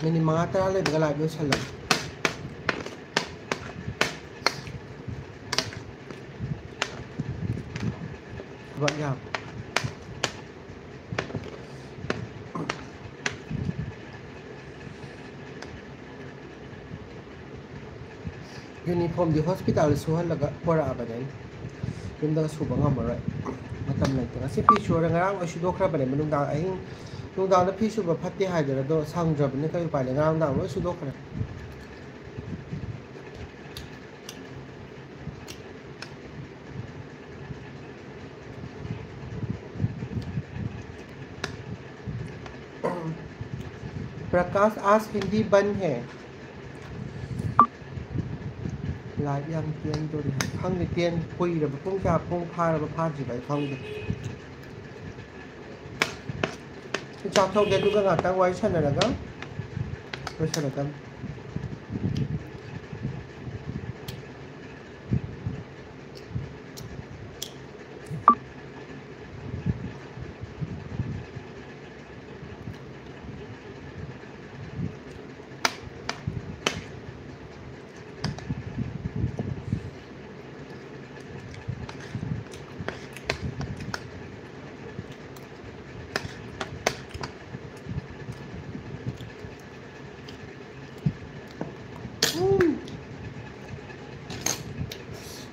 ꯃꯤꯅꯤꯠ ꯃꯉꯥ ꯇꯔꯥ ꯂꯩꯕꯒ ꯂꯥꯏꯚ ꯂꯣꯏꯁꯜꯂꯒꯦ꯫ ꯊꯕꯛ ꯌꯥꯝ꯫ ꯌꯨꯅꯤꯐꯣꯔꯝꯗꯤ ꯍꯣꯁꯄꯤꯇꯥꯜꯗ ꯁꯨꯍꯜꯂꯒ ꯄꯣꯔꯛꯑꯕꯅꯦ ꯑꯩꯅ꯫ ꯌꯨꯝꯗꯒ ꯁꯨꯕ ꯉꯝꯃꯔꯣꯏ꯫ ꯃꯇꯝ ꯂꯩꯇꯦ꯫ ꯉꯁꯤ ꯐꯤ ꯁꯨꯔ ꯉꯔꯥꯡ ꯂꯣꯏ ꯁꯨꯗꯣꯛꯈ꯭ꯔꯕꯅꯦꯕ꯫ ꯅꯨꯡꯗꯥꯡ ꯑꯍꯤꯡ, ꯅꯨꯡꯗꯥꯡꯗ ꯐꯤ ꯁꯨꯕ ꯐꯠꯇꯦ ꯍꯥꯏꯗꯅ, ꯑꯗꯣ ꯁꯪꯗ꯭ꯔꯕꯅꯤꯅ ꯀꯩ ꯎꯄꯥꯏ ꯂꯩ? ꯉꯔꯥꯡ ꯅꯨꯡꯗꯥꯡ ꯂꯣꯏ ꯁꯨꯗꯣꯛꯈ꯭ꯔꯦ꯫ प्रकाश, आज हिंदी बंद है। ꯂꯥꯏꯚ ꯌꯥꯝ ꯇꯦꯟꯗꯣꯔꯤ ꯍꯥꯏ꯫ ꯈꯪꯗꯦ, ꯇꯦꯟ ꯀꯨꯏꯔꯕ, ꯄꯨꯡ ꯀꯌꯥ, ꯄꯨꯡ ꯐꯥꯔꯕ ꯐꯥꯗ꯭ꯔꯤꯕ ꯑꯩ ꯈꯪꯗꯦ꯫ ꯆꯥꯊꯣꯛꯒꯦ, ꯑꯗꯨꯒ ꯉꯥꯛꯇꯪ ꯋꯥꯔꯤ ꯁꯥꯟꯅꯔꯒ ꯂꯣꯏꯁꯤꯜꯂꯗꯝꯅꯤ꯫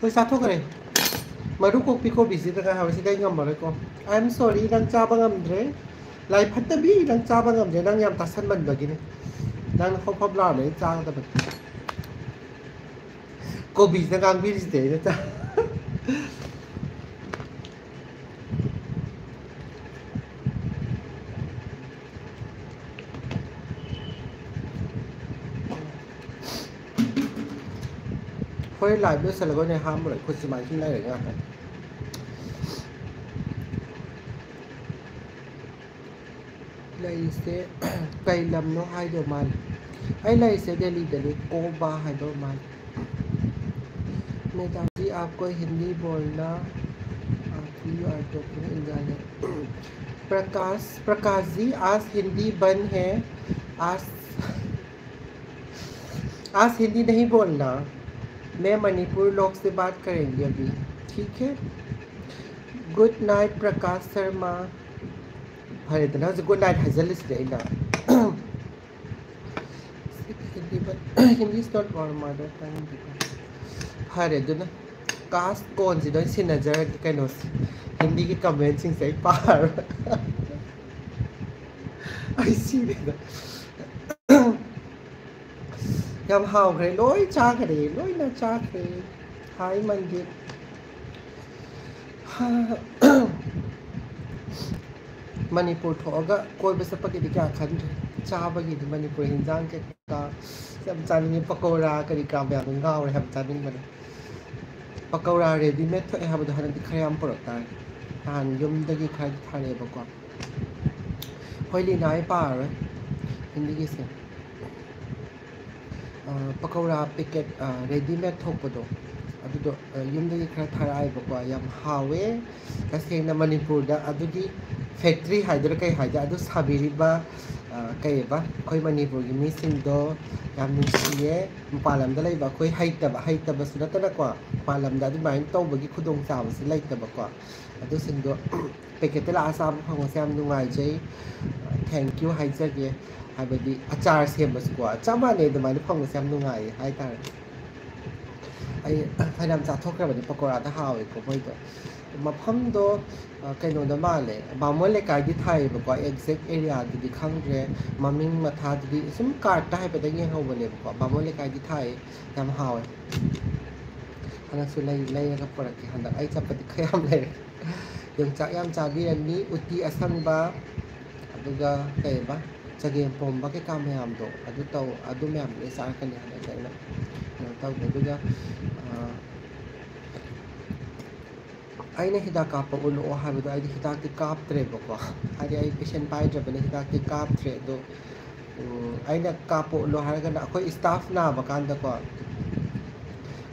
ꯂꯣꯏ ꯆꯥꯊꯣꯛꯈ꯭ꯔꯦ꯫ ꯃꯔꯨ ꯀꯣꯛꯄꯤ ꯀꯣꯕꯤꯁꯤꯗ ꯉꯥꯏꯍꯧꯔꯤꯁꯤꯗ ꯑꯩ ꯉꯝꯃꯔꯣꯏꯀꯣ꯫ I am sorry, ꯅꯪ ꯆꯥꯕ ꯉꯝꯗ꯭ꯔꯦ꯫ ꯂꯥꯏ ꯐꯠꯇꯕꯤ, ꯅꯪ ꯆꯥꯕ ꯉꯝꯗ꯭ꯔꯦ꯫ ꯅꯪ ꯌꯥꯝ ꯇꯥꯁꯟꯃꯟꯕꯒꯤꯅꯤ꯫ ꯅꯪ ꯈꯣꯞ ꯈꯣꯞ ꯂꯥꯎꯔꯝꯃꯦ, ꯑꯩ ꯆꯥꯒꯗꯕꯅꯤ꯫ ꯀꯣꯕꯤꯁꯤꯗ ꯉꯥꯡꯕꯤꯔꯤꯁꯤꯗꯤ ꯑꯩꯅ ꯆꯥ-, ꯍꯣꯔꯦꯟ ꯂꯥꯏꯚ ꯂꯣꯏꯁꯤꯜꯂꯒ ꯑꯣꯏꯅ ꯍꯥꯝꯃꯨꯔꯦ꯫ ꯈꯨꯠꯁꯤ ꯃꯥꯏꯁꯤ ꯂꯩꯔꯒ ꯉꯥꯛꯇꯪ꯫ ꯂꯩꯁꯦ ꯀꯩ ꯂꯝꯅꯣ ꯍꯥꯏꯗꯧ ꯃꯥꯜꯂꯦ꯫ ꯑꯩ ꯂꯩꯁꯦ ꯗꯦꯜꯂꯤꯗꯅꯤ, ꯀꯣꯕꯥ ꯍꯥꯏꯗꯧ ꯃꯥꯜꯂꯦ꯫ मैडम जी, आपको हिंदी बोलना, आप यू आर टॉकिंग इंडिया में। प्रकाश, प्रकाश जी, आज हिंदी बंद है। आज, आज हिंदी नहीं बोलना। मैं मणिपुर लोग से बात करेंगे अभी, ठीक है? Good night, Prakash Sharma. ꯐꯔꯦꯗꯅ, ꯍꯧꯖꯤꯛ good night ꯍꯥꯏꯖꯜꯂꯤꯁꯤꯗꯤ ꯑꯩꯅ꯫ Hindi is not our mother tongue. ꯐꯔꯦ, ꯑꯗꯨꯅ ꯀꯥꯁ ꯀꯣꯟꯁꯤꯗ ꯑꯣꯏꯅ ꯁꯤꯟꯅꯖꯔꯒꯦ ꯀꯩꯅꯣꯁꯦ꯫ ꯍꯤꯟꯗꯤꯒꯤ ꯀꯃꯦꯟꯁꯤꯡꯁꯦ ꯑꯩ ꯄꯥꯔꯣꯏ꯫ ꯑꯩ ꯁꯤꯔꯦꯗ꯫ ꯌꯥꯝ ꯍꯥꯎꯈ꯭ꯔꯦ, ꯂꯣꯏ ꯆꯥꯈ꯭ꯔꯦ, ꯂꯣꯏꯅ ꯆꯥꯈ꯭ꯔꯦ꯫ ꯍꯥꯏ ꯃꯟꯗꯤꯞ꯫ ꯃꯅꯤꯄꯨꯔ ꯊꯣꯛꯑꯒ ꯀꯣꯏꯕ ꯆꯠꯄꯒꯤꯗꯤ ꯀꯌꯥ ꯈꯟꯗ꯭ꯔꯦ꯫ ꯆꯥꯕꯒꯤꯗꯤ ꯃꯅꯤꯄꯨꯔ ꯍꯤꯟꯖꯥꯡ ꯀꯩꯀꯥ ꯌꯥꯝ ꯆꯥꯅꯤꯡꯉꯦ꯫ ꯄꯀꯧꯔꯥ ꯀꯔꯤ ꯀꯔꯥ ꯃꯌꯥꯝꯗꯣ ꯉꯥꯎꯔꯦ ꯍꯥꯏꯕ, ꯆꯥꯅꯤꯡꯕꯅꯦ꯫ ꯄꯀꯧꯔꯥ readymade ꯊꯣꯛꯑꯦ ꯍꯥꯏꯕꯗꯣ ꯍꯟꯗꯛꯇꯤ ꯈꯔ ꯌꯥꯝ ꯄꯨꯔꯛ ꯇꯥꯔꯦ꯫ ꯅꯍꯥꯟ ꯌꯨꯝꯗꯒꯤ ꯈꯔꯗꯤ ꯊꯥꯔꯛꯑꯦꯕꯀꯣ꯫ ꯍꯣꯏ, ꯂꯤꯅꯥ, ꯑꯩ ꯄꯥꯔꯔꯣꯏ ꯍꯤꯟꯗꯤꯒꯤꯁꯦ꯫ ꯑ, ꯄꯀꯧꯔꯥ packet, ꯑ, readymade ꯊꯣꯛꯄꯗꯣ, ꯑꯗꯨꯗꯣ, ꯑ, ꯌꯨꯝꯗꯒꯤ ꯈꯔ ꯊꯥꯔꯛꯑꯦꯕꯀꯣ꯫ ꯌꯥꯝ ꯍꯥꯎꯋꯦ꯫ ꯇꯁꯦꯡꯅ ꯃꯅꯤꯄꯨꯔꯗ ꯑꯗꯨꯒꯤ factory ꯍꯥꯏꯗꯣꯏꯔꯥ ꯀꯩ ꯍꯥꯏꯗꯣꯏꯔꯥ, ꯑꯗꯨ ꯁꯥꯕꯤꯔꯤꯕ, ꯑ, ꯀꯩꯑꯕ, ꯑꯩꯈꯣꯏ ꯃꯅꯤꯄꯨꯔꯒꯤ ꯃꯤꯁꯤꯡꯗꯣ ꯌꯥꯝ ꯅꯨꯡꯁꯤꯌꯦ꯫ ꯃꯄꯥꯟ ꯂꯝꯗ ꯂꯩꯕ ꯑꯩꯈꯣꯏ ꯍꯩꯇꯕ, ꯍꯩꯇꯕꯁꯨ ꯅꯠꯇꯅꯀꯣ, ꯃꯄꯥꯟ ꯂꯝꯗ ꯑꯗꯨꯃꯥꯏꯅ ꯇꯧꯕꯒꯤ ꯈꯨꯗꯣꯡꯆꯥꯕꯁꯤ ꯂꯩꯇꯕꯀꯣ꯫ ꯑꯗꯨꯁꯤꯡꯗꯣ packetꯇ ꯂꯥꯛꯑ ꯆꯥꯕ ꯐꯪꯕꯁꯦ ꯌꯥꯝ ꯅꯨꯡꯉꯥꯏꯖꯩ꯫ Thank you ꯍꯥꯏꯖꯒꯦ꯫ ꯍꯥꯏꯕꯗꯤ ꯑꯆꯥꯔ ꯁꯦꯝꯕꯁꯨꯀꯣ ꯆꯞ ꯃꯥꯟꯅꯩ, ꯑꯗꯨꯃꯥꯏꯅ ꯐꯪꯕꯁꯦ ꯌꯥꯝ ꯅꯨꯡꯉꯥꯏꯌꯦ ꯍꯥꯏꯇꯥꯔꯦ꯫ ꯑꯩ ꯐꯅꯌꯥꯝ ꯆꯥꯊꯣꯛꯈ꯭ꯔꯕꯅꯤ, ꯄꯀꯣꯔꯥꯗ ꯍꯥꯎꯋꯦꯀꯣ ꯃꯣꯏꯗꯣ꯫ ꯃꯐꯝꯗꯣ, ꯑ, ꯀꯩꯅꯣꯗ ꯃꯥꯜꯂꯦ, ꯕꯥꯃꯣꯟ ꯂꯩꯀꯥꯏꯗꯤ ꯊꯥꯏꯌꯦꯕꯀꯣ, exact area ꯗꯨꯗꯤ ꯈꯪꯗ꯭ꯔꯦ, ꯃꯃꯤꯡ ꯃꯊꯥꯗꯨꯗꯤ ꯁꯨꯝ card ꯇ ꯍꯥꯏꯐꯦꯠꯇꯪ ꯌꯦꯡꯍꯧꯕꯅꯦꯕꯀꯣ, ꯕꯥꯃꯣꯟ ꯂꯩꯀꯥꯏꯗꯤ ꯊꯥꯏ, ꯌꯥꯝ ꯍꯥꯎꯋꯦ꯫ ꯍꯟꯗꯛꯁꯨ ꯂꯩ-, ꯂꯩꯔꯒ ꯄꯨꯔꯛꯀꯦ, ꯍꯟꯗꯛ ꯑꯩ ꯆꯠꯄꯗꯤ ꯈꯔ ꯌꯥꯝ ꯂꯩꯔꯛꯀꯦ꯫ ꯌꯣꯡꯆꯥꯛ ꯌꯥꯝ ꯆꯥꯕꯤꯔꯅꯤ, ꯎꯇꯤ ꯑꯁꯪꯕ, ꯑꯗꯨꯒ ꯀꯩꯕ, ꯆꯒꯦꯝ ꯄꯣꯝꯕ ꯀꯩꯀꯥ ꯃꯌꯥꯝꯗꯣ ꯑꯗꯨ ꯇꯧ-, ꯑꯗꯨ ꯃꯌꯥꯝꯗꯣ ꯂꯣꯏ ꯆꯥꯔꯛꯀꯅꯤ ꯍꯟꯗꯛꯇꯤ ꯑꯩꯅ ꯀꯩꯅꯣ ꯇꯧꯕ꯫ ꯑꯗꯨꯒ, ꯑ, ꯑꯩꯅ ꯍꯤꯗꯥꯛ ꯀꯥꯞꯄ ꯎꯠꯂꯛꯑꯣ ꯍꯥꯏꯕꯗꯣ ꯑꯩꯗꯤ ꯍꯤꯗꯥꯛꯇꯤ ꯀꯥꯞꯇ꯭ꯔꯦꯕꯀꯣ, ꯍꯥꯏꯗꯤ ꯑꯩ patient ꯄꯥꯏꯗ꯭ꯔꯕꯅꯤꯅ ꯍꯤꯗꯥꯛꯇꯤ ꯀꯥꯞꯇ꯭ꯔꯦ꯫ ꯑꯗꯣ, ꯎꯝ, ꯑꯩꯅ ꯀꯥꯞꯄ ꯎꯠꯂꯣ ꯍꯥꯏꯔꯒꯅ ꯑꯩꯈꯣꯏ staff ꯅꯥꯕ ꯀꯥꯟꯗꯀꯣ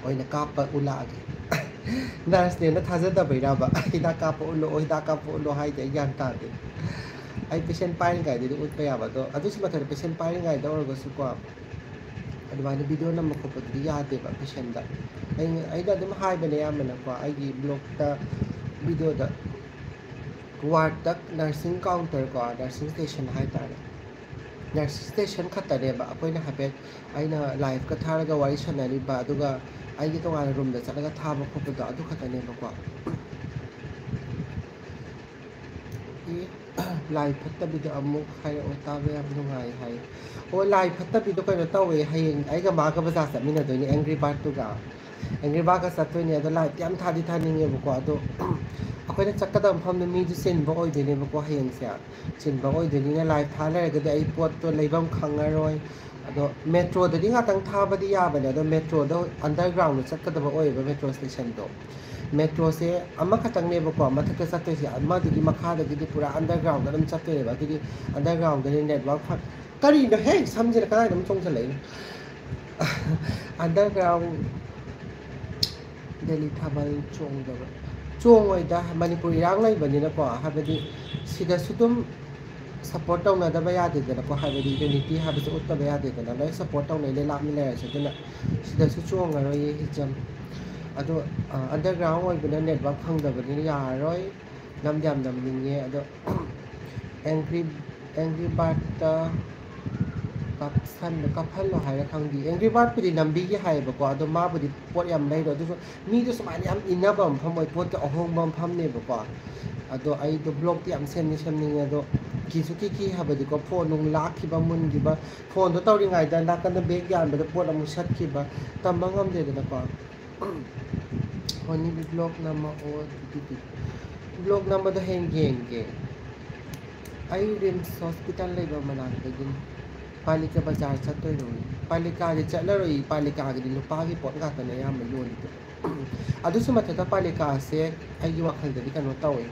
ꯑꯣꯏꯅ ꯀꯥꯞꯄ ꯎꯠꯂꯛꯑꯒꯦ꯫ Nurse ꯅꯦꯅ ꯊꯥꯖꯗꯕꯩꯔꯕ? "ꯍꯤꯗꯥꯛ ꯀꯥꯞꯄ ꯎꯠꯂꯛꯑꯣ, ꯍꯤꯗꯥꯛ ꯀꯥꯞꯄ ꯎꯠꯂꯣ" ꯍꯥꯏꯗꯤ ꯑꯩ ꯒ꯭ꯌꯥꯟ ꯇꯥꯗꯦ꯫ ꯑꯩ patient ꯄꯥꯏꯔꯤꯉꯩꯗꯗꯤ ꯎꯠꯄ ꯌꯥꯕ, ꯑꯗꯣ ꯑꯗꯨꯁꯨ ꯃꯊꯟꯇ patient ꯄꯥꯏꯔꯤꯉꯩꯗ ꯑꯣꯏꯔꯒꯁꯨꯀꯣ, ꯑꯗꯨꯃꯥꯏꯅ video ꯅꯝꯕ ꯈꯣꯠꯄꯗꯨꯗꯤ ꯌꯥꯗꯦꯕ patient ꯇ꯫ ꯑꯩ, ꯑꯩꯅ ꯑꯗꯨꯝ ꯍꯥꯏꯕꯅꯦ ꯑꯌꯥꯝꯕꯅꯀꯣ, ꯑꯩꯒꯤ vlog ꯇ, video ꯗ, ward ꯇ nursing counter ꯀꯣ, nursing station ꯍꯥꯏꯇꯥꯔꯦ, nursing station ꯈꯛꯇꯅꯦꯕ ꯑꯩꯈꯣꯏꯅ ꯍꯥꯏꯐꯦꯠ, ꯑꯩꯅ live ꯀ ꯊꯥꯔꯒ ꯋꯥꯔꯤ ꯁꯥꯟꯅꯔꯤꯕ, ꯑꯗꯨꯒ ꯑꯩꯒꯤ ꯇꯣꯉꯥꯟꯅ room ꯗ ꯆꯠꯂꯒ ꯊꯥꯕ ꯈꯣꯠꯄꯗꯣ ꯑꯗꯨ ꯈꯛꯇꯅꯦꯕꯀꯣ꯫ ꯑꯦ, ꯂꯥꯏ ꯐꯠꯇꯕꯤꯗꯣ ꯑꯃꯨꯛ ꯍꯥꯏꯔꯛꯑꯣ, ꯇꯥꯕ ꯌꯥꯝ ꯅꯨꯡꯉꯥꯏ ꯍꯥꯏ꯫ ꯑꯣ, ꯂꯥꯏ ꯐꯠꯇꯕꯤꯗꯣ ꯀꯩꯅꯣ ꯇꯧꯋꯦ, ꯍꯌꯦꯡ ꯑꯩꯒ ꯃꯥꯒ ꯕꯖꯥꯔ ꯆꯠꯃꯤꯟꯅꯗꯣꯏꯅꯦ, Angry Bird ꯇꯨꯒ꯫ Angry Bird ꯀ ꯆꯠꯇꯣꯏꯅꯦ꯫ ꯑꯗꯣ live ꯇꯤ ꯌꯥꯝ ꯊꯥꯗꯤ ꯊꯥꯅꯤꯡꯉꯦꯕꯀꯣ, ꯑꯗꯣ ꯑꯩꯈꯣꯏꯅ ꯆꯠꯀꯗꯕ ꯃꯐꯝꯗꯣ ꯃꯤꯗꯨ ꯆꯤꯟꯕ ꯑꯣꯏꯗꯣꯏꯅꯦꯕꯀꯣ ꯍꯌꯦꯡꯁꯦ꯫ ꯆꯤꯟꯕ ꯑꯣꯏꯗꯣꯏꯅꯤꯅ live ꯊꯥ ꯂꯩꯔꯒꯗꯤ ꯑꯩ ꯄꯣꯠꯇꯣ ꯂꯩꯐꯝ ꯈꯪꯉꯔꯣꯏ꯫ ꯑꯗꯣ metro ꯗꯗꯤ ꯉꯥꯛꯇꯪ ꯊꯥꯕꯗꯤ ꯌꯥꯕꯅꯦ, ꯑꯗꯣ metro ꯗ underground ꯗ ꯆꯠꯀꯗꯕ ꯑꯣꯏꯌꯦꯕ metro station ꯗꯣ꯫ Metro ꯁꯦ ꯑꯃꯈꯛꯇꯪꯅꯦꯕꯀꯣ ꯃꯊꯛꯇ ꯆꯠꯇꯣꯏꯁꯦ, ꯑꯃꯗꯨꯒꯤ ꯃꯈꯥꯗꯒꯤꯗꯤ ꯄꯨꯔꯥ underground ꯗ ꯑꯗꯨꯝ ꯆꯠꯇꯣꯏꯅꯦꯕ꯫ ꯑꯗꯨꯗꯤ underground ꯗꯗꯤ network ꯐ-, ꯀꯔꯤꯅꯣ ꯍꯦ, ꯁꯝꯁꯤꯅ ꯀꯗꯥꯏꯗ ꯑꯃꯨꯛ ꯆꯣꯡꯁꯤꯜꯂꯛꯏꯅꯣ? Underground ꯗꯦꯜꯂꯤ ꯊꯥꯕꯜ ꯆꯣꯡꯗꯕ? ꯆꯣꯡꯉꯣꯏꯗ, ꯃꯅꯤꯄꯨꯔ ꯏꯔꯥꯡ ꯂꯩꯕꯅꯤꯅꯀꯣ, ꯍꯥꯏꯕꯗꯤ ꯁꯤꯗꯁꯨ ꯑꯗꯨꯝ support ꯇꯧꯅꯗꯕ ꯌꯥꯗꯦꯗꯅꯀꯣ, ꯍꯥꯏꯕꯗꯤ unity ꯍꯥꯏꯕꯁꯦ ꯎꯠꯇꯕ ꯌꯥꯗꯦꯗꯅ, ꯂꯣꯏ support ꯇꯧꯅꯩꯅꯦ ꯂꯥꯞꯅ ꯂꯩꯔꯁꯨ꯫ ꯑꯗꯨꯅ ꯁꯤꯗꯁꯨ ꯆꯣꯡꯉꯔꯣꯏꯌꯦ ꯍꯤꯖꯝ꯫ ꯑꯗꯣ, ꯑ, underground ꯑꯣꯏꯕꯅ network ꯐꯪꯗꯕꯅꯤꯅ ꯌꯥꯔꯔꯣꯏ, ꯅꯝꯗꯤ ꯌꯥꯝ ꯅꯝꯅꯤꯡꯉꯦ꯫ ꯑꯗꯣ Angry, Angry Bird ꯇ ꯀꯥꯞꯁꯟꯕ, ꯀꯥꯞꯍꯜꯂꯣ ꯍꯥꯏꯔ ꯈꯪꯗꯦ꯫ ꯑꯦꯡꯒ꯭ꯔꯤ ꯕꯥꯔꯠꯄꯨꯗꯤ ꯅꯝꯕꯤꯒꯦ ꯍꯥꯏꯌꯦꯕꯀꯣ, ꯑꯗꯣ ꯃꯥꯕꯨꯗꯤ ꯄꯣꯠ ꯌꯥꯝ ꯂꯩꯔꯣ, ꯑꯗꯨꯁꯨ ꯃꯤꯗꯣ ꯁꯨꯃꯥꯏꯅ ꯌꯥꯝ ꯏꯟꯅꯕ ꯃꯐꯝ ꯑꯣꯏ, ꯄꯣꯠꯇꯣ ꯑꯍꯣꯡꯕ ꯃꯐꯝꯅꯦꯕꯀꯣ꯫ ꯑꯗꯣ ꯑꯩꯗꯣ ꯕ꯭ꯂꯣꯛꯇꯤ ꯌꯥꯝ ꯁꯦꯝꯗꯤ ꯁꯦꯝꯅꯤꯡꯉꯦ, ꯑꯗꯣ ꯀꯤꯁꯨ ꯀꯤꯈꯤ ꯍꯥꯏꯕꯗꯤꯀꯣ, ꯐꯣꯟ ꯅꯨꯡ ꯂꯥꯛꯈꯤꯕ, ꯃꯨꯟꯈꯤꯕ, ꯐꯣꯟꯗꯣ ꯇꯧꯔꯤꯉꯩꯗ ꯅꯥꯀꯟꯗ ꯕꯦꯛ ꯌꯥꯟꯕꯗ ꯄꯣꯠ ꯑꯃꯨꯛ ꯁꯠꯈꯤꯕ, ꯇꯝꯕ ꯉꯝꯗꯦꯗꯅꯀꯣ꯫ ꯍꯣꯅꯤꯕꯤ ꯕ꯭ꯂꯣꯛ ꯅꯝꯃꯛꯑꯣ ꯑꯗꯨꯗꯤ꯫ ꯕ꯭ꯂꯣꯛ ꯅꯝꯕꯗꯣ ꯍꯌꯦꯡ ꯌꯦꯡꯒꯦ꯫ ꯑꯩ ꯔꯤꯝꯁ ꯍꯣꯁꯄꯤꯇꯥꯜ ꯂꯩꯕ ꯃꯅꯥꯛꯇꯒꯤꯅꯤ꯫ ꯄꯥꯂꯤꯀꯥ ꯕꯖꯥꯔ ꯆꯠꯇꯣꯏꯔꯣ? ꯄꯥꯂꯤꯀꯥꯗꯤ ꯆꯠꯂꯔꯣꯏ, ꯄꯥꯂꯤꯀꯥꯒꯤꯗꯤ ꯅꯨꯄꯥꯒꯤ ꯄꯣꯠ ꯉꯥꯛꯇꯅꯦ ꯑꯌꯥꯝꯕ ꯌꯣꯜꯂꯤꯗꯣ꯫ ꯑꯗꯨꯁꯨ ꯃꯊꯛꯇ ꯄꯥꯂꯤꯀꯥꯁꯦ ꯑꯩꯒꯤ ꯋꯥꯈꯜꯗꯗꯤ ꯀꯩꯅꯣ ꯇꯧꯋꯦ,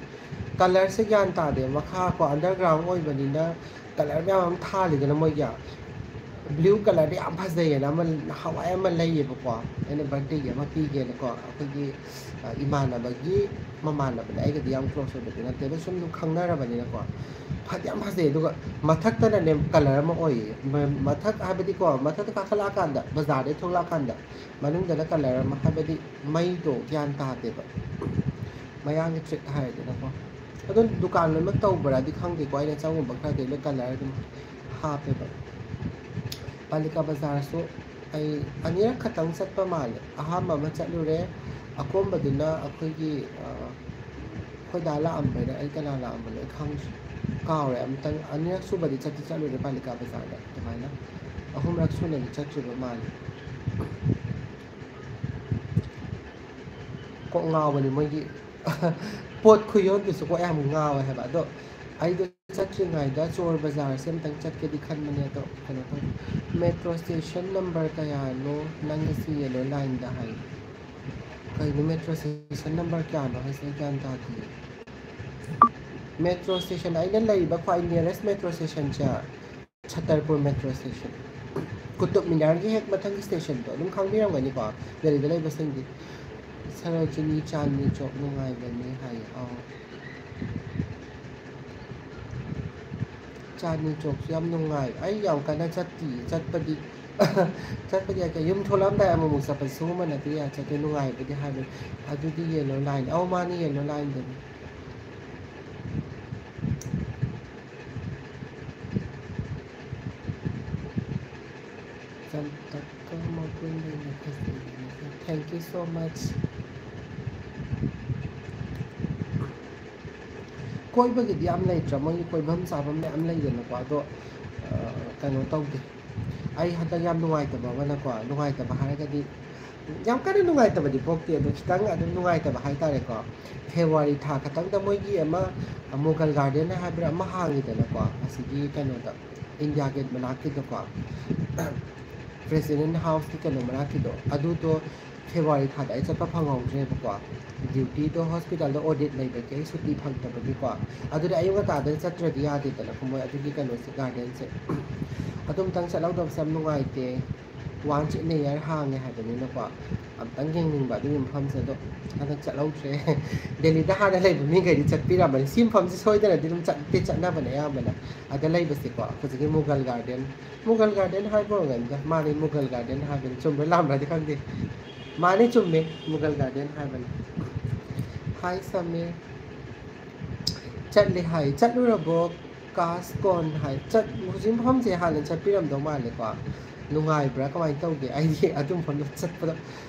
ꯀꯂꯔꯁꯦ ꯒ꯭ꯌꯥꯟ ꯇꯥꯗꯦ꯫ ꯃꯈꯥ ꯀꯣ ꯑꯟꯗꯔꯒ꯭ꯔꯥꯎꯟ ꯑꯣꯏꯕꯅꯤꯅ ꯀꯂꯔ ꯃꯌꯥꯝ ꯑꯃ ꯊꯥꯜꯂꯤꯗꯅ ꯃꯣꯏꯒꯤ꯫ ꯕ꯭ꯂꯨ ꯀꯂꯔꯗ ꯌꯥꯝ ꯐꯖꯩꯌꯦꯅ ꯑꯃ ꯅꯍꯥꯟꯋꯥꯏ ꯑꯃ ꯂꯩꯌꯦꯕꯀꯣ, ꯑꯩꯅ ꯕꯥꯔꯗꯦꯒꯤ ꯑꯃ ꯄꯤꯒꯦꯅꯀꯣ꯫ ꯑꯩꯈꯣꯏꯒꯤ, ꯑ, ꯏꯃꯥꯟꯅꯕꯒꯤ ꯃꯃꯥꯟꯅꯕꯅꯦ, ꯑꯩꯒꯗꯤ ꯌꯥꯝ ꯀ꯭ꯂꯣꯁ ꯑꯣꯏꯕꯗꯤ ꯅꯠꯇꯦ, ꯑꯗꯣ ꯁꯨꯝ ꯈꯪꯅꯔꯕꯅꯤꯅꯀꯣ꯫ ꯐꯗꯤ ꯌꯥꯝ ꯐꯖꯩ, ꯑꯗꯨꯒ ꯃꯊꯛꯇꯅꯅꯦ ꯀꯂꯔ ꯑꯃ ꯑꯣꯏꯌꯦ꯫ ꯃ-, ꯃꯊꯛ ꯍꯥꯏꯕꯗꯤꯀꯣ, ꯃꯊꯛꯇ ꯀꯥꯈꯠꯂꯛꯑꯀꯥꯟꯗ, ꯕꯖꯥꯔꯗꯩ ꯊꯣꯛꯂꯛꯑꯀꯥꯟꯗ ꯃꯅꯨꯡꯗꯅ ꯀꯂꯔ ꯑꯃ, ꯍꯥꯏꯕꯗꯤ ꯃꯩꯗꯣ ꯒ꯭ꯌꯥꯟ ꯇꯥꯗꯦꯕ꯫ ꯃꯌꯥꯡꯒꯤ ꯇ꯭ꯔꯤꯛ ꯍꯥꯏꯔꯦꯗꯅꯀꯣ꯫ ꯑꯗꯣ ꯗꯨꯀꯥꯟ ꯂꯣꯏꯅꯃꯛ ꯇꯧꯕ꯭ꯔꯥꯗꯤ ꯈꯪꯗꯦꯀꯣ, ꯑꯩꯅ ꯆꯪꯉꯨꯕ ꯈꯔꯗꯤ ꯂꯣꯏ ꯀꯂꯔ ꯑꯗꯨꯝ ꯍꯥꯞꯄꯦꯕ꯫ ꯄꯥꯂꯤꯀꯥ ꯕꯖꯥꯔꯁꯨ ꯑꯩ ꯑꯅꯤꯔꯛ ꯈꯛꯇꯪ ꯆꯠꯄ ꯃꯥꯜꯂꯦ꯫ ꯑꯍꯥꯟꯕ ꯑꯃ ꯆꯠꯂꯨꯔꯦ, ꯑꯀꯣꯟꯕꯗꯨꯅ ꯑꯩꯈꯣꯏꯒꯤ, ꯑ, ꯑꯩꯈꯣꯏ ꯗꯥ ꯂꯥꯛꯑꯝꯕꯩꯔ ꯑꯩ ꯀꯅꯥ ꯂꯥꯛꯑꯝꯕꯅꯣ ꯑꯩ ꯈꯪꯗ꯭ꯔꯦ, ꯀꯥꯎꯔꯦ꯫ ꯑꯃꯨꯛꯇꯪ, ꯑꯅꯤꯔꯛ ꯁꯨꯕꯗꯤ ꯆꯠꯇꯤ ꯆꯠꯂꯨꯔꯦ ꯄꯥꯂꯤꯀꯥ ꯕꯖꯥꯔꯗ ꯑꯗꯨꯃꯥꯏꯅ꯫ ꯑꯍꯨꯝꯔꯛ ꯁꯨꯅꯗꯤ ꯆꯠꯇ꯭ꯔꯤꯕ ꯃꯥꯜꯂꯦ꯫ ꯀꯣꯛ ꯉꯥꯎꯕꯅꯤ ꯃꯣꯏꯒꯤ ꯄꯣꯠ ꯈꯨꯌꯣꯟꯗꯨꯁꯨ ꯀꯣꯛ ꯌꯥꯝ ꯉꯥꯎꯋꯦ ꯍꯥꯏꯕ꯫ ꯑꯗꯣ ꯑꯩꯗꯣ ꯆꯠꯇ꯭ꯔꯤꯉꯩꯗ ꯆꯣꯔ ꯕꯖꯥꯔꯁꯦ ꯑꯝꯇꯪ ꯆꯠꯀꯦꯗꯤ ꯈꯟꯕꯅꯦ, ꯑꯗꯣ ꯀꯩꯅꯣ ꯇꯧ, ꯃꯦꯇ꯭ꯔꯣ ꯁ꯭ꯇꯦꯁꯟ ꯅꯝꯕꯔ ꯀꯌꯥꯅꯣ? ꯅꯪꯒꯤꯁꯤ ꯌꯦꯜꯂꯣ ꯂꯥꯏꯟꯗ ꯍꯥꯏ꯫ ꯀꯩꯅꯣ ꯃꯦꯇ꯭ꯔꯣ ꯁ꯭ꯇꯦꯁꯟ ꯅꯝꯕꯔ ꯀꯌꯥꯅꯣ ꯍꯥꯏꯁꯦ? ꯑꯩ ꯒ꯭ꯌꯥꯟ ꯇꯥꯗꯤꯌꯦ꯫ ꯃꯦꯇ꯭ꯔꯣ ꯁ꯭ꯇꯦꯁꯟ, ꯑꯩꯅ ꯂꯩꯔꯤꯕ ꯈ꯭ꯋꯥꯏ ꯅꯤꯌꯔꯦꯁ ꯃꯦꯇ꯭ꯔꯣ ꯁ꯭ꯇꯦꯁꯟꯁꯦ ꯁꯇꯔꯄꯨꯔ ꯃꯦꯇ꯭ꯔꯣ ꯁ꯭ꯇꯦꯁꯟ, ꯀꯨꯇꯨꯕ ꯃꯤꯅꯥꯔꯒꯤ ꯍꯦꯛ ꯃꯊꯪꯒꯤ ꯁ꯭ꯇꯦꯁꯟꯗꯣ ꯑꯗꯨꯝ ꯈꯪꯕꯤꯔꯝꯒꯅꯤꯀꯣ, ꯗꯦꯜꯂꯤꯗ ꯂꯩꯕꯁꯤꯡꯗꯤ꯫ ꯁꯔꯣꯖꯤꯅꯤ ꯆꯥꯟꯗꯅꯤ ꯆꯧꯛ ꯅꯨꯡꯉꯥꯏꯕꯅꯦ ꯍꯥꯏꯌꯦ꯫ ꯑꯧ, ꯆꯥꯟꯗꯅꯤ ꯆꯧꯛꯁꯨ ꯌꯥꯝ ꯅꯨꯡꯉꯥꯏ꯫ ꯑꯩ ꯌꯥꯝ ꯀꯟꯅ ꯆꯠꯇꯤꯌꯦ, ꯆꯠꯄꯗꯤ ꯆꯠꯄꯗꯤ ꯌꯥꯏ, ꯌꯨꯝ ꯊꯣꯛꯂꯛꯑꯝꯗꯥꯏ ꯑꯃꯨꯛꯃꯨꯛ ꯆꯠꯄꯁꯦ ꯁꯤꯒꯨꯝꯕ ꯅꯠꯇꯦ, ꯌꯥꯝ ꯆꯠꯇꯦ, ꯅꯨꯡꯉꯥꯏꯕꯗꯤ ꯍꯥꯏꯕꯅꯤ꯫ ꯑꯗꯨꯗꯤ ꯌꯦꯜꯂꯣ ꯂꯥꯏꯟ, ꯑꯧ, ꯃꯥꯅꯤ, ꯌꯦꯜꯂꯣ ꯂꯥꯏꯟꯗꯅꯤ꯫ ꯇꯠꯀ ꯃꯒꯨꯟ ꯂꯩꯅ ꯐꯖꯩ꯫ Thank you so much. ꯀꯣꯏꯕꯒꯤꯗꯤ ꯌꯥꯝ ꯂꯩꯇ꯭ꯔꯥ? ꯃꯣꯏꯒꯤ ꯀꯣꯏꯐꯝ ꯆꯥꯐꯝ ꯃꯌꯥꯝ ꯂꯩꯗꯅꯀꯣ꯫ ꯑꯗꯣ, ꯑ, ꯀꯩꯅꯣ ꯇꯧꯗꯦ꯫ ꯑꯩ ꯍꯟꯗꯛ ꯌꯥꯝ ꯅꯨꯡꯉꯥꯏꯇꯕ ꯑꯃꯅꯀꯣ, ꯅꯨꯡꯉꯥꯏꯇꯕ ꯍꯥꯏꯔꯒꯗꯤ ꯌꯥꯝ ꯀꯟꯅ ꯅꯨꯡꯉꯥꯏꯇꯕꯗꯤ ꯄꯣꯛꯇꯦ, ꯑꯗꯣ ꯈꯤꯇꯪ ꯑꯗꯨꯝ ꯅꯨꯡꯉꯥꯏꯇꯕ ꯍꯥꯏꯇꯥꯔꯦꯀꯣ꯫ ꯐꯦꯕ꯭ꯔꯨꯋꯥꯔꯤ ꯊꯥ ꯈꯛꯇꯪꯗ ꯃꯣꯏꯒꯤ ꯑꯃ ꯃꯨꯒꯜ ꯒꯥꯔꯗꯦꯟ ꯍꯥꯏꯕ꯭ꯔꯥ ꯑꯃ ꯍꯥꯡꯉꯤꯗꯅꯀꯣ, ꯑꯁꯤꯒꯤ ꯀꯩꯅꯣꯗ, ꯏꯟꯗꯤꯌꯥ ꯒꯦꯠ ꯃꯅꯥꯛꯀꯤꯗꯀꯣ꯫ ꯄ꯭ꯔꯦꯁꯤꯗꯦꯟ ꯍꯥꯎꯁꯀꯤ ꯀꯩꯅꯣ ꯃꯅꯥꯛꯀꯤꯗꯣ, ꯑꯗꯨꯗꯣ ꯐꯦꯕ꯭ꯔꯨꯋꯥꯔꯤ ꯊꯥꯗ ꯑꯩ ꯆꯠꯄ ꯐꯪꯍꯧꯗ꯭ꯔꯦꯕꯀꯣ꯫ ꯗ꯭ꯌꯨꯇꯤꯗꯣ ꯍꯣꯁꯄꯤꯇꯥꯜꯗ ꯑꯣꯗꯤꯠ ꯂꯩꯕꯒꯤ ꯑꯩ ꯁꯨꯇꯤ ꯐꯪꯗꯕꯒꯤꯀꯣ꯫ ꯑꯗꯨꯗꯤ ꯑꯌꯨꯛ ꯉꯟꯇꯥꯗ ꯆꯠꯇ꯭ꯔꯗꯤ ꯌꯥꯗꯦꯗꯅꯀꯣ, ꯃꯣꯏ ꯑꯗꯨꯒꯤ ꯀꯩꯅꯣꯁꯦ, ꯒꯥꯔꯗꯦꯟꯁꯦ꯫ ꯑꯗꯨ ꯑꯃꯨꯛꯇꯪ ꯆꯠꯍꯧꯗꯕꯁꯦ ꯌꯥꯝ ꯅꯨꯡꯉꯥꯏꯇꯦ꯫ Once in a year ꯍꯥꯡꯉꯦ ꯍꯥꯏꯕꯅꯤꯅꯀꯣ, ꯑꯝꯇꯪ ꯌꯦꯡꯅꯤꯡꯕ ꯑꯗꯨꯒꯤ ꯃꯐꯝꯁꯦ꯫ ꯑꯗꯣ ꯍꯟꯗꯛ ꯆꯠꯍꯧꯗ꯭ꯔꯦ꯫ ꯗꯦꯜꯂꯤꯗ ꯍꯥꯟꯅ ꯂꯩꯕ ꯃꯤꯈꯩꯗꯤ ꯆꯠꯄꯤꯔꯝꯃꯅꯤ꯫ ꯁꯤ ꯃꯐꯝꯁꯦ ꯁꯣꯏꯗꯅꯗꯤ ꯑꯗꯨꯝ ꯆꯠꯇꯤ ꯆꯠꯅꯕꯅꯦ ꯑꯌꯥꯝꯕꯅ꯫ ꯑꯗ ꯂꯩꯕꯁꯦꯀꯣ, ꯍꯧꯖꯤꯛꯀꯤ ꯃꯨꯒꯜ ꯒꯥꯔꯗꯦꯟ, ꯃꯨꯒꯜ ꯒꯥꯔꯗꯦꯟ ꯍꯥꯏꯕ ꯑꯣꯏꯔꯝꯒꯅꯤꯗ꯫ ꯃꯥꯅꯤ, ꯃꯨꯒꯜ ꯒꯥꯔꯗꯦꯟ ꯍꯥꯏꯕꯅꯤ꯫ ꯆꯨꯝꯕ꯭ꯔꯥ ꯂꯥꯟꯕ꯭ꯔꯥꯗꯤ ꯈꯪꯗꯦ꯫ ꯃꯥꯅꯤ, ꯆꯨꯝꯃꯦ, ꯃꯨꯒꯜ ꯒꯥꯔꯗꯦꯟ ꯍꯥꯏꯕꯅꯤ꯫ ꯍꯥꯏ ꯁꯃꯤꯔ, ꯆꯠꯂꯦ ꯍꯥꯏ꯫ ꯆꯠꯂꯨꯔꯕꯣ? ꯀꯥꯁ ꯀꯣꯟ ꯍꯥꯏ꯫ ꯆꯠ-, ꯍꯧꯖꯤꯛ ꯃꯐꯝꯁꯦ ꯍꯥꯟꯅ ꯆꯠꯄꯤꯔꯝꯗꯧ ꯃꯥꯜꯂꯦꯀꯣ꯫ ꯅꯨꯡꯉꯥꯏꯕ꯭ꯔꯥ? ꯀꯃꯥꯏꯅ ꯇꯧꯒꯦ? ꯑꯩꯗꯤ ꯑꯗꯨ ꯃꯐꯝꯗꯣ ꯆꯠꯄꯗꯣ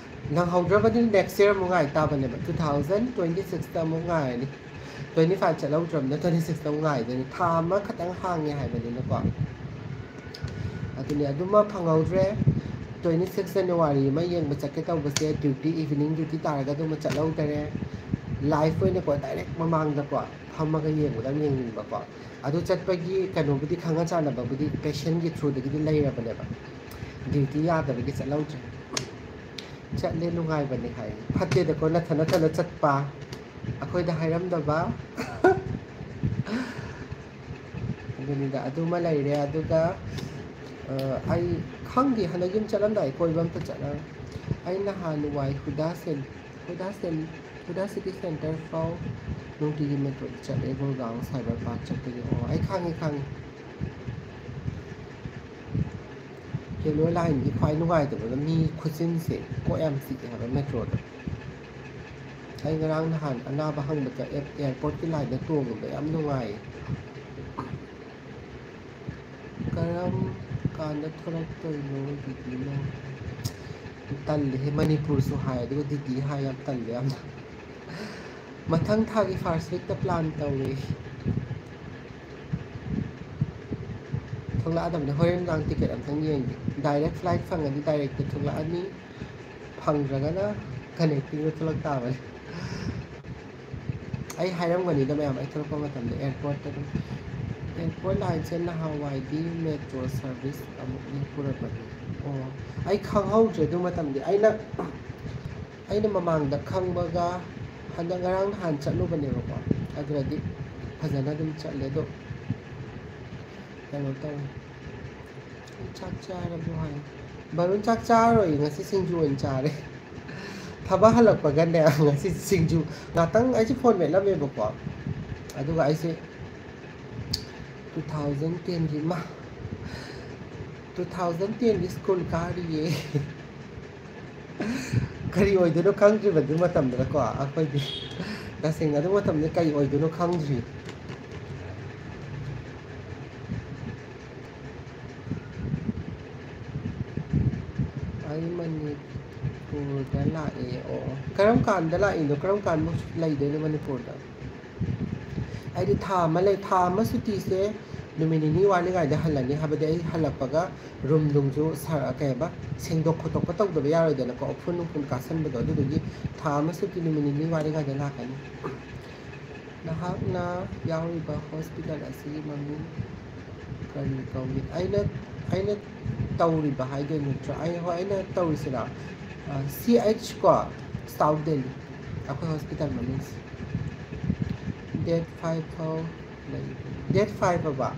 ꯅꯪꯍꯧꯗ꯭ꯔꯕꯅꯤꯅ next year ꯑꯃꯨꯛ ꯉꯥꯏ ꯇꯥꯕꯅꯦꯕ꯫ Two thousand twenty sixꯇ ꯑꯃꯨꯛ ꯉꯥꯏꯔꯅꯤ꯫ Twenty five ꯆꯠꯍꯧꯗ꯭ꯔꯕꯅꯤꯅ twenty sixꯇ ꯑꯃꯨꯛ ꯉꯥꯏꯗꯣꯏꯅꯤ꯫ ꯊꯥ ꯑꯃꯈꯛꯇꯪ ꯍꯥꯡꯉꯦ ꯍꯥꯏꯕꯅꯤꯅꯀꯣ꯫ ꯑꯗꯨꯅꯦ, ꯑꯗꯨꯃ ꯐꯪꯍꯧꯗ꯭ꯔꯦ꯫ Twenty six January ꯑꯃ ꯌꯦꯡꯕ ꯆꯠꯀꯦ ꯇꯧꯕꯁꯦ, duty, evening duty ꯇꯥꯔꯒ ꯑꯗꯨꯃ ꯆꯠꯍꯧꯗꯔꯦ꯫ Live ꯑꯣꯏꯅꯀꯣ, direct ꯃꯃꯥꯡꯗꯀꯣ, ꯐꯝꯃꯒ ꯌꯦꯡꯕꯗꯪ ꯌꯦꯡꯅꯤꯡꯕꯀꯣ꯫ ꯑꯗꯨ ꯆꯠꯄꯒꯤ ꯀꯩꯅꯣꯕꯨꯗꯤ, ꯈꯪꯅ ꯆꯥꯟꯅꯕꯕꯨꯗꯤ patientꯀꯤ throughꯗꯒꯤꯗꯤ ꯂꯩꯔꯕꯅꯦꯕ꯫ Duty ꯌꯥꯗꯕꯒꯤ ꯆꯠꯍꯧꯗ꯭ꯔꯦ꯫ ꯆꯠꯂꯦ, ꯅꯨꯡꯉꯥꯏꯕꯅꯦ ꯍꯥꯏ꯫ ꯐꯠꯇꯦꯗꯀꯣ, ꯅꯊꯟ ꯅꯊꯟꯗ ꯆꯠꯄ, ꯑꯩꯈꯣꯏꯗ ꯍꯥꯏꯔꯝꯗꯕ꯫ ꯑꯗꯨꯅꯤꯗ, ꯑꯗꯨꯃ ꯂꯩꯔꯦ꯫ ꯑꯗꯨꯒ, ꯑ, ꯑꯩ ꯈꯪꯗꯦ, ꯍꯟꯗꯛ ꯌꯨꯝ ꯆꯠꯂꯝꯗꯥꯏ ꯀꯣꯏꯕ ꯑꯝꯇ ꯆꯠꯂꯔꯣꯏ꯫ ꯑꯩ ꯅꯍꯥꯟꯋꯥꯏ ꯍꯨꯗꯥ ꯁꯦꯟ-, ꯍꯨꯗꯥ ꯁꯦꯟ-, ꯍꯨꯗꯥ city centre ꯐꯥꯎ ꯅꯨꯡꯇꯤꯒꯤ metroꯗ ꯆꯠꯂꯦ, ꯒꯨꯔꯒꯥꯎ cyber park ꯆꯠꯄꯒꯤ꯫ ꯑꯣ, ꯑꯩ ꯈꯪꯉꯦ, ꯈꯪꯉꯦ꯫ Yellow lineꯒꯤ ꯈ꯭ꯋꯥꯏ ꯅꯨꯡꯉꯥꯏꯇꯕꯗ ꯃꯤ ꯈꯨꯆꯤꯟꯁꯦ, ꯀꯣꯛ ꯌꯥꯝ ꯆꯤꯛꯑꯦ ꯍꯥꯏꯕ metroꯗ꯫ ꯑꯩ ꯉꯔꯥꯡ ꯅꯍꯥꯟ ꯑꯅꯥꯕ ꯍꯪꯕꯗ air-, airportꯀꯤ lineꯗ ꯇꯣꯡꯕꯗ ꯌꯥꯝ ꯅꯨꯡꯉꯥꯏꯌꯦ꯫ ꯀꯔꯝ ꯀꯥꯟꯗ ꯊꯣꯛꯂꯛꯇꯣꯏꯅꯣ ꯗꯤꯗꯤꯅ? ꯇꯜꯂꯦꯍꯦ, ꯃꯅꯤꯄꯨꯔꯁꯨ ꯍꯥꯏ, ꯑꯗꯨꯒ ꯗꯤꯗꯤ ꯍꯥꯏ, ꯌꯥꯝ ꯇꯜꯂꯦ ꯌꯥꯝꯅ꯫ ꯃꯊꯪ ꯊꯥꯒꯤ first weekꯇ plan ꯇꯧꯔꯦ꯫ ꯊꯣꯛꯂꯛꯑꯗꯕꯅꯦ, ꯍꯣꯔꯦꯟ ꯅꯨꯡꯗꯥꯡ ticket ꯑꯝꯇꯪ ꯌꯦꯡꯒꯦ꯫ Direct flight ꯐꯪꯉꯗꯤ directꯇ ꯊꯣꯛꯂꯛꯑꯅꯤ, ꯐꯪꯗ꯭ꯔꯒꯅ connectingꯗ ꯊꯣꯛꯂꯛ ꯇꯥꯕꯅꯤ꯫ ꯑꯩ ꯍꯥꯏꯔꯝꯒꯅꯤꯗ ꯃꯌꯥꯝ, ꯑꯩ ꯊꯣꯛꯂꯛꯄ ꯃꯇꯝꯗ airportꯇ ꯑꯗꯨꯝ꯫ Airport lineꯁꯦ ꯅꯍꯥꯟꯋꯥꯏꯗꯤ metro service ꯑꯃꯨꯛ ꯂꯦꯞꯄꯨꯔꯕꯅꯤ꯫ ꯑꯣ, ꯑꯩ ꯈꯪꯍꯧꯗ꯭ꯔꯦ ꯑꯗꯨ ꯃꯇꯝꯗꯤ꯫ ꯑꯩꯅ, ꯑꯩꯅ ꯃꯃꯥꯡꯗ ꯈꯪꯕꯒ ꯍꯟꯗꯛ ꯉꯔꯥꯡ ꯅꯍꯥꯟ ꯆꯠꯂꯨꯕꯅꯦꯕꯀꯣ, ꯑꯗꯨꯗꯗꯤ ꯐꯖꯅ ꯑꯗꯨꯝ ꯆꯠꯂꯦ꯫ ꯑꯗꯣ ꯀꯩꯅꯣ ꯇꯧꯋꯦ, ꯆꯥꯛ ꯆꯥꯔꯕꯣ ꯍꯥꯏ꯫ ꯕꯥꯔꯨꯟ ꯆꯥꯛ ꯆꯥꯔꯔꯣꯏ, ꯉꯁꯤ ꯁꯤꯡꯖꯨ ꯑꯣꯏꯅ ꯆꯥꯔꯦ꯫ ꯊꯕꯛ ꯍꯜꯂꯛꯄꯒꯅꯦ, ꯉꯁꯤ ꯁꯤꯡꯖꯨ ꯉꯥꯛꯇꯪ ꯑꯩꯁꯦ phone ꯃꯦꯠꯂꯝꯃꯦꯕꯀꯣ, ꯑꯗꯨꯒ ꯑꯩꯁꯦ two thousand tenꯒꯤ, ꯃꯥ, two thousand tenꯒꯤ school ꯀꯥꯔꯤꯌꯦ꯫ ꯀꯔꯤ ꯑꯣꯏꯗꯣꯏꯅꯣ ꯈꯪꯗ꯭ꯔꯤꯕ ꯑꯗꯨ ꯃꯇꯝꯗꯨꯗꯀꯣ ꯑꯩꯈꯣꯏꯗꯤ꯫ ꯇꯁꯦꯡꯅ ꯑꯗꯨ ꯃꯇꯝꯗ ꯀꯔꯤ ꯑꯣꯏꯗꯣꯏꯅꯣ ꯈꯪꯗ꯭ꯔꯤ꯫ ꯑꯩ ꯃꯅꯤꯄꯨꯔꯗ ꯂꯥꯛꯑꯦ꯫ ꯑꯣ, ꯀꯔꯝ ꯀꯥꯟꯗ ꯂꯥꯛꯏꯅꯣ? ꯀꯔꯝ ꯀꯥꯟꯕꯨ ꯂꯩꯗꯣꯏꯅꯣ ꯃꯅꯤꯄꯨꯔꯗ? ꯑꯩꯗꯤ ꯊꯥ ꯑꯃ ꯂꯩ, ꯊꯥ ꯑꯃ ꯁꯨꯇꯤꯁꯦ ꯅꯨꯃꯤꯠ ꯅꯤꯅꯤ ꯋꯥꯠꯂꯤꯉꯩꯗ ꯍꯜꯂꯅꯤ꯫ ꯍꯥꯏꯕꯗꯤ ꯑꯩ ꯍꯜꯂꯛꯄꯒ room ꯅꯨꯡꯁꯨ ꯁ-, ꯀꯩ ꯍꯥꯏꯕ, ꯁꯦꯡꯗꯣꯛ ꯈꯣꯠꯇꯣꯛꯄ ꯇꯧꯗꯕ ꯌꯥꯔꯣꯏꯗꯅꯀꯣ, ꯎꯐꯨꯟ ꯅꯨꯡꯐꯨꯟ ꯀꯥꯁꯟꯕꯗꯣ꯫ ꯑꯗꯨꯗꯨꯒꯤ ꯊꯥ ꯑꯃ ꯁꯨꯇꯤ ꯅꯨꯃꯤꯠ ꯅꯤꯅꯤ ꯋꯥꯠꯂꯤꯉꯩꯗ ꯂꯥꯛꯀꯅꯤ꯫ ꯅꯍꯥꯛꯅ ꯌꯥꯎꯔꯤꯕ hospital ꯑꯁꯤꯒꯤ ꯃꯃꯤꯡ ꯀꯔꯤ ꯀꯧꯏ? ꯑꯩꯅ, ꯑꯩꯅ ꯇꯧꯔꯤꯕ ꯍꯥꯏꯗꯣꯏ ꯅꯠꯇ꯭ꯔꯥ? ꯑꯩ, ꯍꯣꯏ, ꯑꯩꯅ ꯇꯧꯔꯤꯁꯤꯔꯥ? ꯑ, C H ꯀꯣ, South Delhi, ꯑꯩꯈꯣꯏ hospital ꯃꯃꯤꯡꯁꯦ꯫ Date five ꯐꯥꯎ ꯂꯩ꯫ Date five ꯍꯥꯏꯕ?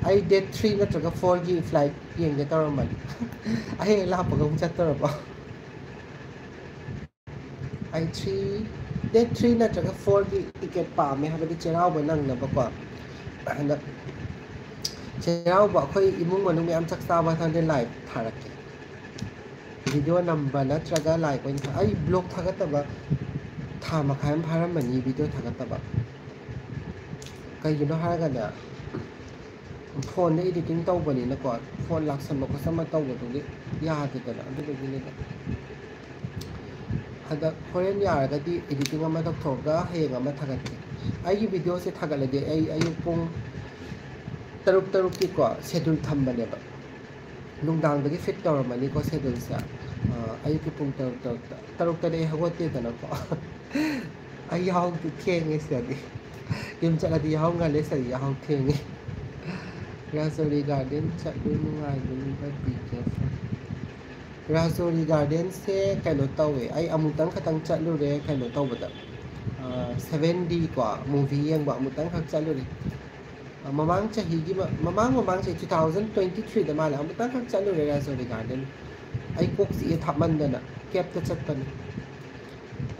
ꯑꯩ date three ꯅꯠꯇ꯭ꯔꯒ fourꯒꯤ flight ꯌꯦꯡꯒꯦ ꯇꯧꯔꯝꯕꯅꯤ꯫ ꯑꯩ ꯍꯦꯛ ꯂꯥꯛꯄꯒ ꯑꯃꯨꯛ ꯆꯠꯇꯧꯔꯕꯣ? ꯑꯩ three, date three ꯅꯠꯇ꯭ꯔꯒ fourꯒꯤ ticket ꯄꯥꯝꯃꯦ, ꯍꯥꯏꯕꯗꯤ ꯆꯩꯔꯥꯎꯕ ꯅꯪꯅꯕꯀꯣ꯫ ꯍꯟꯗꯛ ꯆꯩꯔꯥꯎꯕ ꯑꯩꯈꯣꯏ ꯏꯃꯨꯡ ꯃꯅꯨꯡ ꯃꯌꯥꯝ ꯆꯥꯛ ꯆꯥꯕ ꯃꯇꯝꯗ live ꯊꯥꯔꯛꯀꯦ꯫ Video ꯅꯝꯕ ꯅꯠꯇ꯭ꯔꯒ live ꯑꯣꯏꯅ ꯊꯥ-, ꯑꯩ vlog ꯊꯥꯒꯠꯇꯕ ꯊꯥ ꯃꯈꯥꯏ ꯑꯃ ꯐꯥꯔꯝꯃꯅꯤ video ꯊꯥꯒꯠꯇꯕ꯫ ꯀꯩꯒꯤꯅꯣ ꯍꯥꯏꯔꯒꯅꯦ, ꯐꯣꯟꯗ ꯏꯗꯤꯇꯤꯡ ꯇꯧꯕꯅꯤꯅꯀꯣ, ꯐꯣꯟ ꯂꯥꯛꯁꯟꯕ ꯈꯣꯠꯆꯟꯕ ꯇꯧꯕꯗꯨꯒꯤ ꯌꯥꯗꯦꯗꯅ, ꯑꯗꯨꯗꯨꯒꯤꯅꯤꯗ꯫ ꯍꯟꯗꯛ ꯍꯣꯔꯦꯟ ꯌꯥꯔꯒꯗꯤ ꯏꯗꯤꯇꯤꯡ ꯑꯃ ꯇꯧꯊꯣꯛꯑꯒ ꯍꯌꯦꯡ ꯑꯃ ꯊꯥꯒꯠꯀꯦ꯫ ꯑꯩꯒꯤ ꯚꯤꯗꯤꯑꯣꯁꯦ ꯊꯥꯒꯠꯂꯗꯤ ꯑꯩ ꯑꯌꯨꯛ ꯄꯨꯡ ꯇꯔꯨꯛ, ꯇꯔꯨꯛꯀꯤꯀꯣ ꯁꯦꯗꯨꯜ ꯊꯝꯕꯅꯦꯕ꯫ ꯅꯨꯡꯗꯥꯡꯗꯒꯤ ꯐꯤꯠ ꯇꯧꯔꯝꯃꯅꯤꯀꯣ ꯁꯦꯗꯨꯜꯁꯦ꯫ ꯑ, ꯑꯌꯨꯛꯀꯤ ꯄꯨꯡ ꯇꯔꯨꯛ, ꯇꯔꯨꯛꯇ, ꯇꯔꯨꯛꯇꯗꯤ ꯑꯩ ꯍꯧꯒꯠꯇꯦꯗꯅꯀꯣ꯫ ꯑꯩ ꯌꯥꯍꯧꯗꯤ ꯊꯦꯡꯉꯦ ꯁꯤꯗꯗꯤ꯫ ꯌꯨꯝ ꯆꯠꯂꯗꯤ ꯌꯥꯍꯧ ꯉꯜꯂꯦ, ꯁꯤꯗꯗꯤ ꯌꯥꯍꯧ ꯊꯦꯡꯉꯦ꯫ ꯔꯥꯖꯧꯔꯤ ꯒꯥꯔꯗꯦꯟ ꯆꯠꯂꯨ, ꯅꯨꯡꯉꯥꯏꯕꯅꯤꯗ, be careful꯫ ꯔꯥꯖꯧꯔꯤ ꯒꯥꯔꯗꯦꯟꯁꯦ ꯀꯩꯅꯣ ꯇꯧꯋꯦ, ꯑꯩ ꯑꯃꯨꯛꯇꯪ ꯈꯛꯇꯪ ꯆꯠꯂꯨꯔꯦ ꯀꯩꯅꯣ ꯇꯧꯕꯗ, ꯁꯚꯦꯟ ꯗꯤ ꯀꯣ, ꯃꯨꯚꯤ ꯌꯦꯡꯕ ꯑꯃꯨꯛꯇꯪ ꯈꯛ ꯆꯠꯂꯨꯔꯦ꯫ ꯑ, ꯃꯃꯥꯡ ꯆꯍꯤꯒꯤ ꯃ-, ꯃꯃꯥꯡ, ꯃꯃꯥꯡ ꯆꯍꯤ two thousand twenty three ꯗ ꯃꯥꯜꯂꯦ, ꯑꯃꯨꯛꯇꯪ ꯈꯛ ꯆꯠꯂꯨꯔꯦ ꯔꯥꯖꯧꯔꯤ ꯒꯥꯔꯗꯦꯟ꯫ ꯑꯩ ꯀꯣꯛ ꯆꯤꯛꯑꯦ ꯊꯥꯞꯃꯟꯗꯅ꯫ ꯀꯦꯞꯇ ꯆꯠꯄꯅꯤ꯫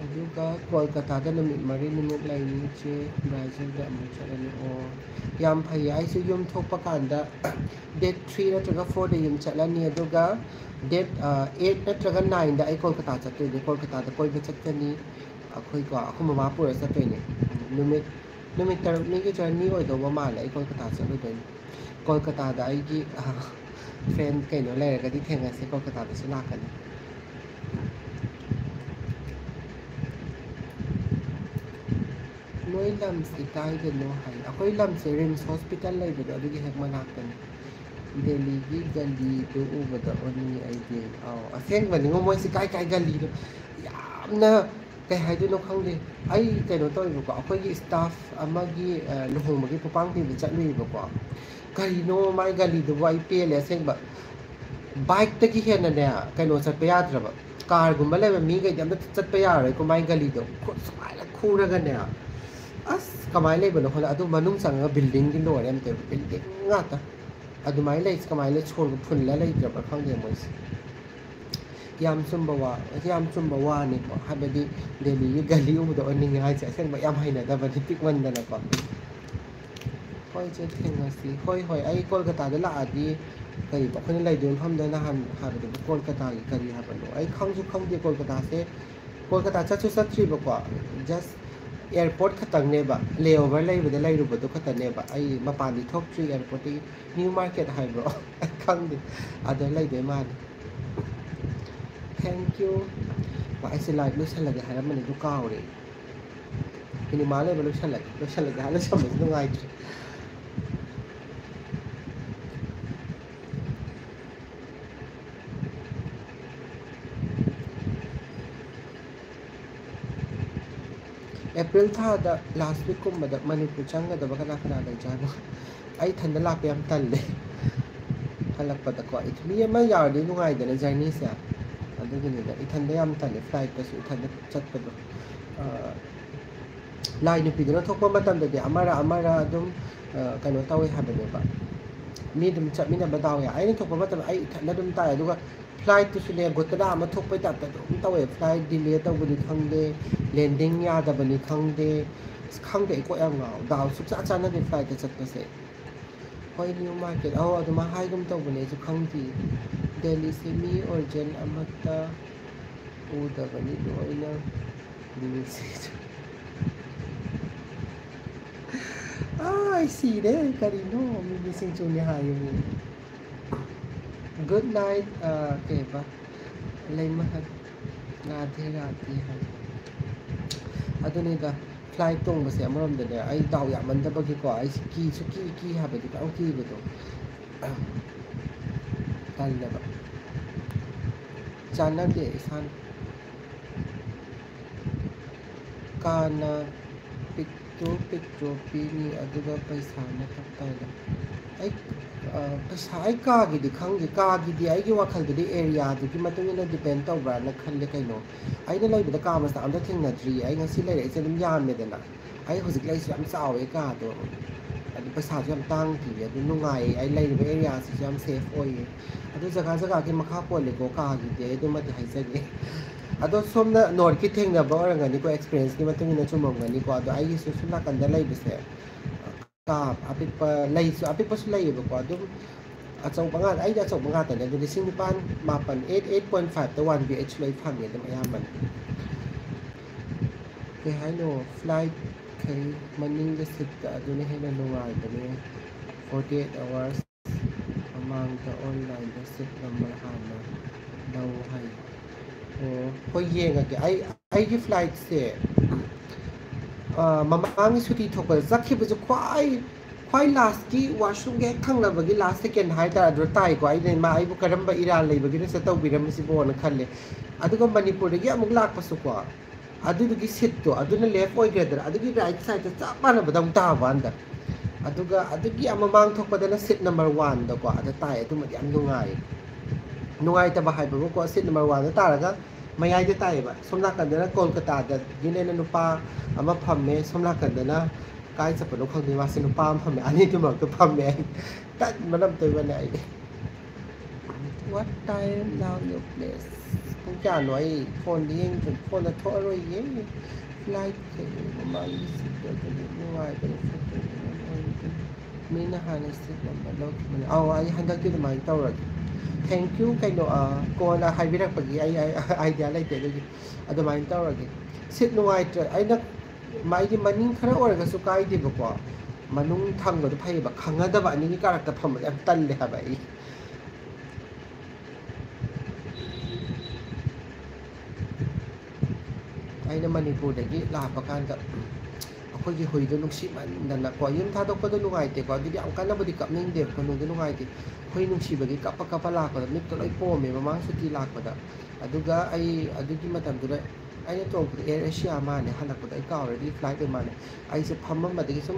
ꯑꯗꯨꯒ ꯀꯣꯜꯀꯇꯥꯗ ꯅꯨꯃꯤꯠ ꯃꯔꯤ ꯅꯨꯃꯤꯠ ꯂꯩꯅꯤ ꯏꯆꯦ, ꯕ꯭ꯔꯥꯖꯤꯜꯗ ꯑꯃꯨꯛ ꯆꯠꯂꯅꯤ꯫ ꯑꯣ, ꯌꯥꯝ ꯐꯩꯌꯦ꯫ ꯑꯩꯁꯨ ꯌꯨꯝ ꯊꯣꯛꯄ ꯀꯥꯟꯗ date three ꯅꯠꯇ꯭ꯔꯒ four ꯗ ꯌꯨꯝ ꯆꯠꯂꯅꯤ, ꯑꯗꯨꯒ date, ꯑ, eight ꯅꯠꯇ꯭ꯔꯒ nine ꯗ ꯑꯩ ꯀꯣꯜꯀꯇꯥ ꯆꯠꯇꯣꯏꯅꯦ꯫ ꯀꯣꯜꯀꯇꯥꯗ ꯀꯣꯏꯕ ꯆꯠꯀꯅꯤ꯫ ꯑꯩꯈꯣꯏꯀꯣ, ꯑꯩꯈꯣꯏ ꯃꯃꯥ ꯄꯨꯔ ꯆꯠꯇꯣꯏꯅꯦ꯫ ꯅꯨꯃꯤꯠ, ꯅꯨꯃꯤꯠ ꯇꯔꯨꯛꯅꯤꯒꯤ journey ꯑꯣꯏꯗꯧꯕ ꯃꯥꯜꯂꯦ ꯑꯩ ꯀꯣꯜꯀꯇꯥ ꯆꯠꯂꯨꯗꯣꯏꯅꯦ꯫ ꯀꯣꯜꯀꯇꯥꯗ ꯑꯩꯒꯤ, ꯑ, friend ꯀꯩꯅꯣ ꯂꯩꯔꯒꯗꯤ ꯊꯦꯡꯅꯁꯦ, ꯀꯣꯜꯀꯇꯥꯗꯁꯨ ꯂꯥꯛꯀꯅꯤ꯫ ꯅꯣꯏ ꯂꯝꯁꯦ ꯀꯥꯏꯗꯅꯣ ꯍꯥꯏ꯫ ꯑꯩꯈꯣꯏ ꯂꯝꯁꯦ ꯔꯤꯝꯁ ꯍꯣꯁꯄꯤꯇꯥꯜ ꯂꯩꯕꯗꯣ ꯑꯗꯨꯒꯤ ꯍꯦꯛ ꯃꯅꯥꯛꯇꯅꯤ꯫ ꯗꯦꯜꯂꯤꯒꯤ ꯒꯂꯤꯗꯨ ꯎꯕꯗ ꯑꯣꯅꯤꯡꯉꯤ ꯑꯩꯗꯤ꯫ ꯑꯧ, ꯑꯁꯦꯡꯕꯅꯤꯉꯣ, ꯃꯣꯏꯁꯤ ꯀꯥꯏ ꯀꯥꯏ ꯒꯂꯤꯗꯣ ꯌꯥꯝꯅ, ꯀꯩ ꯍꯥꯏꯗꯣꯏꯅꯣ ꯈꯪꯗꯦ꯫ ꯑꯩ ꯀꯩꯅꯣ ꯇꯧꯋꯦꯕꯀꯣ, ꯑꯩꯈꯣꯏꯒꯤ staff ꯑꯃꯒꯤ, ꯑ, ꯂꯨꯍꯣꯡꯕꯒꯤ ꯄꯣꯄꯥꯡ ꯄꯤꯕ ꯆꯠꯂꯨꯏꯕꯀꯣ꯫ ꯀꯔꯤꯅꯣ ꯃꯥꯏ ꯒꯂꯤꯗꯨꯕꯨ, ꯑꯩ ꯄꯦꯜꯂꯦ ꯑꯁꯦꯡꯕ꯫ Bike ꯇꯒꯤ ꯍꯦꯟꯅꯅꯦ ꯀꯩꯅꯣ ꯆꯠꯄ ꯌꯥꯗ꯭ꯔꯕ꯫ Car ꯒꯨꯝꯕ ꯂꯩꯕ ꯃꯤꯈꯩꯗꯤ ꯑꯝꯇ ꯆꯠꯄ ꯌꯥꯔꯔꯣꯏꯀꯣ ꯃꯥꯏ ꯒꯂꯤꯗꯣ꯫ ꯈꯨ-, ꯁꯨꯃꯥꯏꯅ ꯈꯨꯔꯒꯅꯦ꯫ ꯑꯁ, ꯀꯃꯥꯏꯅ ꯂꯩꯕꯅꯣ ꯈꯪꯗꯦ꯫ ꯑꯗꯨ ꯃꯅꯨꯡ ꯆꯪꯉꯒ building ꯗꯤ ꯂꯣꯏꯔꯦ ꯑꯝꯇ꯫ Building ꯉꯥꯛꯇ꯫ ꯑꯗꯨꯃꯥꯏꯅ ꯂꯩꯁꯦ ꯀꯃꯥꯏꯅ ꯂꯩ-, ꯁꯣꯔꯒ ꯐꯨꯜꯂ ꯂꯩꯇ꯭ꯔꯕ꯭ꯔꯥ ꯈꯪꯗꯦ ꯃꯣꯏꯁꯦ꯫ ꯌꯥꯝ ꯆꯨꯝꯕ ꯋꯥ, ꯌꯥꯝ ꯆꯨꯝꯕ ꯋꯥꯅꯤꯀꯣ꯫ ꯍꯥꯏꯕꯗꯤ ꯗꯦꯜꯂꯤꯒꯤ ꯒꯂꯤ ꯎꯕꯗ ꯑꯣꯟꯅꯤꯡꯉꯦ ꯍꯥꯏꯁꯦ꯫ ꯑꯁꯦꯡꯕ ꯌꯥꯝ ꯍꯩꯅꯗꯕꯅꯤ ꯄꯤꯛꯃꯟꯗꯅꯀꯣ꯫ ꯍꯣꯏ ꯏꯆꯦ, ꯊꯦꯡꯅꯁꯤ꯫ ꯍꯣꯏ, ꯍꯣꯏ, ꯑꯩ ꯀꯣꯜꯀꯇꯥꯗ ꯂꯥꯛꯑꯗꯤ, ꯀꯔꯤꯕ, ꯑꯩꯈꯣꯏꯅ ꯂꯩꯗꯣꯏ ꯃꯐꯝꯗ ꯅꯍꯥꯟ ꯍꯥꯏꯕꯗꯨꯕꯨ ꯀꯣꯜꯀꯇꯥꯒꯤ ꯀꯔꯤ ꯍꯥꯏꯕꯅꯣ? ꯑꯩ ꯈꯪꯁꯨ ꯈꯪꯗꯦ ꯀꯣꯜꯀꯇꯥꯁꯦ꯫ ꯀꯣꯜꯀꯇꯥ ꯆꯠꯁꯨ ꯆꯠꯇ꯭ꯔꯤꯕꯀꯣ, just ꯑꯦꯌꯥꯔꯄꯣꯔꯠ ꯈꯛꯇꯪꯅꯦꯕ, ꯂꯦꯑꯣꯚꯔ ꯂꯩꯕꯗ ꯂꯩꯔꯨꯕꯗꯣ ꯈꯛꯇꯅꯦꯕ꯫ ꯑꯩ ꯃꯄꯥꯟꯗꯤ ꯊꯣꯛꯇ꯭ꯔꯤ ꯑꯦꯌꯥꯔꯄꯣꯔꯠꯇꯒꯤ꯫ ꯅ꯭ꯌꯨ ꯃꯥꯔꯀꯦꯠ ꯍꯥꯏꯕ꯭ꯔꯣ? ꯑꯩ ꯈꯪꯗꯦ, ꯑꯗ ꯂꯩꯗꯣꯏ ꯃꯥꯜꯂꯦ꯫ Thank you꯫ ꯑꯩꯁꯦ ꯂꯥꯏꯚ ꯂꯣꯏꯁꯜꯂꯒꯦ ꯍꯥꯏꯔꯝꯕꯅꯦ, ꯑꯗꯨ ꯀꯥꯎꯔꯦ꯫ ꯃꯤꯅꯤꯠ ꯃꯉꯥ ꯂꯩꯕ ꯂꯣꯏꯁꯜꯂꯒꯦ, ꯂꯣꯏꯁꯜꯂꯒꯦ ꯍꯥꯏꯔ ꯂꯣꯏꯁꯜꯕꯁꯨ ꯅꯨꯡꯉꯥꯏꯇ꯭ꯔꯦ꯫ ꯑꯦꯄ꯭ꯔꯤꯜ ꯊꯥꯗ ꯂꯥꯁ ꯋꯤꯛꯀꯨꯝꯕꯗ ꯃꯅꯤꯄꯨꯔ ꯆꯪꯒꯗꯕ ꯀꯅꯥ ꯀꯅꯥ ꯂꯩꯖꯥꯠꯅꯣ? ꯑꯩ ꯏꯊꯟꯗ ꯂꯥꯛꯄ ꯌꯥꯝ ꯇꯜꯂꯦ꯫ ꯍꯜꯂꯛꯄꯗꯀꯣ, ꯃꯤ ꯑꯃ ꯌꯥꯎꯔꯗꯤ ꯅꯨꯡꯉꯥꯏꯗꯅ ꯖꯔꯅꯤꯁꯦ꯫ ꯑꯗꯨꯒꯤꯅꯤꯗ, ꯏꯊꯟꯗ ꯌꯥꯝ ꯇꯜꯂꯦ ꯐ꯭ꯂꯥꯏꯠꯇꯁꯨ ꯏꯊꯟꯗ ꯆꯠꯄꯗꯣ꯫ ꯑ, ꯂꯥꯏ ꯅꯨꯄꯤꯗꯨꯅ ꯊꯣꯛꯄ ꯃꯇꯝꯗꯗꯤ ꯑꯃꯔ ꯑꯃꯔ ꯑꯗꯨꯝ, ꯑ, ꯀꯩꯅꯣ ꯇꯧꯋꯦ ꯍꯥꯏꯕꯅꯦꯕ꯫ ꯃꯤ ꯑꯗꯨꯝ ꯆꯠꯃꯤꯟꯅꯕ ꯗꯥꯎ ꯌꯥꯏ꯫ ꯑꯩꯅ ꯊꯣꯛꯄ ꯃꯇꯝꯗ ꯑꯩ ꯏꯊꯟꯗ ꯑꯗꯨꯝ ꯇꯥꯏ꯫ ꯑꯗꯨꯒ ꯐ꯭ꯂꯥꯏꯠꯇꯨꯁꯨꯅꯦ, ꯒꯣꯇꯅ ꯑꯃ ꯊꯣꯛꯄꯩ ꯇꯥꯏꯞꯇ ꯑꯗꯨꯝ ꯇꯧꯋꯦ꯫ ꯐ꯭ꯂꯥꯏꯠ ꯗꯤꯂꯦ ꯇꯧꯕꯅꯤ ꯈꯪꯗꯦ, ꯂꯦꯟꯗꯤꯡ ꯌꯥꯗꯕꯅꯤ ꯈꯪꯗꯦ꯫ ꯑꯁ, ꯈꯪꯗꯦ, ꯑꯩ ꯀꯣꯛ ꯌꯥꯝ ꯉꯥꯎ꯫ ꯗꯥꯎ ꯁꯨꯛꯆꯥ ꯆꯥꯟꯅꯗꯦ ꯐ꯭ꯂꯥꯏꯠꯇ ꯆꯠꯄꯁꯦ꯫ ꯍꯣꯏ, ꯅ꯭ꯌꯨ ꯃꯥꯔꯀꯦꯠ꯫ ꯑꯧ, ꯑꯗꯨꯃꯥꯏ ꯍꯥꯏꯒꯨꯝ ꯇꯧꯕꯅꯦ, ꯑꯩꯁꯨ ꯈꯪꯗꯦ꯫ ꯗꯦꯜꯂꯤꯁꯦ ꯃꯤ ꯑꯣꯔꯤꯖꯤꯟ ꯑꯃꯠꯇ ꯎꯗꯕꯅꯤ, ꯂꯣꯏꯅ ꯃꯤꯁꯦ꯫ ꯑꯥ, ꯑꯩ ꯁꯤꯔꯦ꯫ ꯀꯔꯤꯅꯣ? ꯃꯤꯃꯤ ꯁꯤꯡꯖꯨꯅꯦ ꯍꯥꯏꯌꯦ ꯃꯤ꯫ Good night, ꯑ, ꯀꯩꯕ? ꯂꯩꯃꯍꯟ꯫ ꯔꯥꯙꯦ ꯔꯥꯙꯦ ꯍꯥꯏ꯫ ꯑꯗꯨꯅꯤꯗ, ꯐ꯭ꯂꯥꯏꯠ ꯇꯣꯡꯕꯁꯦ ꯑꯃꯔꯣꯝꯗꯅꯦ, ꯑꯩ ꯗꯥꯎ ꯌꯥꯝꯃꯟꯗꯕꯒꯤꯀꯣ, ꯑꯩꯁꯦ ꯀꯤꯁꯨ ꯀꯤ, ꯀꯤ ꯍꯥꯏꯕꯗꯤ ꯌꯥꯝ ꯀꯤꯕꯗꯣ꯫ ꯇꯜꯂꯦꯕ꯫ ꯆꯥꯟꯅꯗꯦ ꯏꯁꯥꯅ꯫ ꯀꯥꯅ ꯄꯤꯛꯇ꯭ꯔꯨ ꯄꯤꯛꯇ꯭ꯔꯨ ꯄꯤꯅꯤ, ꯑꯗꯨꯒ ꯄꯩꯁꯥꯅ ꯇꯞ ꯇꯥꯏꯅ꯫ ꯑꯩ, ꯑ, ꯄꯩꯁꯥ, ꯑꯩ ꯀꯥꯒꯤꯗꯤ ꯈꯪꯗꯦ꯫ ꯀꯥꯒꯤꯗꯤ ꯑꯩꯒꯤ ꯋꯥꯈꯜꯗꯗꯤ ꯑꯦꯔꯤꯌꯥꯗꯨꯒꯤ ꯃꯇꯨꯡ ꯏꯟꯅ ꯗꯤꯄꯦꯟ ꯇꯧꯕ꯭ꯔꯥꯅ ꯈꯜꯂꯦ ꯀꯩꯅꯣ꯫ ꯑꯩꯅ ꯂꯩꯕꯗ ꯀꯥ ꯃꯆꯥ ꯑꯝꯇ ꯊꯦꯡꯅꯗ꯭ꯔꯤꯌꯦ꯫ ꯑꯩ ꯉꯁꯤ ꯂꯩꯔꯛꯏꯁꯦ ꯑꯗꯨꯝ ꯌꯥꯝꯃꯦꯗꯅ꯫ ꯑꯩ ꯍꯧꯖꯤꯛ ꯂꯩꯁꯦ ꯌꯥꯝ ꯆꯥꯎꯋꯦ ꯀꯥꯗꯣ꯫ ꯑꯗꯨ ꯄꯩꯁꯥꯁꯨ ꯌꯥꯝ ꯇꯥꯡꯗꯤꯌꯦ꯫ ꯑꯗꯨ ꯅꯨꯡꯉꯥꯏꯌꯦ꯫ ꯑꯩ ꯂꯩꯔꯤꯕ ꯑꯦꯔꯤꯌꯥꯁꯤꯁꯨ ꯌꯥꯝ ꯁꯦꯐ ꯑꯣꯏꯌꯦ꯫ ꯑꯗꯨ ꯖꯒꯥ ꯖꯒꯥꯒꯤ ꯃꯈꯥ ꯄꯣꯜꯂꯦꯀꯣ꯫ ꯀꯥꯒꯤꯗꯤ ꯑꯩ ꯑꯗꯨꯃꯗꯤ ꯍꯥꯏꯖꯒꯦ꯫ ꯑꯗꯣ ꯁꯣꯝꯅ ꯅꯣꯔꯠꯀꯤ ꯊꯦꯡꯅꯕ ꯑꯣꯏꯔꯝꯒꯅꯤꯀꯣ, ꯑꯦꯛꯁꯄꯤꯔꯤꯌꯦꯟꯁꯀꯤ ꯃꯇꯨꯡ ꯏꯟꯅ ꯆꯨꯝꯃꯝꯒꯅꯤꯀꯣ꯫ ꯑꯗꯣ ꯑꯩꯒꯤꯁꯨ ꯁꯨꯝ ꯅꯥꯀꯟꯗ ꯂꯩꯕꯁꯦ, ꯀꯥ ꯑꯄꯤꯛꯄ ꯂꯩꯁꯨ, ꯑꯄꯤꯛꯄꯁꯨ ꯂꯩꯌꯦꯕꯀꯣ꯫ ꯑꯗꯨꯝ ꯑꯆꯧꯕ ꯉꯥꯛ-, ꯑꯩꯗꯤ ꯑꯆꯧꯕ ꯉꯥꯛꯇꯅꯦ꯫ ꯑꯗꯨ ꯂꯤꯁꯤꯡ ꯅꯤꯄꯥꯟ, ꯃꯥꯄꯟ, eight, eight point five ꯇ one B H ꯂꯣꯏ ꯐꯪꯉꯦ ꯑꯗꯨꯝ ꯑꯌꯥꯝꯕꯅ꯫ ꯀꯩ ꯍꯥꯏꯅꯣ? Flight ꯈꯩ ꯃꯅꯤꯡꯗ ꯁꯤꯠꯇ ꯑꯗꯨꯅ ꯍꯦꯟꯅ ꯅꯨꯡꯉꯥꯏꯕꯅꯦ꯫ Forty eight hours ꯃꯃꯥꯡꯗ online ꯗ seat number ꯍꯥꯟꯅ ꯂꯧ ꯍꯥꯏ꯫ ꯑꯣ, ꯍꯣꯏ, ꯌꯦꯡꯉꯒꯦ꯫ ꯑꯩ, ꯑꯩꯒꯤ flight ꯁꯦ, ꯑ, ꯃꯃꯥꯡꯒꯤ ꯁꯨꯇꯤ ꯊꯣꯛꯄꯗ ꯆꯠꯈꯤꯕꯁꯨ ꯈ꯭ꯋꯥꯏ, ꯈ꯭ꯋꯥꯏ last ꯀꯤ washroom ꯒꯤ ꯍꯦꯛ ꯊꯪꯅꯕꯒꯤ last second ꯍꯥꯏꯇꯥꯔꯦ, ꯑꯗꯨꯗ ꯇꯥꯏꯀꯣ꯫ ꯑꯩꯅ, "ꯏꯃꯥ, ꯑꯩꯕꯨ ꯀꯔꯝꯕ ꯏꯔꯥꯜ ꯂꯩꯕꯒꯤꯅꯣ ꯁꯤꯗ ꯇꯧꯕꯤꯔꯝꯃꯤꯁꯤꯕꯣꯅ" ꯈꯜꯂꯦ꯫ ꯑꯗꯨꯒ ꯃꯅꯤꯄꯨꯔꯗꯒꯤ ꯑꯃꯨꯛ ꯂꯥꯛꯄꯁꯨꯀꯣ, ꯑꯗꯨꯗꯨꯒꯤ seat ꯇꯣ ꯑꯗꯨꯅ left ꯑꯣꯏꯈ꯭ꯔꯦꯗꯅ, ꯑꯗꯨꯒꯤ right side ꯇ ꯆꯞ ꯃꯥꯟꯅꯕꯗ ꯑꯃꯨꯛ ꯇꯥꯕ ꯋꯥꯅꯤꯗ꯫ ꯑꯗꯨꯒ ꯑꯗꯨꯒꯤ ꯑꯃ ꯃꯃꯥꯡ ꯊꯣꯛꯄꯗꯅ seat number one ꯗꯀꯣ, ꯑꯗ ꯇꯥꯏ꯫ ꯑꯗꯨꯃꯗꯤ ꯌꯥꯝ ꯅꯨꯡꯉꯥꯏ꯫ ꯅꯨꯡꯉꯥꯏꯇꯕ ꯍꯥꯏꯕꯕꯨꯀꯣ, seat number one ꯗ ꯇꯥꯔꯒ ꯃꯌꯥꯏꯗ ꯇꯥꯏꯌꯦꯕ꯫ ꯁꯣꯝ ꯅꯥꯀꯟꯗꯅ ꯀꯣꯜꯀꯇꯥꯗꯒꯤꯅꯦꯅ ꯅꯨꯄꯥ ꯑꯃ ꯐꯝꯃꯦ, ꯁꯣꯝ ꯅꯥꯀꯟꯗꯅ ꯀꯥꯏ ꯆꯠꯄꯅꯣ ꯈꯪꯗꯦ, ꯃꯥꯁꯦ ꯅꯨꯄꯥ ꯑꯃ ꯐꯝꯃꯦ꯫ ꯑꯅꯤꯗꯨ ꯃꯔꯛꯇ ꯐꯝꯃꯦ ꯑꯩ꯫ ꯇꯟꯕꯅ ꯑꯝꯇ ꯑꯣꯏꯕꯅꯦ ꯑꯩ꯫ What time now your place? ꯄꯨꯡ ꯀꯌꯥꯅꯣ? ꯑꯩ ꯐꯣꯟꯗ ꯌꯦꯡꯗ꯭ꯔꯦ, ꯐꯣꯟꯗ ꯊꯣꯛꯑꯔꯣꯏꯌꯦ꯫ Flight ꯀꯩꯅꯣ ꯃꯃꯥꯡꯒꯤ seat ꯇꯣ ꯑꯗꯨꯗꯤ ꯅꯨꯡꯉꯥꯏꯕꯅꯦ, ꯐꯣꯇꯣ ꯃꯤꯅ ꯍꯥꯟꯅ seat number ꯂꯧꯈꯤꯕꯅꯦ꯫ ꯑꯧ, ꯑꯩ ꯍꯟꯗꯛꯇꯤ ꯑꯗꯨꯃꯥꯏꯅ ꯇꯧꯔꯒꯦ꯫ Thank you꯫ ꯀꯩꯅꯣ, ꯑ, ꯀꯣꯟꯅ ꯍꯥꯏꯕꯤꯔꯛꯄꯒꯤ ꯑꯩ, ꯑꯩ idea ꯂꯩꯇꯦ, ꯑꯗꯨꯒꯤ ꯑꯗꯨꯃꯥꯏꯅ ꯇꯧꯔꯒꯦ꯫ Seat ꯅꯨꯡꯉꯥꯏꯇ꯭ꯔꯦ, ꯑꯩꯅ, ꯑꯩꯗꯤ ꯃꯅꯤꯡ ꯈꯔ ꯑꯣꯏꯔꯒꯁꯨ ꯀꯥꯏꯗꯦꯕꯀꯣ, ꯃꯅꯨꯡ ꯊꯪꯕꯗꯣ ꯐꯩꯌꯦꯕ꯫ ꯈꯪꯅꯗꯕ ꯑꯅꯤꯒꯤ ꯀꯥꯔꯛꯇ ꯐꯝꯕꯗꯣ ꯌꯥꯝ ꯇꯜꯂꯦ ꯍꯥꯏꯕ ꯑꯩ꯫ ꯑꯩꯅ ꯃꯅꯤꯄꯨꯔꯗꯒꯤ ꯂꯥꯛꯄ ꯀꯥꯟꯗ ꯑꯩꯈꯣꯏꯒꯤ ꯍꯨꯏꯗꯣ ꯅꯨꯡꯁꯤꯃꯟꯗꯅꯀꯣ, ꯌꯨꯝ ꯊꯥꯗꯣꯛꯄꯗꯣ ꯅꯨꯡꯉꯥꯏꯇꯦꯀꯣ, ꯑꯗꯨꯗꯤ ꯌꯥꯝ ꯀꯟꯅꯕꯨꯗꯤ ꯀꯞꯅꯤꯡꯗꯦꯕꯀꯣ, ꯅꯨꯡꯗꯤ ꯅꯨꯡꯉꯥꯏꯇꯦ꯫ ꯍꯨꯏ ꯅꯨꯡꯁꯤꯕꯒꯤ ꯀꯞꯄ ꯀꯞꯄ ꯂꯥꯛꯄꯗ ꯃꯤꯠꯇꯣ ꯂꯣꯏ ꯄꯣꯝꯃꯦ꯫ ꯃꯃꯥꯡ ꯁꯨꯇꯤ ꯂꯥꯛꯄꯗ꯫ ꯑꯗꯨꯒ ꯑꯩ ꯑꯗꯨꯒꯤ ꯃꯇꯝꯗꯨꯗ ꯑꯩꯅ ꯇꯣꯡꯕꯗ Air Asia ꯃꯥꯜꯂꯦ, ꯍꯜꯂꯛꯄꯗ ꯑꯩ ꯀꯥꯎꯔꯦ, ꯑꯗꯨꯒꯤ flight ꯑꯣꯏ ꯃꯥꯜꯂꯦ꯫ ꯑꯩꯁꯦ ꯐꯝꯃꯝꯕꯗꯒꯤ ꯁꯨꯝ,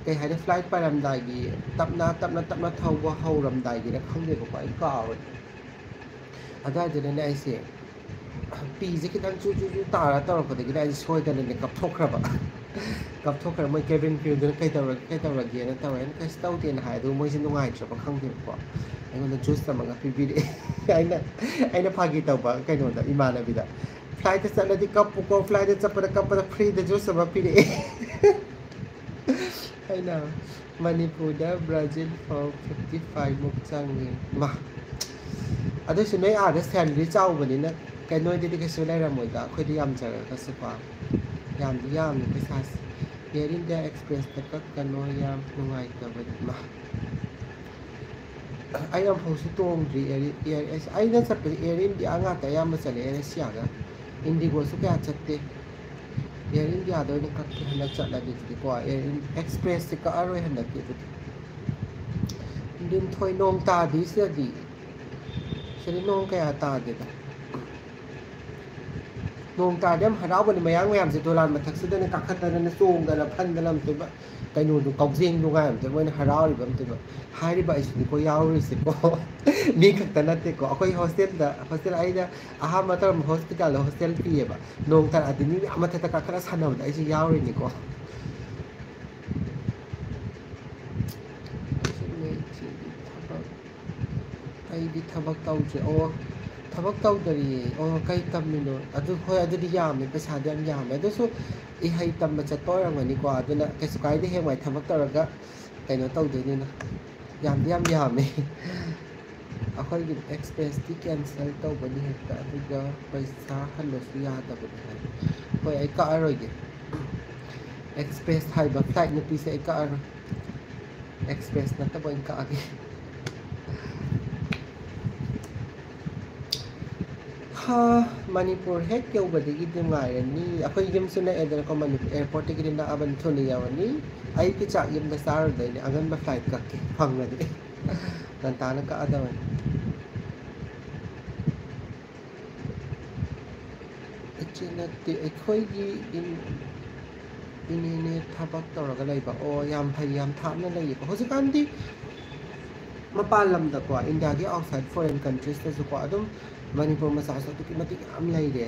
ꯀꯩ ꯍꯥꯏꯅꯤ, flight ꯄꯥꯏꯔꯝꯗꯥꯏꯒꯤ ꯇꯞꯅ, ꯇꯞꯅ, ꯇꯞꯅ ꯊꯧꯕ ꯍꯧꯔꯝꯗꯥꯏꯒꯤꯔ ꯈꯪꯗꯦꯕꯀꯣ, ꯑꯩ ꯀꯥꯎꯔꯦ꯫ ꯑꯗꯨꯋꯥꯏꯗꯨꯗꯅꯦ ꯑꯩꯁꯦ ꯄꯤꯁꯦ ꯈꯤꯇꯪ ꯆꯨ ꯆꯨ ꯆꯨ ꯇꯥꯔ ꯇꯧꯔꯛꯄꯗꯒꯤꯅꯦ ꯑꯩꯁꯦ ꯁꯣꯏꯗꯅꯅꯦ ꯀꯞꯊꯣꯛꯈ꯭ꯔꯕ꯫ ꯀꯞꯊꯣꯛꯈ꯭ꯔ ꯃꯣꯏ cabin crew ꯗꯨꯅ "ꯀꯩꯗꯧꯔꯒꯦ, ꯀꯩꯗꯧꯔꯒꯦꯅ?" ꯇꯧꯔꯦ꯫ ꯑꯩꯅ "ꯀꯩꯁꯨ ꯇꯧꯗꯦꯅ" ꯍꯥꯏ꯫ ꯑꯗꯨꯒ ꯃꯣꯏꯁꯦ ꯅꯨꯡꯉꯥꯏꯇ꯭ꯔꯕ ꯈꯪꯗꯦꯕꯀꯣ, ꯑꯩꯉꯣꯟꯗ juice ꯑꯃꯒ ꯄꯤꯕꯤꯔꯛꯑꯦ꯫ ꯑꯩꯅ, ꯑꯩꯅ ꯐꯥꯒꯤ ꯇꯧꯕ ꯀꯩꯅꯣꯗ, ꯏꯃꯥꯟꯅꯕꯤꯗ, "Flight ꯇ ꯆꯠꯂꯗꯤ ꯀꯞꯄꯨꯀꯣ, flight ꯇ ꯆꯠꯄꯗ ꯀꯞꯄꯗ free ꯗ juice ꯑꯃ ꯄꯤꯔꯛꯑꯦ" ꯑꯩꯅ꯫ ꯃꯅꯤꯄꯨꯔꯗ Brazil ꯐꯥꯎ fifty five ꯃꯨꯛ ꯆꯪꯉꯦ꯫ ꯃꯥ, ꯑꯗꯨꯏꯁꯨ ꯅꯣꯏ ꯑꯥꯗ salary ꯆꯥꯎꯕꯅꯤꯅ ꯀꯩ, ꯅꯣꯏꯗꯗꯤ ꯀꯩꯁꯨ ꯂꯩꯔꯝꯃꯣꯏꯗ, ꯑꯩꯈꯣꯏꯗꯤ ꯌꯥꯝꯖꯔꯒꯁꯨꯀꯣ꯫ ꯌꯥꯝꯗꯤ ꯌꯥꯝꯃꯤ ꯄꯩꯁꯥꯁꯦ꯫ Air India Expressꯇ ꯀꯛꯀꯅꯣ, ꯌꯥꯝ ꯅꯨꯡꯉꯥꯏꯇꯕꯅꯤ꯫ ꯃꯥ, ꯑꯩ ꯑꯃꯨꯛꯐꯥꯎꯁꯨ ꯇꯣꯡꯗ꯭ꯔꯤ Air, Air, ꯑꯩꯅ ꯆꯠꯄꯁꯦ Air India ꯉꯥꯛꯇ ꯑꯌꯥꯝꯕ ꯆꯠꯂꯦ, Air Asiaꯒ꯫ Indigoꯁꯨ ꯀꯌꯥ ꯆꯠꯇꯦ꯫ Air Indiaꯗ ꯑꯣꯏꯅ ꯀꯛꯀꯦ ꯍꯟꯗꯛ ꯆꯠꯂꯗꯤ ꯑꯗꯨꯗꯤꯀꯣ꯫ Air In-, Expressꯁꯦ ꯀꯛꯑꯔꯣꯏ ꯍꯟꯗꯛꯇꯤ ꯑꯗꯨꯗꯤ꯫ ꯂꯤꯟꯊꯣꯏ, ꯅꯣꯡ ꯇꯥꯗꯦ ꯁꯤꯗꯗꯤ꯫ ꯁꯤꯗꯤ ꯅꯣꯡ ꯀꯌꯥ ꯇꯥꯗꯦꯗ꯫ ꯅꯣꯡ ꯇꯥꯔꯗꯤ ꯌꯥꯝ ꯍꯔꯥꯎꯕꯅꯤ, ꯃꯌꯥꯡ ꯃꯌꯥꯝꯁꯦ ꯗꯣꯂꯥꯟ ꯃꯊꯛꯁꯤꯗꯅꯦ ꯀꯥꯈꯠꯇꯅꯅꯦ ꯆꯣꯡꯗꯅ ꯐꯟꯗꯅ ꯑꯝꯇꯣꯏꯕ꯫ ꯀꯩꯅꯣꯗꯣ, ꯀꯥꯎꯖꯦꯡꯗꯣ ꯉꯥꯏ ꯑꯝꯇꯣꯏꯕ, ꯃꯣꯏꯅ ꯍꯔꯥꯎꯔꯤꯕ ꯑꯝꯇꯣꯏꯕ꯫ ꯍꯥꯏꯔꯤꯕ ꯑꯩꯁꯤꯅꯤꯀꯣ ꯌꯥꯎꯔꯤꯁꯦꯀꯣ꯫ ꯃꯤ ꯈꯛꯇ ꯅꯠꯇꯦꯀꯣ, ꯑꯩꯈꯣꯏ ꯍꯣꯁꯇꯦꯜꯗ, ꯍꯣꯁꯇꯦꯜ ꯑꯩꯅ ꯑꯍꯥꯟꯕ ꯇꯧꯔꯝꯕ ꯍꯣꯁꯄꯤꯇꯥꯜꯗ ꯍꯣꯁꯇꯦꯜ ꯄꯤꯌꯦꯕ꯫ ꯅꯣꯡ ꯇꯥꯔꯛꯑꯗꯤ ꯃꯤ ꯃꯌꯥꯝ ꯃꯊꯛꯇ ꯀꯥꯈꯠꯂ ꯁꯥꯟꯅꯕꯗ ꯑꯩꯁꯨ ꯌꯥꯎꯔꯤꯅꯤꯀꯣ꯫ ꯊꯕꯛ ꯑꯩꯗꯤ ꯊꯕꯛ ꯇꯧꯗ꯭ꯔꯤ꯫ ꯑꯣ, ꯊꯕꯛ ꯇꯧꯗꯔꯤꯌꯦ꯫ ꯑꯣ, ꯀꯩ ꯇꯝꯃꯤꯅꯣ? ꯑꯗꯨ, ꯍꯣꯏ, ꯑꯗꯨꯗꯤ ꯌꯥꯝꯃꯦ, ꯄꯩꯁꯥꯗꯤ ꯌꯥꯝ ꯌꯥꯝꯃꯦ꯫ ꯑꯗꯨꯁꯨ ꯏꯍꯩ ꯇꯝꯕ ꯆꯠꯄ ꯑꯣꯏꯔꯝꯒꯅꯤꯀꯣ, ꯑꯗꯨꯅ ꯀꯩꯁꯨ ꯀꯥꯏꯗꯦ, ꯍꯌꯦꯡꯋꯥꯏ ꯊꯕꯛ ꯇꯧꯔꯒ ꯀꯩꯅꯣ ꯇꯧꯗꯣꯏꯅꯤꯅ꯫ ꯌꯥꯝꯗꯤ ꯌꯥꯝ ꯌꯥꯝꯃꯦ꯫ ꯑꯩꯈꯣꯏꯒꯤ Expressꯇꯤ cancel ꯇꯧꯕꯅꯤ ꯍꯦꯛꯇ, ꯑꯗꯨꯒ ꯄꯩꯁꯥ ꯍꯟꯕꯁꯨ ꯌꯥꯗꯕꯅꯤ ꯍꯥꯏ꯫ ꯍꯣꯏ, ꯑꯩ ꯀꯛꯑꯔꯣꯏꯒꯦ꯫ Express ꯍꯥꯏꯕ flight ꯅꯨꯄꯤꯁꯦ ꯑꯩ ꯀꯛꯑꯔꯣꯏ꯫ Express ꯅꯠꯇꯕ ꯑꯣꯏꯅ ꯀꯛꯑꯒꯦ꯫ ꯍꯥ, ꯃꯅꯤꯄꯨꯔ ꯍꯦꯛ ꯌꯧꯕꯗꯒꯤ ꯅꯨꯡꯉꯥꯏꯔꯅꯤ꯫ ꯑꯩꯈꯣꯏ ꯌꯨꯝꯁꯨ ꯅꯛꯑꯦꯗꯅꯀꯣ, ꯃꯅꯤꯄꯨꯔ airportꯇꯒꯤꯗꯤ ꯅꯛꯑꯕꯅꯤ, ꯊꯨꯅ ꯌꯧꯔꯅꯤ꯫ ꯑꯩꯒꯤ ꯆꯥꯛ ꯌꯨꯝꯗ ꯆꯥꯔꯨꯗꯣꯏꯅꯦ, ꯑꯉꯟꯕ flight ꯀꯛꯀꯦ ꯐꯪꯉꯗꯤ꯫ ꯉꯟꯇꯥꯅ ꯀꯛꯑꯗꯕꯅꯤ꯫ ꯏꯆꯦ ꯅꯠꯇꯦ, ꯑꯩꯈꯣꯏꯒꯤ ꯏꯟ-, ꯏꯅꯦꯅꯦ ꯊꯕꯛ ꯇꯧꯔꯒ ꯂꯩꯕ꯫ ꯑꯣ, ꯌꯥꯝ ꯐꯩ, ꯌꯥꯝ ꯊꯥꯞꯅ ꯂꯩꯌꯦꯀꯣ꯫ ꯍꯧꯖꯤꯛꯀꯥꯟꯗꯤ ꯃꯄꯥꯟ ꯂꯝꯗꯀꯣ, Indiaꯒꯤ outside foreign countriesꯇꯁꯨꯀꯣ, ꯑꯗꯨꯝ ꯃꯅꯤꯄꯨꯔ ꯃꯆꯥꯁꯨ ꯑꯗꯨꯛꯀꯤ ꯃꯇꯤꯛ ꯌꯥꯝ ꯂꯩꯔꯦ꯫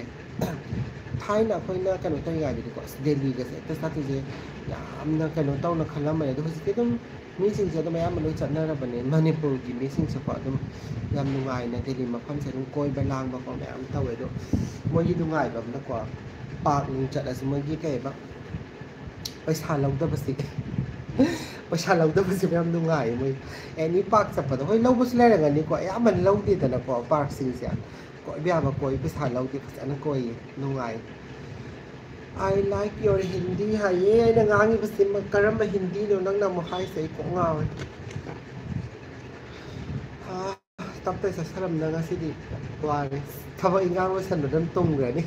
ꯊꯥꯏꯅ ꯑꯩꯈꯣꯏꯅ ꯀꯩꯅꯣ ꯇꯧꯔꯤꯉꯩꯗꯗꯤꯀꯣ, ꯑꯁ, ꯗꯦꯜꯂꯤꯒꯁꯦ ꯍꯦꯛꯇ ꯆꯠꯇꯣꯏꯁꯦ ꯌꯥꯝꯅ ꯀꯩꯅꯣ ꯇꯧꯅ ꯈꯜꯂꯝꯕꯅꯦ꯫ ꯑꯗꯣ ꯍꯧꯖꯤꯛꯇꯤ ꯑꯗꯨꯝ ꯃꯤꯁꯤꯡꯁꯦ ꯑꯗꯨꯝ ꯑꯌꯥꯝꯕ ꯂꯣꯏ ꯆꯠꯅꯔꯕꯅꯦ꯫ ꯃꯅꯤꯄꯨꯔꯒꯤ ꯃꯤꯁꯤꯡꯁꯦꯀꯣ ꯑꯗꯨꯝ ꯌꯥꯝ ꯅꯨꯡꯉꯥꯏꯅ ꯗꯦꯜꯂꯤ ꯃꯐꯝꯁꯦ ꯑꯗꯨꯝ ꯀꯣꯏꯕ ꯂꯥꯡꯕꯀꯣ ꯃꯌꯥꯝ ꯇꯧꯋꯦ꯫ ꯑꯗꯣ ꯃꯣꯏꯒꯤ ꯅꯨꯡꯉꯥꯏꯕ ꯑꯃꯅꯀꯣ, park ꯅꯨꯡ ꯆꯠꯂꯁꯨ ꯃꯣꯏꯒꯤ ꯀꯩꯕ, ꯄꯩꯁꯥ ꯂꯧꯗꯕꯁꯤ꯫ ꯄꯩꯁꯥ ꯂꯧꯗꯕꯁꯤꯅ ꯌꯥꯝ ꯅꯨꯡꯉꯥꯏꯌꯦ꯫ ꯃꯣꯏ any park ꯆꯠꯄꯗ, ꯍꯣꯏ, ꯂꯧꯕꯁꯨ ꯂꯩꯔꯝꯒꯅꯤꯀꯣ, ꯑꯌꯥꯝꯕꯅ ꯂꯧꯗꯦꯗꯅꯀꯣ parkꯁꯤꯡꯁꯦ꯫ ꯀꯣꯏꯕ ꯌꯥꯕ ꯀꯣꯏ, ꯄꯩꯁꯥ ꯂꯧꯗꯦ, ꯐꯖꯅ ꯀꯣꯏꯌꯦ, ꯅꯨꯡꯉꯥꯏ꯫ I like your Hindi ꯍꯥꯏꯌꯦ꯫ ꯑꯩꯅ ꯉꯥꯡꯉꯤꯕꯁꯤ ꯀꯔꯝꯕ ꯍꯤꯟꯗꯤꯅꯣ ꯅꯪꯅ ꯑꯃꯨꯛ ꯍꯥꯏꯁꯦ? ꯑꯩ ꯀꯣꯛ ꯉꯥꯎꯔꯦ꯫ ꯑꯥ, ꯇꯞꯇꯥꯏ ꯆꯥꯁꯜꯂꯝꯅ ꯉꯁꯤꯗꯤ ꯋꯥꯔꯦ꯫ ꯊꯕꯛ ꯏꯟꯈꯥꯡ ꯂꯣꯏꯁꯟꯕꯗ ꯑꯗꯨꯝ ꯇꯨꯝꯈ꯭ꯔꯅꯤ꯫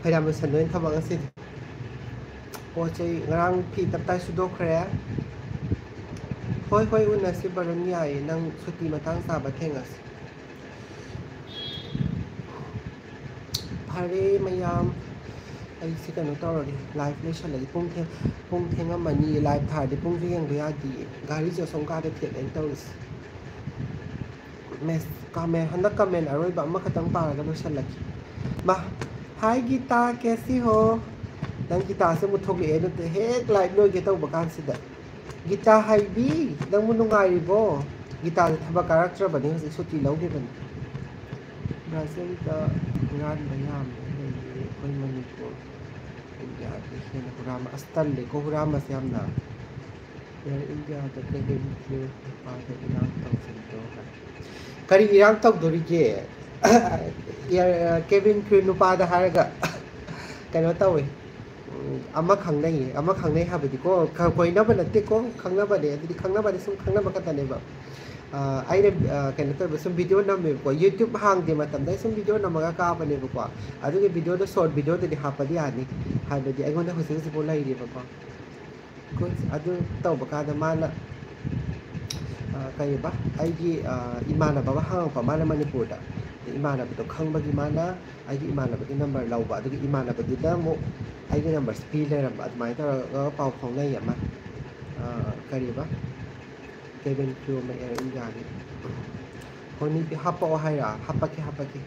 ꯐꯩꯅꯥꯝ ꯂꯣꯏꯁꯟꯗꯣꯏꯅꯤ ꯊꯕꯛ ꯉꯁꯤꯗꯤ꯫ ꯄꯣꯠ ꯆꯩ ꯉꯔꯥꯡ ꯐꯤ ꯇꯞꯇꯥꯏ ꯁꯨꯗꯣꯛꯈ꯭ꯔꯦ꯫ ꯍꯣꯏ, ꯍꯣꯏ, ꯎꯅꯁꯤ ꯕꯔꯨꯟ, ꯌꯥꯏꯌꯦ꯫ ꯅꯪ ꯁꯨꯇꯤ ꯃꯇꯥꯡ ꯆꯥꯕ ꯊꯦꯡꯅꯁꯤ꯫ ꯐꯔꯦ ꯃꯌꯥꯝ, ꯑꯩꯁꯦ ꯀꯩꯅꯣ ꯇꯧꯔꯒꯦ, ꯂꯥꯏꯚ ꯂꯣꯏꯁꯜꯂꯒꯦ꯫ ꯄꯨꯡ ꯊꯦꯡ-, ꯄꯨꯡ ꯊꯦꯡꯉꯝꯃꯅꯤ꯫ ꯂꯥꯏꯚ ꯊꯥꯔꯗꯤ ꯄꯨꯡꯁꯨ ꯌꯦꯡꯕ ꯌꯥꯗꯤꯌꯦ꯫ ꯒꯥꯔꯤꯁꯨ ꯑꯁꯣꯝ ꯀꯥꯗ ꯊꯦꯠꯂꯦꯅ ꯇꯧꯔꯤꯁꯦ꯫ ꯃꯦꯁ-, ꯀꯃꯦꯟ, ꯍꯟꯗꯛ ꯀꯃꯦꯟ ꯑꯔꯣꯏꯕ ꯑꯃꯈꯛꯇꯪ ꯄꯥꯔꯒ ꯂꯣꯏꯁꯜꯂꯒꯦ꯫ ꯃꯥ, "Hi ꯒꯤꯇꯥ, ꯀꯦꯁꯤ ꯍꯣ?" ꯅꯪ ꯒꯤꯇꯥꯁꯦ ꯑꯃꯨꯛ ꯊꯣꯛꯂꯛꯑꯦ, ꯅꯠꯇꯦ, ꯍꯦꯛ ꯂꯥꯏꯚ ꯂꯣꯏꯒꯦ ꯇꯧꯕ ꯀꯥꯟꯁꯤꯗ꯫ ꯒꯤꯇꯥ ꯍꯥꯏꯕꯤ, ꯅꯪꯕꯨ ꯅꯨꯡꯉꯥꯏꯔꯤꯕꯣ? ꯒꯤꯇꯥꯁꯦ ꯊꯕꯛ ꯀꯥꯔꯛꯇ꯭ꯔꯕꯅꯤ, ꯍꯧꯖꯤꯛ ꯁꯨꯇꯤ ꯂꯧꯈꯤꯕꯅꯤ꯫ ꯕ꯭ꯔꯥꯖꯤꯜꯗ ꯍꯨꯔꯥꯟꯕ ꯌꯥꯝꯅ ꯂꯩꯌꯦ ꯑꯩꯈꯣꯏ ꯃꯅꯤꯄꯨꯔ꯫ ꯏꯟꯗꯤꯌꯥꯗ ꯍꯦꯟꯅ ꯍꯨꯔꯥꯟꯕ꯫ ꯑꯁ, ꯇꯜꯂꯦꯀꯣ ꯍꯨꯔꯥꯟꯕꯁꯦ ꯌꯥꯝꯅ꯫ ꯑꯦꯌꯔ ꯏꯟꯗꯤꯌꯥꯗ ꯀꯦꯕꯤꯟ ꯀ꯭ꯔꯤꯌꯨ ꯅꯨꯄꯥꯗ ꯏꯔꯥꯡ ꯇꯧꯁꯤꯟꯗ꯭ꯔꯣ ꯍꯥꯏ꯫ ꯀꯔꯤ ꯏꯔꯥꯡ ꯇꯧꯗꯣꯔꯤꯒꯦ? ꯑꯦꯌꯔ, ꯀꯦꯕꯤꯟ ꯀ꯭ꯔꯤꯌꯨ ꯅꯨꯄꯥꯗ ꯍꯥꯏꯔꯒ ꯀꯩꯅꯣ ꯇꯧꯋꯦ꯫ ꯎꯝ, ꯑꯃ ꯈꯪꯅꯩꯌꯦ, ꯑꯃ ꯈꯪꯅꯩ ꯍꯥꯏꯕꯗꯤꯀꯣ, ꯈ-, ꯀꯣꯏꯅꯕ ꯅꯠꯇꯦꯀꯣ, ꯈꯪꯅꯕꯅꯦ꯫ ꯑꯗꯨꯗꯤ ꯈꯪꯅꯕꯗꯤ ꯁꯨꯝ ꯈꯪꯅꯕ ꯈꯛꯇꯅꯦꯕ꯫ ꯑ, ꯑꯩꯅ, ꯑ, ꯀꯩꯅꯣ ꯇꯧꯕ, ꯁꯨꯝ ꯚꯤꯗꯤꯑꯣ ꯅꯝꯃꯦꯕꯀꯣ, YouTube ꯍꯥꯡꯗꯦ ꯃꯇꯝꯗ ꯑꯩ ꯁꯨꯝ ꯚꯤꯗꯤꯑꯣ ꯅꯝꯃꯒ ꯀꯥꯕꯅꯦꯕꯀꯣ꯫ ꯑꯗꯨꯒꯤ ꯚꯤꯗꯤꯑꯣꯗꯣ ꯁꯣꯔꯠ ꯚꯤꯗꯤꯑꯣꯗꯗꯤ ꯍꯥꯞꯄꯗꯤ ꯌꯥꯅꯤ, ꯍꯥꯏꯕꯗꯤ ꯑꯩꯉꯣꯟꯗ ꯍꯧꯖꯤꯛ ꯍꯧꯖꯤꯛꯐꯥꯎ ꯂꯩꯔꯤꯕꯀꯣ꯫ ꯒꯨꯗ꯫ ꯑꯗꯨ ꯇꯧꯕ ꯀꯥꯟꯗ ꯃꯥꯅ, ꯑ, ꯀꯩꯕ, ꯑꯩꯒꯤ, ꯑ, ꯏꯃꯥꯟꯅꯕ ꯑꯃ ꯍꯪꯉꯛꯄ, ꯃꯥꯅ ꯃꯅꯤꯄꯨꯔꯗ꯫ ꯑꯗ ꯏꯃꯥꯟꯅꯕꯗꯣ ꯈꯪꯕꯒꯤ ꯃꯥꯅ ꯑꯩꯒꯤ ꯏꯃꯥꯟꯅꯕꯒꯤ ꯅꯝꯕꯔ ꯂꯧꯕ, ꯑꯗꯨꯒꯤ ꯏꯃꯥꯟꯅꯕꯗꯨꯗ ꯑꯃꯨꯛ ꯑꯩꯒꯤ ꯅꯝꯕꯔꯁꯦ ꯄꯤ ꯂꯩꯔꯝꯕ꯫ ꯑꯗꯨꯃꯥꯏꯅ ꯇꯧꯔꯒ ꯄꯥꯎ ꯐꯥꯎꯅꯩ ꯑꯃ꯫ ꯑ, ꯀꯔꯤꯕ? ꯀꯦꯕꯤꯟ ꯀ꯭ꯔꯤꯌꯨ ꯑꯃ ꯑꯦꯌꯔ ꯏꯟꯗꯤꯌꯥꯒꯤ꯫ ꯍꯣꯅꯤꯕꯤ ꯍꯥꯞꯄꯛꯑꯣ ꯍꯥꯏꯔ? ꯍꯥꯞꯄꯛꯀꯦ, ꯍꯥꯞꯄꯛꯀꯦ꯫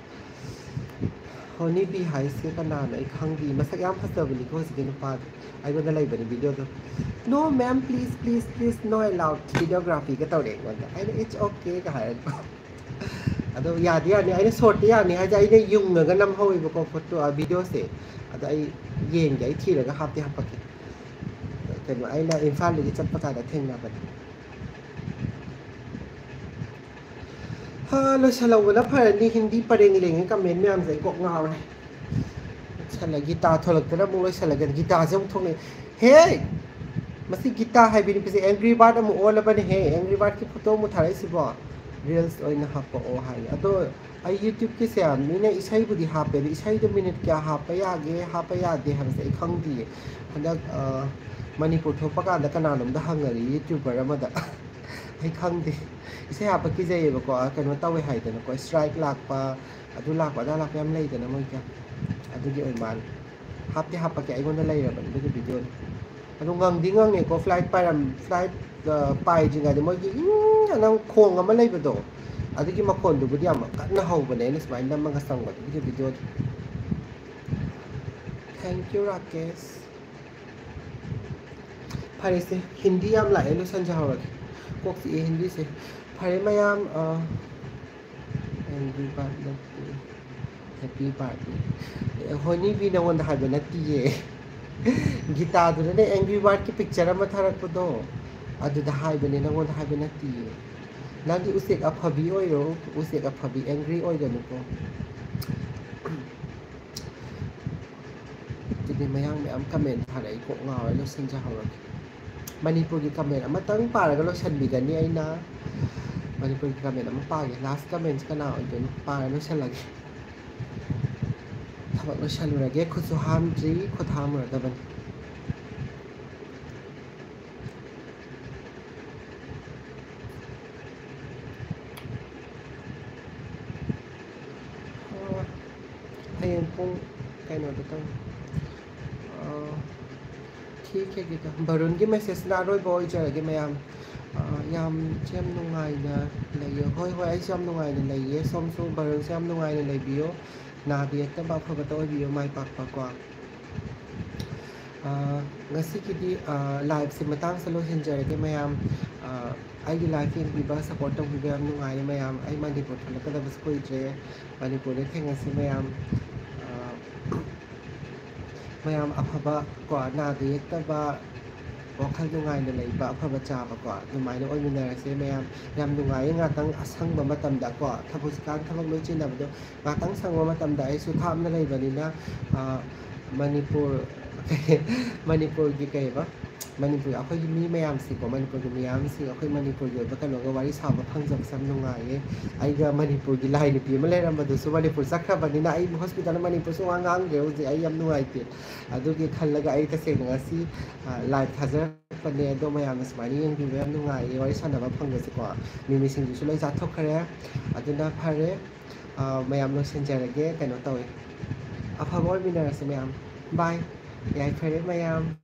ꯍꯣꯅꯤꯕꯤ ꯍꯥꯏꯁꯦ ꯀꯅꯥꯅꯣ? ꯑꯩ ꯈꯪꯗꯦ꯫ ꯃꯁꯛ ꯌꯥꯝ ꯐꯖꯕꯅꯤꯀꯣ ꯍꯧꯖꯤꯛꯀꯤ ꯅꯨꯄꯥꯗꯣ꯫ ꯑꯩꯉꯣꯟꯗ ꯂꯩꯕꯅꯤ ꯚꯤꯗꯤꯑꯣꯗꯣ꯫ "No ma'am, please, please, please, no allowed videography" ꯒ ꯇꯧꯔꯛꯑꯦ ꯑꯩꯉꯣꯟꯗ꯫ ꯑꯩꯅ, "It's okay" ꯒ ꯍꯥꯏꯔꯒ꯫ ꯑꯗꯣ ꯌꯥꯗꯤ ꯌꯥꯅꯤ, ꯑꯩꯅ ꯁꯣꯔꯠꯇꯤ ꯌꯥꯅꯤ ꯍꯥꯏꯁꯦ, ꯑꯩꯅ ꯌꯨꯡꯉꯒ ꯅꯝꯍꯧꯋꯦꯕꯀꯣ ꯐꯣꯇꯣ, ꯑ, ꯚꯤꯗꯤꯑꯣꯁꯦ꯫ ꯑꯗꯣ ꯑꯩ ꯌꯦꯡꯒꯦ, ꯑꯩ ꯊꯤꯔꯒ ꯍꯥꯞꯇꯤ ꯍꯥꯞꯄꯛꯀꯦ꯫ ꯀꯩꯅꯣ, ꯑꯩꯅ ꯏꯝꯐꯥꯜꯗꯒꯤ ꯆꯠꯄ ꯀꯥꯟꯗ ꯊꯦꯡꯅꯕꯅꯦ꯫ ꯍꯥ, ꯂꯣꯏꯁꯜꯍꯧꯕꯅ ꯐꯔꯅꯤ꯫ ꯍꯤꯟꯗꯤ ꯄꯔꯦꯡ ꯂꯦꯡꯉꯦ ꯀꯃꯦꯟ ꯃꯌꯥꯝꯁꯦ, ꯑꯩ ꯀꯣꯛ ꯉꯥꯎꯔꯦ꯫ ꯂꯣꯏꯁꯜꯂ-, ꯒꯤꯇꯥ ꯊꯣꯛꯂꯛꯇꯅ ꯑꯃꯨꯛ ꯂꯣꯏꯁꯜꯂꯒꯦ꯫ ꯒꯤꯇꯥꯁꯦ ꯑꯃꯨꯛ ꯊꯣꯛꯂꯛꯑꯦ꯫ ꯍꯦ! ꯃꯁꯤ ꯒꯤꯇꯥ ꯍꯥꯏꯕꯤ ꯅꯨꯄꯤꯁꯦ ꯑꯦꯡꯒ꯭ꯔꯤ ꯕꯥꯔꯗ ꯑꯃꯨꯛ ꯑꯣꯜꯂꯕꯅꯦꯍꯦ꯫ ꯑꯦꯡꯒ꯭ꯔꯤ ꯕꯥꯔꯗꯀꯤ ꯐꯣꯇꯣ ꯑꯃꯨꯛ ꯊꯥꯔꯛꯏꯁꯤꯕꯣ? ꯔꯤꯜꯁ ꯑꯣꯏꯅ ꯍꯥꯞꯄꯛꯑꯣ ꯍꯥꯏꯌꯦ꯫ ꯑꯗꯣ ꯑꯩ YouTubeꯀꯤꯁꯦ ꯃꯤꯅ ꯏꯁꯩꯕꯨꯗꯤ ꯍꯥꯞꯄꯦ, ꯑꯗꯣ ꯏꯁꯩꯗꯣ ꯃꯤꯅꯤꯠ ꯀꯌꯥ ꯍꯥꯞꯄ ꯌꯥꯒꯦ, ꯍꯥꯞꯄ ꯌꯥꯗꯦ ꯍꯥꯏꯕꯁꯦ ꯑꯩ ꯈꯪꯗꯤꯌꯦ꯫ ꯍꯟꯗꯛ, ꯑ, ꯃꯅꯤꯄꯨꯔ ꯊꯣꯛꯄ ꯀꯥꯟꯗ ꯀꯅꯥꯅꯣꯝꯗ ꯍꯪꯉꯒꯦ, YouTuber ꯑꯃꯗ꯫ ꯑꯩ ꯈꯪꯗꯦ꯫ ꯏꯁꯩ ꯍꯥꯞꯄ ꯀꯤꯖꯩꯌꯦꯕꯀꯣ, ꯀꯩꯅꯣ ꯇꯧꯋꯦ ꯍꯥꯏꯗꯅꯀꯣ, ꯁ꯭ꯇ꯭ꯔꯥꯏꯛ ꯂꯥꯛꯄ, ꯑꯗꯨ ꯂꯥꯛꯄ, ꯑꯗꯥ ꯂꯥꯛꯄ ꯌꯥꯝ ꯂꯩꯗꯅ ꯃꯣꯏꯒꯤ꯫ ꯑꯗꯨꯒꯤ ꯑꯣꯏ ꯃꯥꯜꯂꯦ꯫ ꯍꯥꯞꯇꯤ ꯍꯥꯞꯄꯛꯀꯦ, ꯑꯩꯉꯣꯟꯗ ꯂꯩꯔꯕꯅꯤ ꯑꯗꯨꯒꯤ ꯚꯤꯗꯤꯑꯣꯗꯣ꯫ ꯑꯗꯨ ꯉꯪꯗꯤ ꯉꯪꯉꯦꯀꯣ, ꯐ꯭ꯂꯥꯏꯠ ꯄꯥꯏꯔꯝ-, ꯐ꯭ꯂꯥꯏꯠ, ꯑ, ꯄꯥꯏꯗ꯭ꯔꯤꯉꯩꯗ ꯃꯣꯏꯒꯤ ꯏꯪ ꯑꯅ ꯈꯣꯡ ꯑꯃ ꯂꯩꯕꯗꯣ, ꯑꯗꯨꯒꯤ ꯃꯈꯣꯟꯗꯨꯕꯨꯗꯤ ꯌꯥꯝ ꯀꯟꯅ ꯍꯧꯕꯅꯦ, ꯑꯩꯅ ꯁꯨꯃꯥꯏꯅ ꯅꯝꯃꯒ ꯆꯪꯕꯗꯨꯒꯤ ꯚꯤꯗꯤꯑꯣꯗꯣ꯫ Thank you, Rakesh. ꯐꯔꯦꯁꯦ, ꯍꯤꯟꯗꯤ ꯌꯥꯝ ꯂꯥꯛꯑꯦ, ꯂꯣꯏꯁꯟꯖꯍꯧꯔꯒꯦ꯫ ꯀꯣꯛ ꯆꯤꯛꯑꯦ ꯍꯤꯟꯗꯤꯁꯦ꯫ ꯐꯔꯦ ꯃꯌꯥꯝ, ꯑ, ꯑꯦꯡꯒ꯭ꯔꯤ ꯕꯥꯔꯗ ꯅꯠꯇꯦ, ꯍꯦꯄꯤ ꯕꯥꯔꯗꯅꯦ꯫ ꯍꯣꯅꯤꯕꯤ ꯅꯉꯣꯟꯗ ꯍꯥꯏꯕ ꯅꯠꯇꯤꯌꯦ꯫ ꯒꯤꯇꯥꯗꯨꯅꯅꯦ ꯑꯦꯡꯒ꯭ꯔꯤ ꯕꯥꯔꯗꯀꯤ ꯄꯤꯛꯆꯔ ꯑꯃ ꯊꯥꯔꯛꯄꯗꯣ, ꯑꯗꯨꯗ ꯍꯥꯏꯕꯅꯦ, ꯅꯉꯣꯟꯗ ꯍꯥꯏꯕ ꯅꯠꯇꯤꯌꯦ꯫ ꯅꯪꯗꯤ ꯎꯆꯦꯛ ꯑꯐꯕꯤ ꯑꯣꯏꯔꯣ, ꯎꯆꯦꯛ ꯑꯐꯕꯤ, ꯑꯦꯡꯒ꯭ꯔꯤ ꯑꯣꯏꯒꯅꯨꯀꯣ꯫ ꯑꯗꯨꯗꯤ ꯃꯌꯥꯡ ꯃꯌꯥꯝ ꯀꯃꯦꯟ ꯊꯥꯔꯛꯑꯦ, ꯑꯩ ꯀꯣꯛ ꯉꯥꯎꯔꯦ, ꯂꯣꯏꯁꯤꯟꯖꯍꯧꯔꯒꯦ꯫ ꯃꯅꯤꯄꯨꯔꯒꯤ ꯀꯃꯦꯟ ꯑꯃꯇꯪ ꯄꯥꯔꯒ ꯂꯣꯏꯁꯤꯟꯕꯤꯒꯅꯤ ꯑꯩꯅ꯫ ꯃꯅꯤꯄꯨꯔꯒꯤ ꯀꯃꯦꯟ ꯑꯃ ꯄꯥꯒꯦ, ꯂꯥꯁ ꯀꯃꯦꯟꯁꯦ ꯀꯅꯥ ꯑꯣꯏꯗꯣꯏꯅꯣ? ꯄꯥꯔ ꯂꯣꯏꯁꯤꯜꯂꯒꯦ꯫ ꯊꯕꯛ ꯂꯣꯏꯁꯤꯜꯂꯨꯔꯒꯦ, ꯈꯨꯠꯁꯨ ꯍꯥꯝꯗ꯭ꯔꯤ, ꯈꯨꯠ ꯍꯥꯝꯃꯨꯔꯗꯕꯅꯤ꯫ ꯍꯌꯦꯡ ꯄꯨꯡ ꯀꯩꯅꯣꯗ ꯇꯧ꯫ ꯑꯥ, ꯊꯤꯈꯤꯒꯦꯗ꯫ ꯕꯔꯨꯟꯒꯤ ꯃꯦꯁꯦꯖꯅ ꯑꯔꯣꯏꯕ ꯑꯣꯏꯖꯔꯒꯦ ꯃꯌꯥꯝ꯫ ꯑꯥ, ꯌꯥꯝ, ꯌꯥꯝ ꯅꯨꯡꯉꯥꯏꯅ ꯂꯩꯌꯣ꯫ ꯍꯣꯏ, ꯍꯣꯏ, ꯑꯩꯁꯨ ꯌꯥꯝ ꯅꯨꯡꯉꯥꯏꯅ ꯂꯩꯌꯦ꯫ ꯁꯣꯝꯁꯨ ꯕꯔꯨꯟꯁꯨ ꯌꯥꯝ ꯅꯨꯡꯉꯥꯏꯅ ꯂꯩꯕꯤꯌꯣ꯫ ꯅꯥꯗ ꯌꯦꯛꯇꯕ ꯑꯐꯕꯇ ꯑꯣꯏꯕꯤꯌꯣ, ꯃꯥꯏ ꯄꯥꯛꯄ ꯀꯣ꯫ ꯑꯥ, ꯉꯁꯤꯒꯤꯗꯤ, ꯑꯥ, ꯂꯥꯏꯚꯁꯦ ꯃꯇꯥꯡꯁꯤꯗ ꯂꯣꯏꯁꯤꯟꯖꯔꯒꯦ ꯃꯌꯥꯝ꯫ ꯑꯥ, ꯑꯩꯒꯤ ꯂꯥꯏꯚ ꯌꯦꯡꯕꯤꯕ, ꯁꯞꯄꯣꯔꯠ ꯇꯧꯕꯤꯕ ꯌꯥꯝ ꯅꯨꯡꯉꯥꯏꯔꯦ ꯃꯌꯥꯝ꯫ ꯑꯩ ꯃꯅꯤꯄꯨꯔ ꯊꯣꯛꯂꯛꯀꯗꯕꯁꯨ ꯀꯨꯏꯗ꯭ꯔꯦ꯫ ꯃꯅꯤꯄꯨꯔꯗ ꯊꯦꯡꯅꯁꯤ ꯃꯌꯥꯝ꯫ ꯑꯥ, ꯃꯌꯥꯝ ꯑꯐꯕ ꯀꯣ, ꯅꯥꯗ ꯌꯦꯛꯇꯕ, ꯋꯥꯈꯜ ꯅꯨꯡꯉꯥꯏꯅ ꯂꯩꯕ, ꯑꯐꯕ ꯆꯥꯕꯀꯣ, ꯑꯗꯨꯃꯥꯏꯅ ꯑꯣꯏꯃꯤꯟꯅꯔꯁꯦ ꯃꯌꯥꯝ꯫ ꯌꯥꯝ ꯅꯨꯡꯉꯥꯏꯌꯦ ꯉꯥꯛꯇꯪ ꯑꯁꯪꯕ ꯃꯇꯝꯗꯀꯣ, ꯊꯕꯛ ꯍꯧꯖꯤꯛꯀꯥꯟ ꯊꯕꯛ ꯂꯣꯏ ꯆꯤꯟꯅꯕꯗꯣ, ꯉꯥꯛꯇꯪ ꯁꯪꯕ ꯃꯇꯝꯗ ꯑꯩꯁꯨ ꯊꯥꯞꯅ ꯂꯩꯕꯅꯤꯅ, ꯑ, ꯃꯅꯤꯄꯨꯔ, ꯃꯅꯤꯄꯨꯔꯒꯤ ꯀꯩꯕ? ꯃꯅꯤꯄꯨꯔ, ꯑꯩꯈꯣꯏꯒꯤ ꯃꯤ ꯃꯌꯥꯝꯁꯤꯀꯣ, ꯃꯅꯤꯄꯨꯔꯒꯤ ꯃꯤꯌꯥꯝꯁꯤ ꯑꯩꯈꯣꯏ ꯃꯅꯤꯄꯨꯔꯒꯤ ꯑꯣꯏꯕ ꯀꯩꯅꯣꯒ ꯋꯥꯔꯤ ꯁꯥꯕ ꯐꯪꯖꯕꯁꯦ ꯌꯥꯝ ꯅꯨꯡꯉꯥꯏꯌꯦ꯫ ꯑꯩꯒ ꯃꯅꯤꯄꯨꯔꯒꯤ ꯂꯥꯏ ꯅꯨꯄꯤ ꯑꯃ ꯂꯩꯔꯝꯕꯗꯨꯁꯨ ꯃꯅꯤꯄꯨꯔ ꯆꯠꯈ꯭ꯔꯕꯅꯤꯅ ꯑꯩ ꯍꯣꯁꯄꯤꯇꯥꯜꯗ ꯃꯅꯤꯄꯨꯔꯁꯨ ꯋꯥ ꯉꯥꯡꯗ꯭ꯔꯦ ꯍꯧꯖꯤꯛ꯫ ꯑꯩ ꯌꯥꯝ ꯅꯨꯡꯉꯥꯏꯇꯦ꯫ ꯑꯗꯨꯒꯤ ꯈꯜꯂꯒ ꯑꯩ ꯇꯁꯦꯡꯅ ꯉꯁꯤ, ꯑ, ꯂꯥꯏꯚ ꯊꯥꯖꯔꯛꯄꯅꯦ꯫ ꯑꯗꯣ ꯃꯌꯥꯝꯅ ꯁꯨꯃꯥꯏꯅ ꯌꯦꯡꯕꯤꯕ ꯌꯥꯝ ꯅꯨꯡꯉꯥꯏꯌꯦ꯫ ꯋꯥꯔꯤ ꯁꯥꯟꯅꯕ ꯐꯪꯕꯁꯦꯀꯣ꯫ ꯃꯤꯃꯤ ꯁꯤꯡꯖꯨꯁꯨ ꯂꯣꯏ ꯆꯥꯊꯣꯛꯈ꯭ꯔꯦ꯫ ꯑꯗꯨꯅ ꯐꯔꯦ꯫ ꯑ, ꯃꯌꯥꯝ ꯂꯣꯏꯁꯤꯟꯖꯔꯒꯦ꯫ ꯀꯩꯅꯣ ꯇꯧꯋꯦ꯫ ꯑꯐꯕ ꯑꯣꯏꯃꯤꯟꯅꯔꯁꯤ ꯃꯌꯥꯝ꯫ ꯕꯥꯏ꯫ ꯌꯥꯏꯐꯔꯦ ꯃꯌꯥꯝ꯫